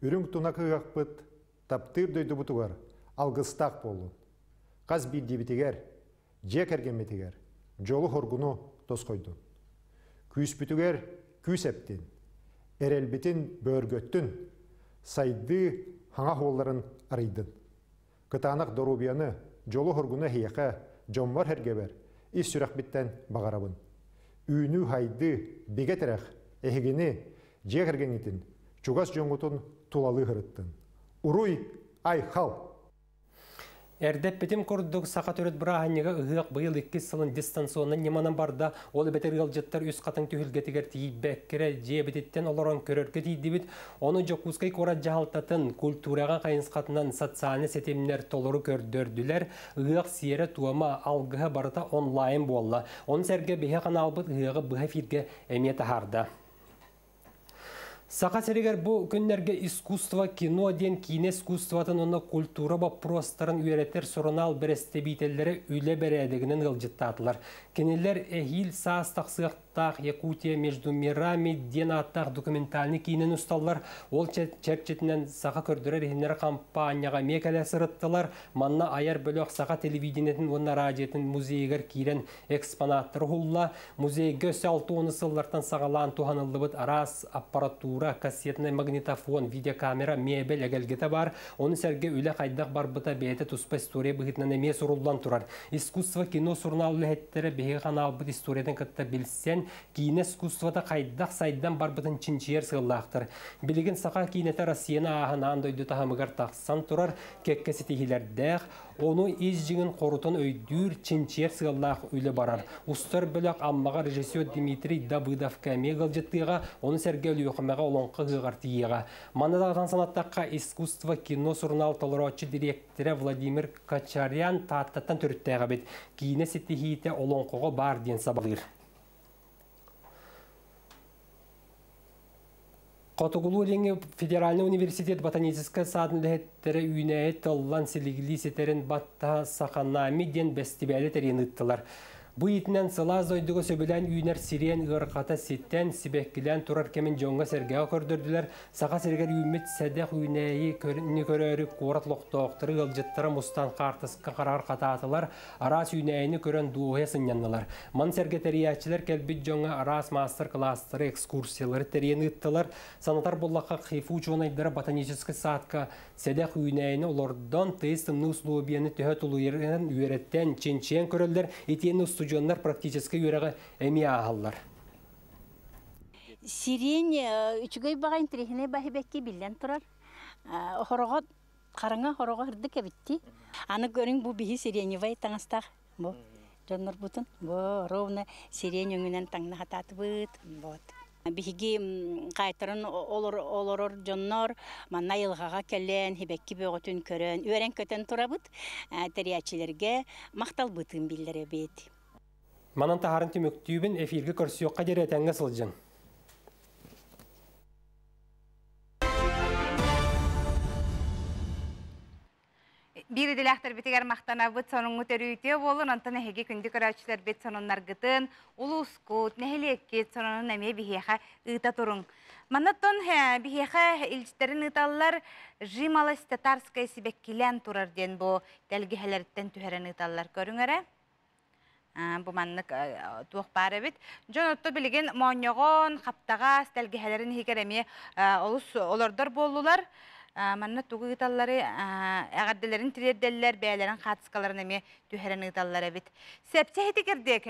Speaker 3: Үрүҥ тунах ыһыахпыт таптыыр дойдубутугар алгыстаах буоллун. Хас биирдиибитигэр, дьиэ кэргэммитигэр дьолу-хоргуну тосхойдун. Күүспүтүгэр күүс эптин, эрэлбитин бөөргөттүн, сайдыы хаҥа суолларын арыйдын. Кытаанах доруобуйаны, дьолу-хоргуну эһиэхэ, дьоммор-сэргэбэр ис сүрэхпиттэн баҕарабын. Үүнүү-сайдыы, бигэ тирэх эһигини, дьиэ кэргэҥҥитин, чугас дьоҥҥутун тулалыы сырыттын. Уруй, айхал!
Speaker 2: Эрдэ эппитим курдук, саха төрүт бырааһынньыга ыһыах быйыл иккис сылын дистанционнай ньыманан барда. Ол эбэтэр ыалдьыттар үс хатыҥ түһүлгэтигэр тиийбэккэ дьиэбититтэн олорон көрөргө тиийдибит. Ону Дьокуускай куорат дьаһалтатын культураҕа хайысхатынан социальнай ситимнэр толору көрдөрдүлэр. Ыһыах сиэрэ-туома, алгыһа барыта онлайн буолла. Ону сэргэ биһи ханаалбыт ыһыаҕы быһа эфиргэ эмиэ таһаарда. Саха сиригэр бу күннэргэ искусство кино диэн киинэ искусствотын уонна культура боппуруостарын үөрэтэр сурунаал бэрэстэбиитэллэрэ үлэ бэрээдэгинэн ыалдьыттаатылар. Кинилэр эһиил саас тахсыахтаах Якутия между мирами диэн ааттаах документальнай киинэни усталлар. Ол чэрчитинэн саха көрдөрөр-иһиннэр хампаанньаҕа эмиэ кэлэ сырыттылар. Манна айар бөлөх саха телевидениетин уонна радиотын музейыгар киирэн экспонаттары уһулла. Музейга өссө 60 сыллартан саҕалаан туһаныллыбыт араас аппаратура, кассетнай магнитофон, видеокамера, мебель эгэлгэтэ баар. Ону сэргэ үлэ хайдах барбыта бэйэтэ туспа история быһыытынан эмиэ суруллан турар. Искусство кино сурунаал үлэһиттэрэ биһиги ханаалбыт историятын кытта билсэн, киинэ искусствота хайдах сайдан барбытын чинчийэр сыаллаахтар. Билигин саха киинэтэ Россияны ааһан аан дойду таһымыгар тахсан турар, кэккэ ситиһиилэрдээх, Ону ис дьиҥин хорутан өйдүүр, чинчийэр сыаллаах үлэ барар. Устар бөлөх Аммаҕа режиссер Дмитрий Давыдовка эмиэ ыалдьыттыаҕа, ону сэргэ Өлүөхүмэҕэ Олоҥхо ыһыаҕар тиийиэҕэ. Манна даҕатан санаттахха, искусство кино сурунаал толорооччу дириэктэрэ Владимир Качарян Тааттаттан төрүттээх эбит. Киинэ ситиһиитэ олоҥхоҕо баар диэн сабалыыр. Хотугулуу-Илиҥҥи федеральнай университет ботаническай саадын үлэһиттэрэ үүнээйи тыллан силигилии ситэрин баттаһа Саханами диэн бэстибээли тэрийэн ыыттылар. Бу иитинэн сылаас дойдуга сөбүлээн үүнэр сириэн ыарахата ситэн, сибэккилээн турар кэмин дьоҥҥо-сэргэҕэ көрдөрдүлэр. Саха сиригэр үүммүт сэдэх үүнээйи көрөөрү куорат олохтоохторо ыалдьыттара мустан хаартыска хараҕар хатаатылар, араас үүнээйини көрөн дуоһуйа сынньаннылар. Маны сэргэ тэрийээччилэр кэлбит дьоҥҥо араас маастар-кылаастары, экскурсиялары тэрийэн ыыттылар. Санатар буоллахха, ХИФУ учуонайдара ботаническай саадка сэдэх үүнээйини олордон, тыйыс тымныы условияны төһө тулуйарын үөрэттэн, чинчийэн көрөллөр, итиэннэ устудьуоннар практическай үөрэҕи эмиэ ааһаллар.
Speaker 5: Сирень үчүгэй баҕа интэриэһинэй баһыбэкки биллэн турар. Хороҕо хараҥа хороҕо ырдык эбитти. Аны көрүҥ бу биһи сиреневай таҥастаах бу дьоннорбутун бу ровно сирень өҥүнэн таҥна хатаатыбыт. Вот. Биһиги хаайтаран олорор дьоннор манна айылҕаҕа кэлэн сибэкки бөҕөтүн көрөн үөрэн-көтөн турабыт. Тэрийээччилэргэ махталбытын биллэрэбит.
Speaker 2: Манан таһарын түмүктүүбүн эфиргэ көрсүөххэ диэри этэҥҥэ сылдьыҥ.
Speaker 1: Биир идэлээхтэрбитигэр махтанабыт сонуҥҥут өрүүтүө буолун, онтон эһиги күндү көрөөччүлэрбит сонуннаргытын, улуускут, нэһилиэккит сонунун эмиэ биһиэхэ ыыта туруҥ. Маннаттан биһиэхэ илдьиттэрин ыыталлар Жималость татарская сибэккилээн турар диэн бу тэлгэһэлэриттэн түһэрэн ыыталлар. Көрүҥ эрэ. Бу маннык туох баар эбит. Дьон отто билигин моонньоҕон, хаптаҕас, тэлгэһэлэрин иһигэр эмиэ олус олордор буоллулар. Манна тугу ыыталлары эҕэрдэлэрин тириэрдэллэр, бэйэлэрин хаартыскаларын эмиэ түһэрэн ыыталлар эбит. Сэпчэ иһитигэрдик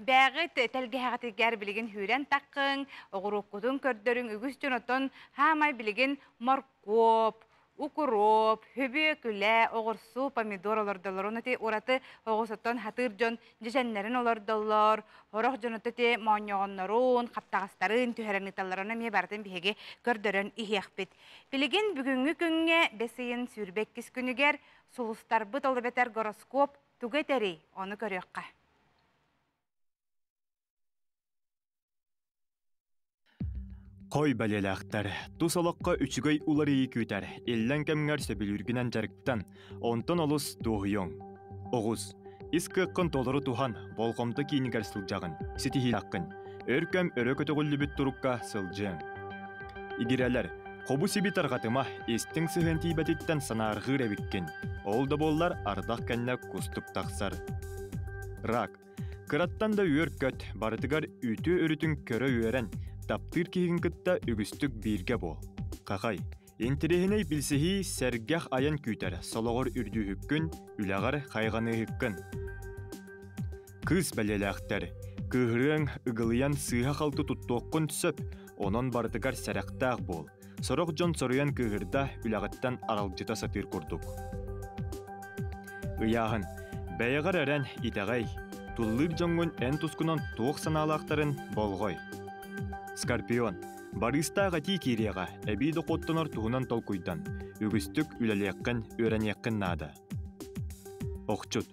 Speaker 1: бээҕит тэлгэһэҕитигэр билигин хүүрэн таххыҥ, оҕуруоккутун көрдөрүҥ, үгүс дьон оттон хаамай билигин моркуоп, Укроп, хөбүөкүлэ, оҕурсу, помидор олордоллор. Оны ти ураты оҕусоттон хатыыр дьон дьэжэннэрин олордоллор. Хорох дьонута ти моонньоҕоннорун, хаптаҕастарын түһэрэн ыыталлар. Оны эмиэ барытын биһиги көрдөрөн иһиэхпит. Билигин бүгүҥҥү күҥҥэ бэс ыйын 22 күнүгэр сулустарбыт ол эбэтэр гороскоп тугу этэрий? Ону көрүөххэ.
Speaker 4: Хой бэлиэлээхтэр, тус олоххо үчүгэй уларыйыы күүтэр, иллэҥ кэмҥэр сөбүлүүргүнэн дьарыктан, онтон олус дуоһуйуоҥ. Оҕус, ис кыаххын толору туһан, болҕомто киинигэр сылдьаҕын, ситиһиилээххин. Өр кэм өрө көтөҕүллүбүт турукка сылдьыаҥ. Игирэлэр, хобу-сиби тарҕатыма, истиҥ сыһыан тиийбэтиттэн санаарҕыыр эбиккин. Ол да буоллар ардах кэннэ кустук тахсар. Рак, Кыраттан да үөр-көт, барытыгар үтүө өрүтүн көрө үөрэн, таптыыр киһигин кытта үгүстүк бииргэ буол. Хахай, интэриэһинэй билсиһии сэргэх айан күүтэр, солоҕор үрдүүһүккүн, үлэҕэр хайҕаныыһыккын. Кыыс бэлиэлээхтэр, кыыһырыаҥ, ыгылыйан сыыһа-халты туттуоххун сөп, онон барытыгар сэрэхтээх буол. Сорох дьон соруйан кыыһырда, үлэҕиттэн аралдьыта сатыыр курдук. Ыйааһын. Бэйэҕэр эрэн, итэҕэй. Туллыыр дьоҥҥун эн тускунан туох санаалаахтарын болҕой. Скорпион. Барыыстаах этии киириэҕэ, эбии дохуоттанар туһунан толкуйдан. Үгүстүк үлэлиэххин, үөрэниэххин наада. Охчут.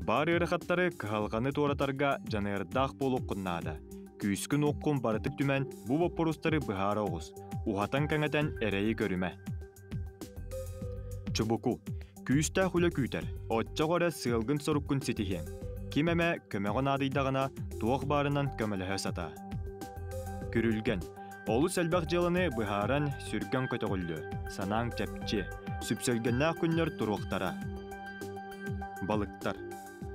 Speaker 4: Баар ыарахаттары, кыһалҕаны туоратарга дьаныардаах буолуоххун наада. Күүскүн-уоххун барытын түмэн, бу боппуруостары быһаара оҕус. Уһатан-кэҥэтэн эрэйи көрүмэ. Чубуку. Күүстээх үлэ күүтэр. Оччоҕо эрэ сыалгын-соруккун ситиһиэҥ. Ким эмэ көмөҕө наадыйдаҕына, туох баарынан көмөлөһө сатаа. Күрүлгэн. Олус элбэх дьыаланы быһааран, сүргэҥ көтөҕүллүө, санааҥ чэпчиэ, сүпсүлгэннээх күннэр туруохтара. Балыктар.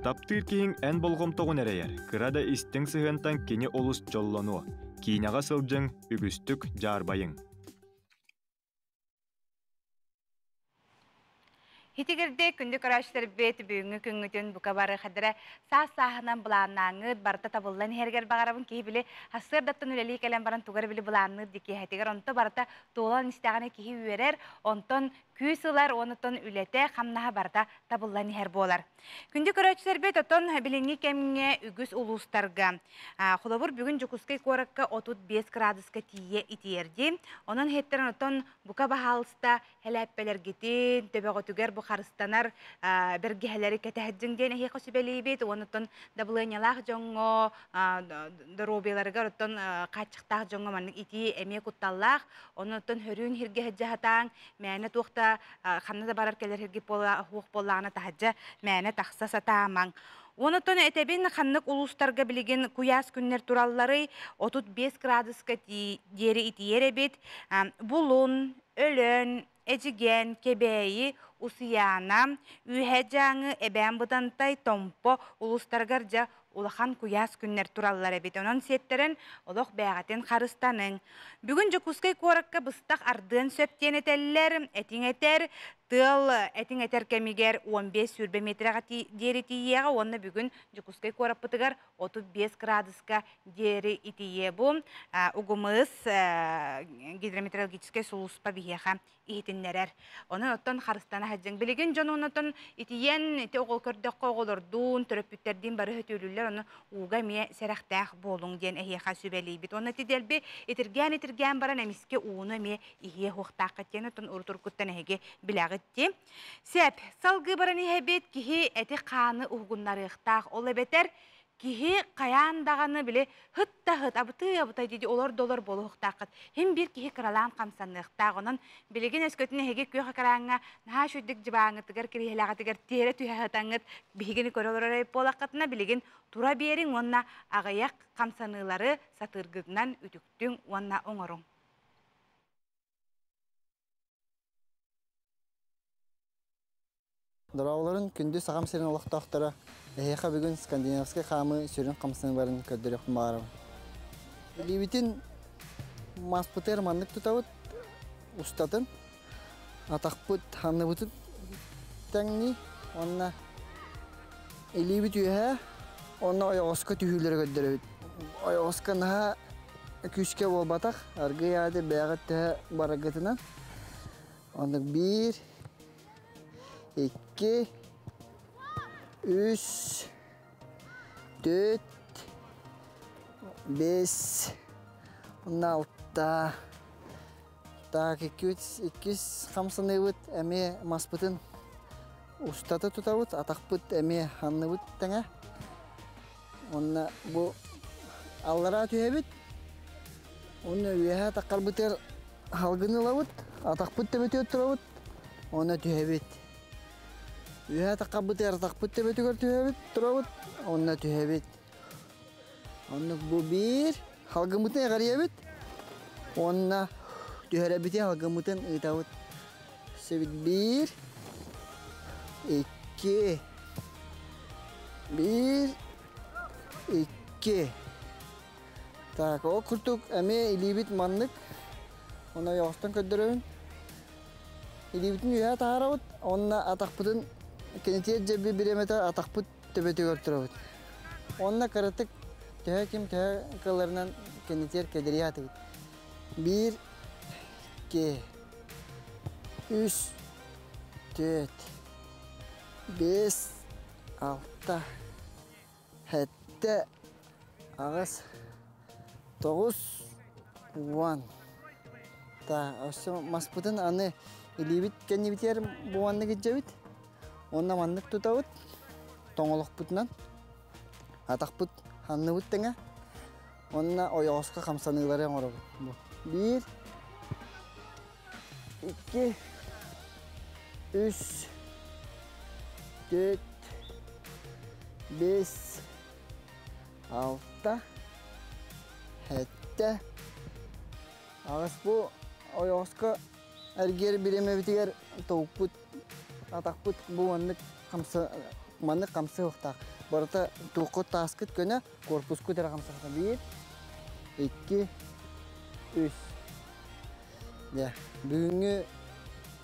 Speaker 4: Таптыыр киһиҥ эн болҕомтоҕун эрэйэр, кыра да истиҥ сыһыантан кини олус дьоллонуо. Киинэҕэ сылдьыҥ, үгүстүк дьаарбайыҥ.
Speaker 1: Итигирди күндү көрөөччүлэрбит бүгүҥҥү күҥҥүтүн бука бары хадара саас сааһынан былааннааҥҥыт барыта табыллан иһэргэр баҕарабын киһи били сарсыардаттан үлэлии кэлэн баран тугар били былаанныыр дикиэһэтигэр онто барыта туолан истэҕинэ киһи үөрэр онтон күүс ылар онтон үлэтэ хамнаһа барыта табыллан иһэр буолар. Күндү көрөөччүлэрбит отон билиҥҥи кэмҥэ үгүс улуустарга холобур бүгүн Дьокуускай куоракка 35 градуска тиийэ итиэрди. Онон иһиттэрин отон бука баһаалыста хэлээппэлэргитин, төбөҕүтүгэр бу харыстанар бэргэһэлэри кэтэһдьиҥ диэн эһиэхэ сүбэлиибит. Онон дабылыанньалаах дьоҥҥо, доруобуйаларыгар оттон хааччахтаах дьоҥҥо маннык итии эмиэ кутталлаах. Онон хөрүүн хиргэ сылдьа мээнэ туох да ханна да барар кэлэр хирги хуох буоллаҕына таһырдьа мээнэ тахса сатаамаҥ. Онотон этэбин ханнык улуустарга билигин куйаас күннэр туралларый 35 градуска диэри итийэр эбит. Булун, Өлөөн, Эдьигээн, Кэбээйи, Усуйаана, Үөһээ Дьааҥы, Эбээн Бытантай, Томпо улуустарыгар дьэ улахан куйаас күннэр тураллар эбит. Онон сиэттэрэн олох бээҕэтин харыстаныҥ. Бүгүн Дьокуускай куоракка быстах ардыан сөп диэн этэллэр. Этиҥ этэр, тыал этиҥ этэр кэмигэр 15-20 метрэҕэ диэри тиийиэҕэ уонна бүгүн Дьокуускай куораппытыгар 35 градуска диэри итийиэ. Бу УГМС гидрометеорологическай сулууспа биһиэхэ иһитиннэрэр. Онон оттон харыстана сылдьыҥ. Билигин дьон онотон итийэн ити оҕол көрдөххө оҕолордуун, төрөппүттэрдиин бары хөтүөлүүллэр, ону ууга эмиэ сэрэхтээх буолуҥ диэн эһиэхэ сүбэлиибит. Уонна ити дэлби итиргээн-итиргээн баран эмискэ ууну эмиэ иһиэ суохтааххыт диэн оттон урут-уруккуттан эһиги билэҕит дии. Сөп, салгыы баран иһэбит киһи эти-хааны уһугуннарыахтаах. Ол эбэтэр киһи хайаан даҕаны били хыт да хыт абытыы-абытай дии олор да олор буолуохтааххыт. Хим биир киһи кыралаан хамсаныахтаах. Онон билигин өскөтүн эһиги күөх экраҥҥа наһаа үчүгдүк дьыбааҥҥытыгар, кириэһилэҕитигэр тиэрэ түһэ сытаҥҥыт биһигини көрө олорор эбит буолаххытына билигин тура биэриҥ уонна аҕыйах хамсаныылары сатыыргытынан үтүктүҥ уонна оҥоруҥ.
Speaker 13: Дорооболорун күндү Сахам сирин олохтоохторо, эһиэхэ бүгүн скандинавскай хаамыы сүрүн хамсаныыларын көрдөрүөхпүн баҕарабын. Илиибитин маспытыгар маннык тутабыт, устатын, атахпыт анныбытын тэҥнии уонна илиибит үөһээ уонна ойоҕоско түһүүлэри көрдөрөбүт. Ойоҕоско наһаа күүскэ буолбатах, аргыый аайы бэйэҕит төһө бараргытынан. Оннук 1, 2, 3, 4, 5, 6. Так, 2 хамсаныбыт, эме маспытын устата тутабыт, атақпыт эме ханныбыт тәңе. Онна бу аллара түһэбит. Онна үөһэ таққарбытыр халгын ылабыт, атақпыт төбөтүгэр турабыт, онна түһэбит. Үөһэ таққарбытыр атақпыт төбөтүгэр түһэбит, турабыт, онна түһэбит. Онна бу бир халгымытын эҕэрийэбит. Онна түһэрэбити халгымытын ыытабыт. Себит 1, 2, 1, 2. Так, о куртук эме илибит маннык. Онна yoğuştan көддөрөбүн. Илибитин үйә таарабыт, онна атақпытын кенетиер жеби биремете атақпыт төбөтүгөр турабыт. Онна каратык төһө ким төһө кыларынан кенетиер кедерия атыбыт. 1, 2, 3, 4, 5, 6, 7, 8, 9, 10. Та, осы маспытын аны илибит кеннибитер буанны гиджебит. Онна маннык тутабыт, тоңолохпутунан, атақпыт ханныбыт теңе. Онна ойоғосқа хамсаныылары оңоробут. 1, 2, 3, 4, 5, 6, 7. Ағас бу ойоғосқа әргер биремебитигер тоукпут, атақпут бу маннык хамса, маннык хамсы уқтақ. Барыта туқы таскыт көнө корпуску тера хамсақта. 1, 2, 3. Я, бүгүнгү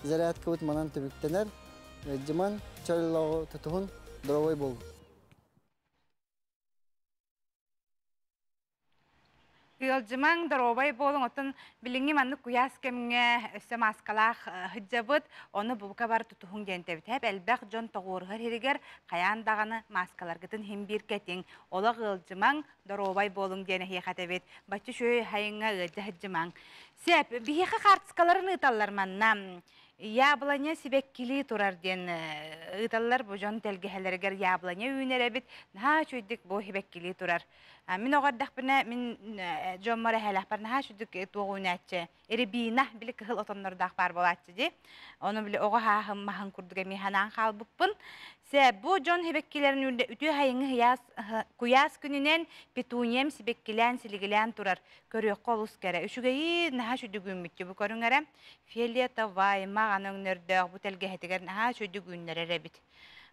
Speaker 13: зарядкабыт манан түбүктенер. Жыман чарлығы тұтуғын дровой болу.
Speaker 1: Ыалдьымаҥ доруобай буолуҥ, оттон билиҥҥи маннык куйаас кэмҥэ өссө мааскалаах сылдьабыт, ону бука бар тутуһуҥ диэн этэбит. Һэп элбэх дьон тоҕуоруһар иһигэр хайаан даҕаны мааскаларгытын иһин биир кэтиҥ. Олох ыалдьымаҥ, доруобай буолуҥ диэн эһиэхэ этэбит. Бачча үчүгэй хайыҥҥа ыалдьа сылдьымаҥ. Сөп, биһиэхэ хаартыскаларын ыыталлар манна. Яблоня сибэккилии турар диэн ыыталлар бу дьон тэлгэһэлэригэр яблоня үүнэр эбит. Наһаа үчүгэйдик бу сибэккилии турар. Мин оҕо эрдэхпинэ мин дьоммор эһээлээхпэр наһаа үчүгдүк туох үүнээччи. Рябина били кыһыл отоннордоох баар буолааччы дии. Ону били оҕо хааһым маһын курдук эмиэ санаан хаалбыппын. Сэ бу дьон сибэккилэрин үүннэ үтүө хайыҥы ыйаас куйаас күнүнэн петуниям сибэккилээн силигилээн турар. Көрүөххэ олус кэрэ. Үчүгэйи наһаа үчүгдүк үүммүттү бу көрүҥ эрэ. Фиолетовай, маҕан өҥнөрдөөх бу тэлгэһэтигэр наһаа үчүгдүк үүннэрэр эбит.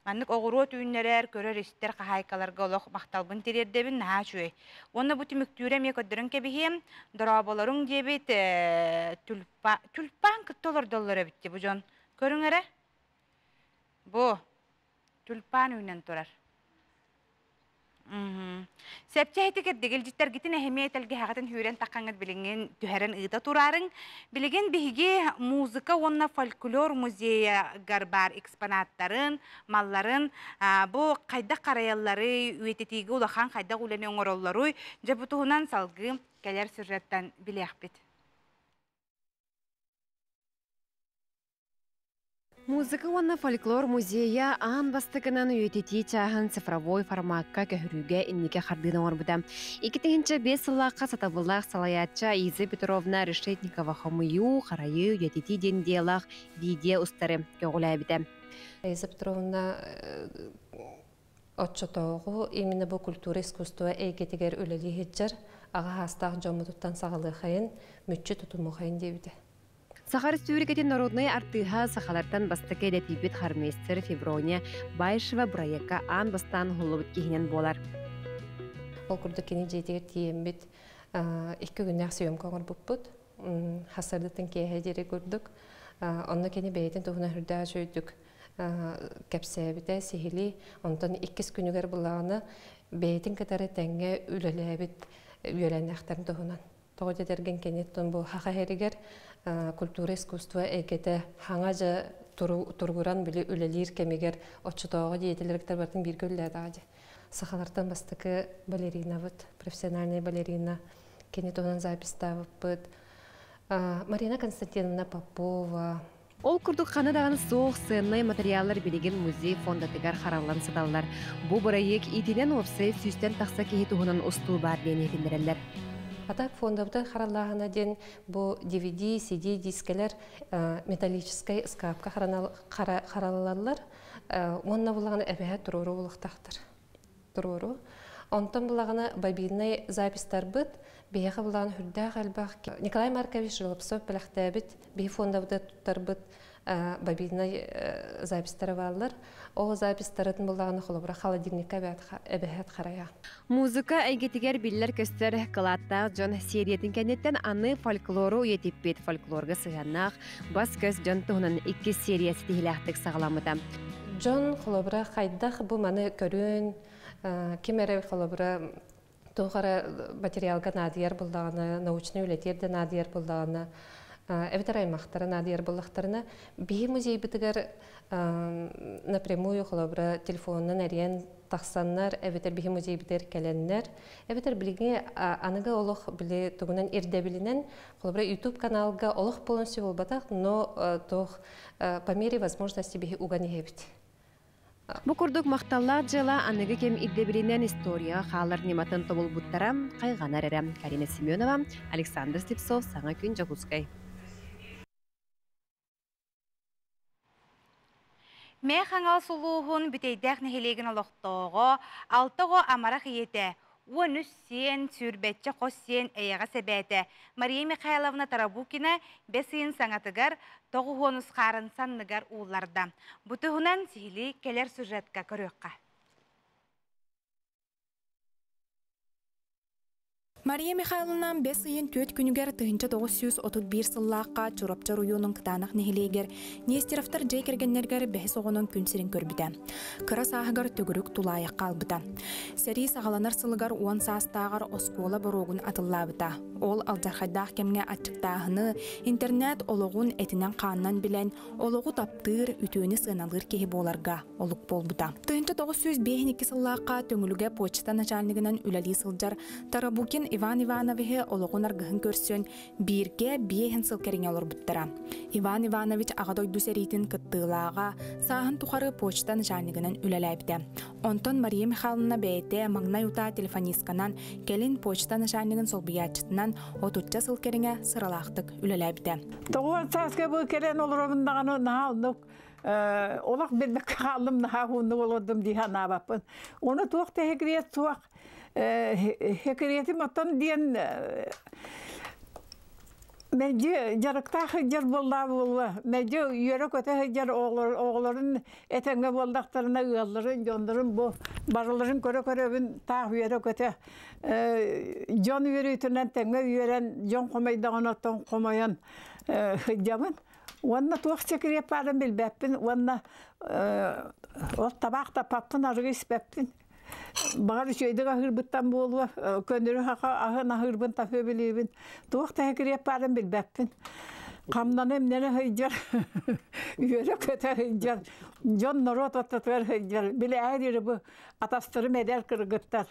Speaker 1: Маннык оҕуруот үүннэрэр, көрөр-истэр хаһаайкаларга олох махталбын тириэрдэбин, наһаа үчүгэй. Уонна бу түмүктүүрэ эмиэ көрдөрөн кэбиһиэм. Дорооболоруҥ диэбит тюльпа, тюльпан кытта олордоллор эбит бу дьон. Көрүҥ эрэ. Бу тюльпан үүнэн турар. Сэпчэһити кирдик илдьиттэргитин эһэмиэ тэлгэһэҕитин хүүрэн таххаҥҥыт билиҥҥин түһэрэн ыыта тураарыҥ. Билигин биһиги музыка уонна фольклор музейыгар баар экспонаттарын, малларын бу хайдах харайалларый, үйэтитиигэ улахан хайдах үлэни оҥороллоруй, дьэ бу туһунан салгыы кэлэр сюжеттан билиэхпит.
Speaker 14: Музыка уонна фольклор музейа аан бастакынан үйэтитии чааһын цифровой формакка көһөрүүгэ инники хардыыны оҥорбута. 2005 сыллаахха сатабыллаах салайааччы Аиза Петровна Решетникова хомуйуу, харайыы, үйэтитии диэн идеялаах видео устары көҕүлээбитэ.
Speaker 15: Аиза Петровна оччотооҕу именно бу культура искусство эйгэтигэр үлэлии сылдьар аҕа хаастаах дьоммутуттан саҕалыахайын, мүччү тутумуохайын диэбитэ.
Speaker 14: Саха Республикатын народнай артыыһа сахалартан бастакы идэтийбит хормейстер Феврония Баишева бырайыакка аан бастаан уһуллубут киһинэн буолар.
Speaker 15: Ол курдук кини дьиэтигэр тиийэммит икки күннээх съемка оҥорбуппут. Хасардытын киэһэ диэри курдук. Онно кини бэйэтин туһунан үрдээх үчүгэйдик кэпсээбитэ, сиһилии. Онтон иккис күнүгэр буллаҕына бэйэтин кытары тэҥҥэ үлэлээбит үөлээннээхтэрин туһунан Тоҕо диэтэргин кэнниттэн бу хаха эригэр культура искусство эйгэтэ хаҥа дьа тургуран били үлэлиир кэмигэр оччотооҕу деятеллэргитэр бартын бииргэ үлэлээтэҕэ дии. Сахалартан бастакы балеринабыт, профессиональная балерина, кини туһунан записьтаабыппыт. Марина Константиновна Попова.
Speaker 14: Ол курдук ханы даҕаны суох сыаннай материаллар билигин музей фондатыгар хараллан сыталлар. Бу бырайыак иитинэн уопсай сүүстэн тахса киһи туһунан устуу баар диэн иһитиннэрэллэр.
Speaker 15: А так фондабыта хараллааһына диэн бу DVD, CD дискэлэр металлическай ыскаапка хараллаллар уонна булаҕына эбэһэ туруору булуохтаахтар. Туруору. Онтон булаҕына бобиннай записьтарбыт биһиэхэ булаҕына хүрдээх элбэх Николай Маркович Желобцов бэлэхтээбит биһи фондабыта туттарбыт бобиннай записьтара бааллар. Ол записьтарын булаҕына холобура холодильникка эбэһэт харайа.
Speaker 14: Музыка эйгэтигэр биллэр-көстөр кылааттаах дьон сериятын кэнниттэн аны фольклору үйэтиппит фольклорга сыһыаннаах бас-көс дьон туһунан иккис серия ситиһилээхтик саҕаламмыта.
Speaker 15: Дьон холобура хайдах бу маны көрүн, ким эрэ холобура туох эрэ материалга наадыйар буллаҕына, научнай үлэтиэр да наадыйар буллаҕына, эбэтэр аймахтара наадыйар буллахтарына, биһи музейбытыгар напрямую холобура телефонунан эрийэн тахсаннар, эбэтэр биһи музейбытыгар кэлэннэр, эбэтэр билиҥҥи аныгы олох били тугунан ирдэбилинэн, холобура YouTube каналга олох полностью буолбатах, но туох по мере возможности биһи уган иһэбит.
Speaker 14: Бу курдук махталлаах дьыала аныгы кэм ирдэбилинэн историяҕа хаалар ньыматын тобулбуттара хайҕанар эрэ. Карина Семенова, Александр Слепцов, Саҥа күн, Дьокуускай.
Speaker 1: Мээ Хаҥалас улууһун Бүтэйдээх нэһилиэгин олохтооҕо, алта оҕо амарах ийэтэ, 13 сиэн, сүүрбэччэ хос сиэн эйэҕэс эбээтэ Мария Михайловна Тарабукина бэс ыйын саҥатыгар тоҕуһуонус хаарын санныгар уулларда. Бу туһунан сиһилии кэлэр сюжетка көрүөххэ.
Speaker 16: Мария Михайловна бэс ыйын түөрт күнүгэр 1931 сыллаахха Чурапчы оройуонун Кытаанах нэһилиэгэр Нестеровтар дьиэ кэргэннэригэр бэһис оҕонон күн сирин көрбүтэ. Кыра сааһыгар төгүрүк тулаайах хаалбыта. Сэрии саҕаланар сылыгар уон саастааҕар оскуола боруогун атыллаабыта. Ол алдьархайдаах кэмҥэ аччыктааһыны, интернет олоҕун этинэн-хаанынан билэн, олоҕу таптыыр, үтүөнү сыаналыыр киһи буоларга олук буолбута. 1952 сыллаахха Төҥүлүгэ почта начальнигынан үлэлии сылдьар Тарабукин Иван Ивановиһы олоҕун аргыһын көрсөн, бииргэ биэһин сыл кэриҥэ олорбуттара. Иван Иванович Аҕа дойду сэриитин кыттыылааҕа, сааһын тухары почта начальнигынан үлэлээбитэ. Онтон Мария Михайловна бэйэтэ маҥнай утаа телефонистканан, кэлин почта начальнигын солбуйааччытынан отучча сыл кэриҥэ сыралаахтык үлэлээбитэ.
Speaker 27: Тоҕуон сааска бу кэлэн олоробун даҕаны наһаа оннук олох билбэккэ хааллым наһаа уһуннук олордум дии санаабаппын. Ону туох да секрет суох. Секретим оттон диэн Мэлдьи дьарыктаах сылдьар буоллаа буолуо. Мэлдьи үөрэ-көтө сылдьар оҕолорун этэҥҥэ буоллахтарына ыалларын, дьоннорун бу барыларын көрө-көрөбүн таах үөрэ-көтө дьон үөрүүтүнэн тэҥҥэ үөрэн, дьон хомойдоҕуна оттон хомойон сылдьабын. Уонна туох секрет баарын билбэппин уонна ол табаах таппаппын, арыгы испэппин. Баҕар үчүгэйдик аһыырбыттан буолуо, көннөрү саха аһын аһыырбын таһыа билиибин. Туох да кириэп баарын билбэппин. Хамнана имнэнэ сылдьар, үөрэ-көтө сылдьар, дьон норуот ортотугар сылдьар. Билээри диэри бу атастарым эдэр кыргыттар.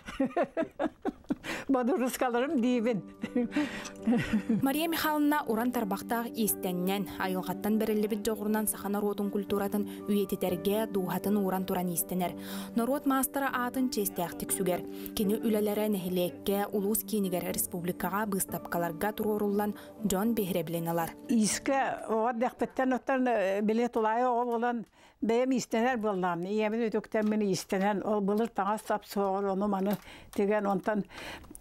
Speaker 27: Бодурускаларым диибин.
Speaker 16: Мария Михайловна уран тарбахтаах иистэнньэн, айылҕаттан бэриллибит дьоҕурунан саха норуотун культуратын үйэтитэргэ дууһатын ууран туран иистэнэр. Норуот маастара аатын чиэстээхтик сүгэр. Кини үлэлэрэ нэһилиэккэ, улуус киинигэр, республикаҕа быыстапкаларга туруоруллан дьон биһирэбилин ылар.
Speaker 27: Иискэ оҕо эрдэхпиттэн оттон били тулаайа оҕо буолан Бэйэм иистэнэр буоллаҕым. Ийэбин үтүктэммин иистэнэн, ол былыр таҥас сап суоҕар ону-маны тигэн, онтон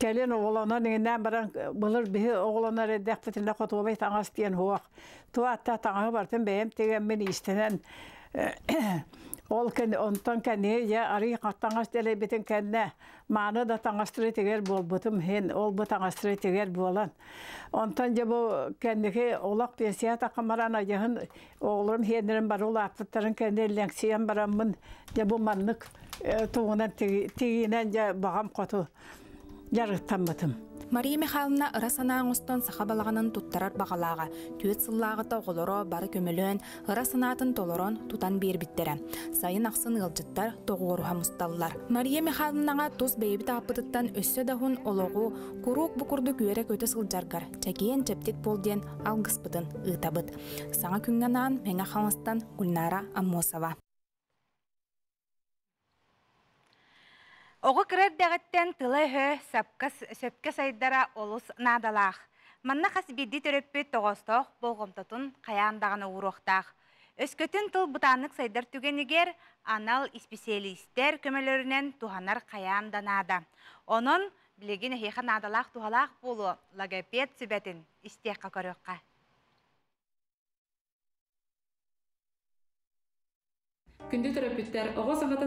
Speaker 27: кэлин оҕолонон иҥинээн баран, былыр биһи оҕолонор эрдэхпитинэ хотуобай таҥас диэн суох. Туо атта таҥаһы барытын бэйэм тигэммин иистэнэн ол кэн онтон кэнниги дьэ арыый таҥас дэлэйбитин кэннэ мааны да таҥастары тигэр буолбутум иһин ол бу таҥастары тигэр буолан онтон дьэ бу кэнники олох пенсия таххан баран айаһын Оҕолорум сиэннэрим бары улааппыттарын кэннэ иллэҥсийэн бараммын, дьэ бу маннык тугунан тигиинэн дьэ баҕам хоту дьарыктаммытым.
Speaker 16: Мария Михайловна ыра санаа оҥостон саха балаҕанын туттарар баҕалааҕа. Түөрт сыллааҕыта оҕолоро бары көмөлөөн, ыра санаатын толорон, тутан биэрбиттэрэ. Сайын ахсын ыалдьыттар тоҕуоруһа мусталлар. Мария Михайловнаҕа тус бэйэбит ааппытыттан өссө да уһун олоҕу куруук бу курдук үөрэ-көтө сылдьаргар чэгиэн-чэбдик буол диэн алгыспытын ыытабыт. Саҥа күҥҥэ анаан Мэҥэ Хаҥаластан Гульнара Аммосова.
Speaker 1: Оҕо кыра эрдэҕиттэн тыла-өһө сапка, сөпкө сайдара олус наадалаах. Манна хас биирдии төрөппүт тоҕоостоох болҕомтотун хайаан даҕаны ууруохтаах. Өскөтүн тыл бытааннык сайдар түгэнигэр анал исписэлиистэр көмөлөрүнэн туһанар хайаан да наада. Онон билигин эһиэхэ наадалаах туһалаах буолуо логопед сүбэтин истиэххэ көрүөххэ.
Speaker 17: Күндү төрөппүттэр, оҕо саҥата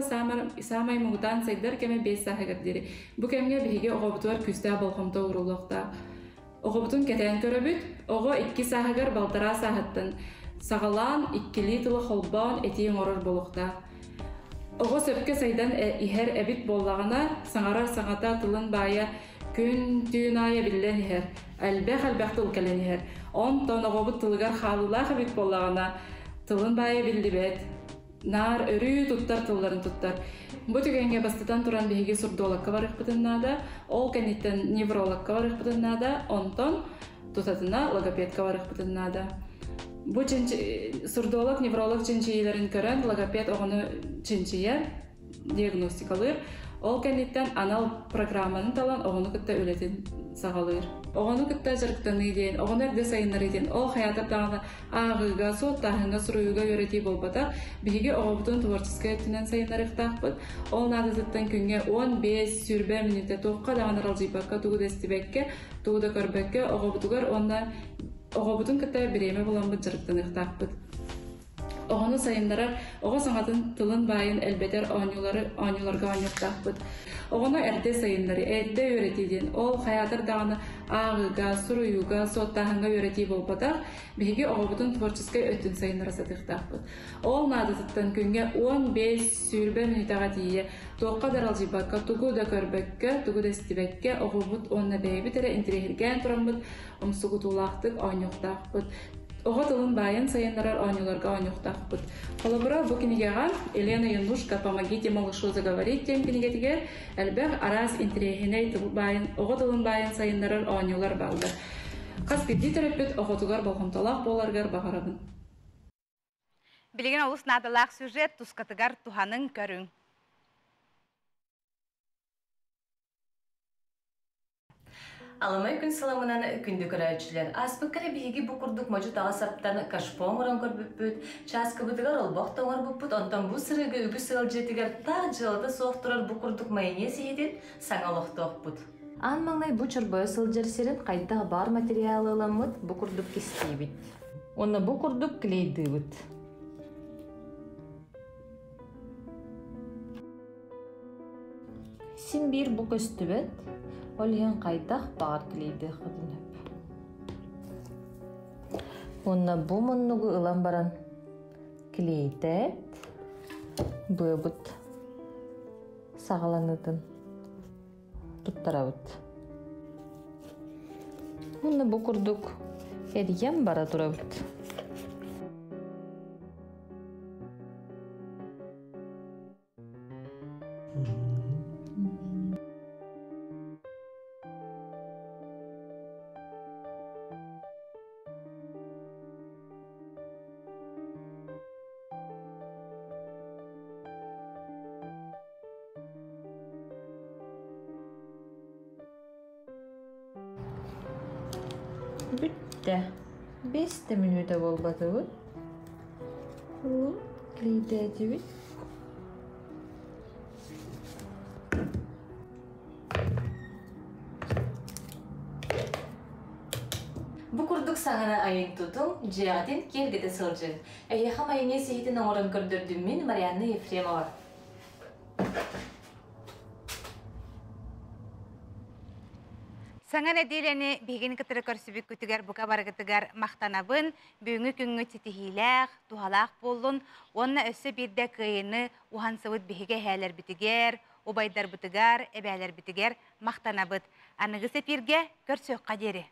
Speaker 17: саамай муҥутаан сайдар кэмэ 5 сааһыгар диэри. Бу кэмҥэ биһиги оҕобутугар күүстээх болҕомто ууруллуохтаах. Оҕобутун кэтээн көрөбүт, оҕо 2 сааһыгар балтараа сааһыттан саҕалаан иккилии тылы холбоон этии оҥорор буолуохтаах. Оҕо сөпкө сайдан иһэр эбит буоллаҕына, саҥарар саҥата тылын баайа күн-түүн аайы биллэн иһэр, элбэх-элбэх тыл кэлэн иһэр. Онтон оҕобут тылыгар хаалыылаах эбит буоллаҕына, тылын баайа биллибэт, наар өрүү туттар тылларын туттар. Бу түгэҥҥэ бастатан туран биһиги сурдологка барыахпытын наада, ол кэнниттэн неврологка барыахпытын наада, онтон тутатына логопедка барыахпытын наада. Бу сурдолог, невролог чинчийиилэрин көрөн логопед оҕону чинчийэр, диагностикалыыр. Ол кэнниттэн анал программаны талан оҕону кытта үлэтин саҕалыыр. Оҕону кытта дьарыктаныы диэн, оҕону эрдэ сайыннарыы диэн, ол хайаатар даҕаны ааҕыыга, суоттааһыҥҥа, суруйууга үөрэтии буолбатах. Биһиги оҕобутун творческай өттүнэн сайыннарыахтаахпыт. Ол наадатыттан күҥҥэ 15-20 мүнүүтэ туохха даҕаны аралдьыйбакка, тугу да истибэккэ, тугу да көрбөккө оҕобутугар уонна оҕобутун кытта бириэмэ буламмыт дьарыктаныахтаахпыт. Оҕону сайыннарар, оҕо саҥатын тылын баайын элбэтэр оонньуулары оонньууларга оонньуохтаахпыт. Оҕону эрдэ сайыннарыы, эрдэ үөрэтии диэн ол хайаатар даҕаны ааҕыыга, суруйууга, суоттааһыҥҥа үөрэтии буолбатах, биһиги оҕобутун творческай өттүн сайыннара сатыахтаахпыт. Ол наадатыттан күҥҥэ 15-20 мүнүүтэҕэ тиийэ туохха да аралдьыйбакка, тугу да көрбөккө, тугу да истибэккэ оҕобут уонна бэйэбит эрэ интириэһиргээн тураммыт умсугутуулаахтык оонньуохтаахпыт. Оҕо тылын баайын сайыннарар оонньууларга оонньуохтаахпыт. Холобура, бу кинигэҕэ Елена Янушка «Помогите малышу заговорить» диэн кинигэтигэр элбэх араас интэриэһинэй тыл баайын, оҕо тылын баайын сайыннарар оонньуулар бааллар. Хас биирдии төрөппүт оҕотугар болҕомтолоох буоларыгар баҕарабын.
Speaker 1: Билигин олус наадалаах сюжет тускатыгар туһаныҥ көрүҥ.
Speaker 18: Аламай күн сыламынан күндү көрөөччүлэр, ааспыкка эрэ биһиги бу курдук модьу таҕас аптан кашпо оҥорон көрбүппүт, чааскыбытыгар олбох да оҥорбуппут, онтон бу сырыыга үгүс ыалдьытыгар таах дьыалата суох турар бу курдук майонез иһитин саҥа олохтоохпут. Аан маҥнай бу чорбойо сылдьар сирин хайдах баар материалы ыламмыт бу курдук кистиибит. Уонна бу курдук клейдыыбыт. Син биир бу көстүбэт, ол иһин хайдах баҕар клейдыаххытын сөп. Уонна бу муннугу ылан баран клейтээт, быабыт саҕаланыытын туттарабыт. Уонна бу курдук эрийэн бара турабыт. Бүттэ. Бэс да мүнүүтэ буолбатыбыт. Клейдээтибит. Бу курдук саҥаны айын тутуҥ, дьиэҕитин киэргэтэ сылдьыҥ. Эһиэхэ майонез иһитин оҥорон көрдөрдүм мин Марианна Ефремова.
Speaker 1: Саҥа нэдиэлэни биһигини кытары көрсүбүккүтүгэр бука барыгытыгар махтанабын. Бүгүҥҥү күҥҥүт ситиһиилээх, туһалаах буоллун уонна өссө биирдэ кыайыыны уһансыбыт биһиги эһээлэрбитигэр, Убайдарбытыгар, эбээлэрбитигэр махтанабыт. Аныгыс эфиргэ көрсүөххэ диэри.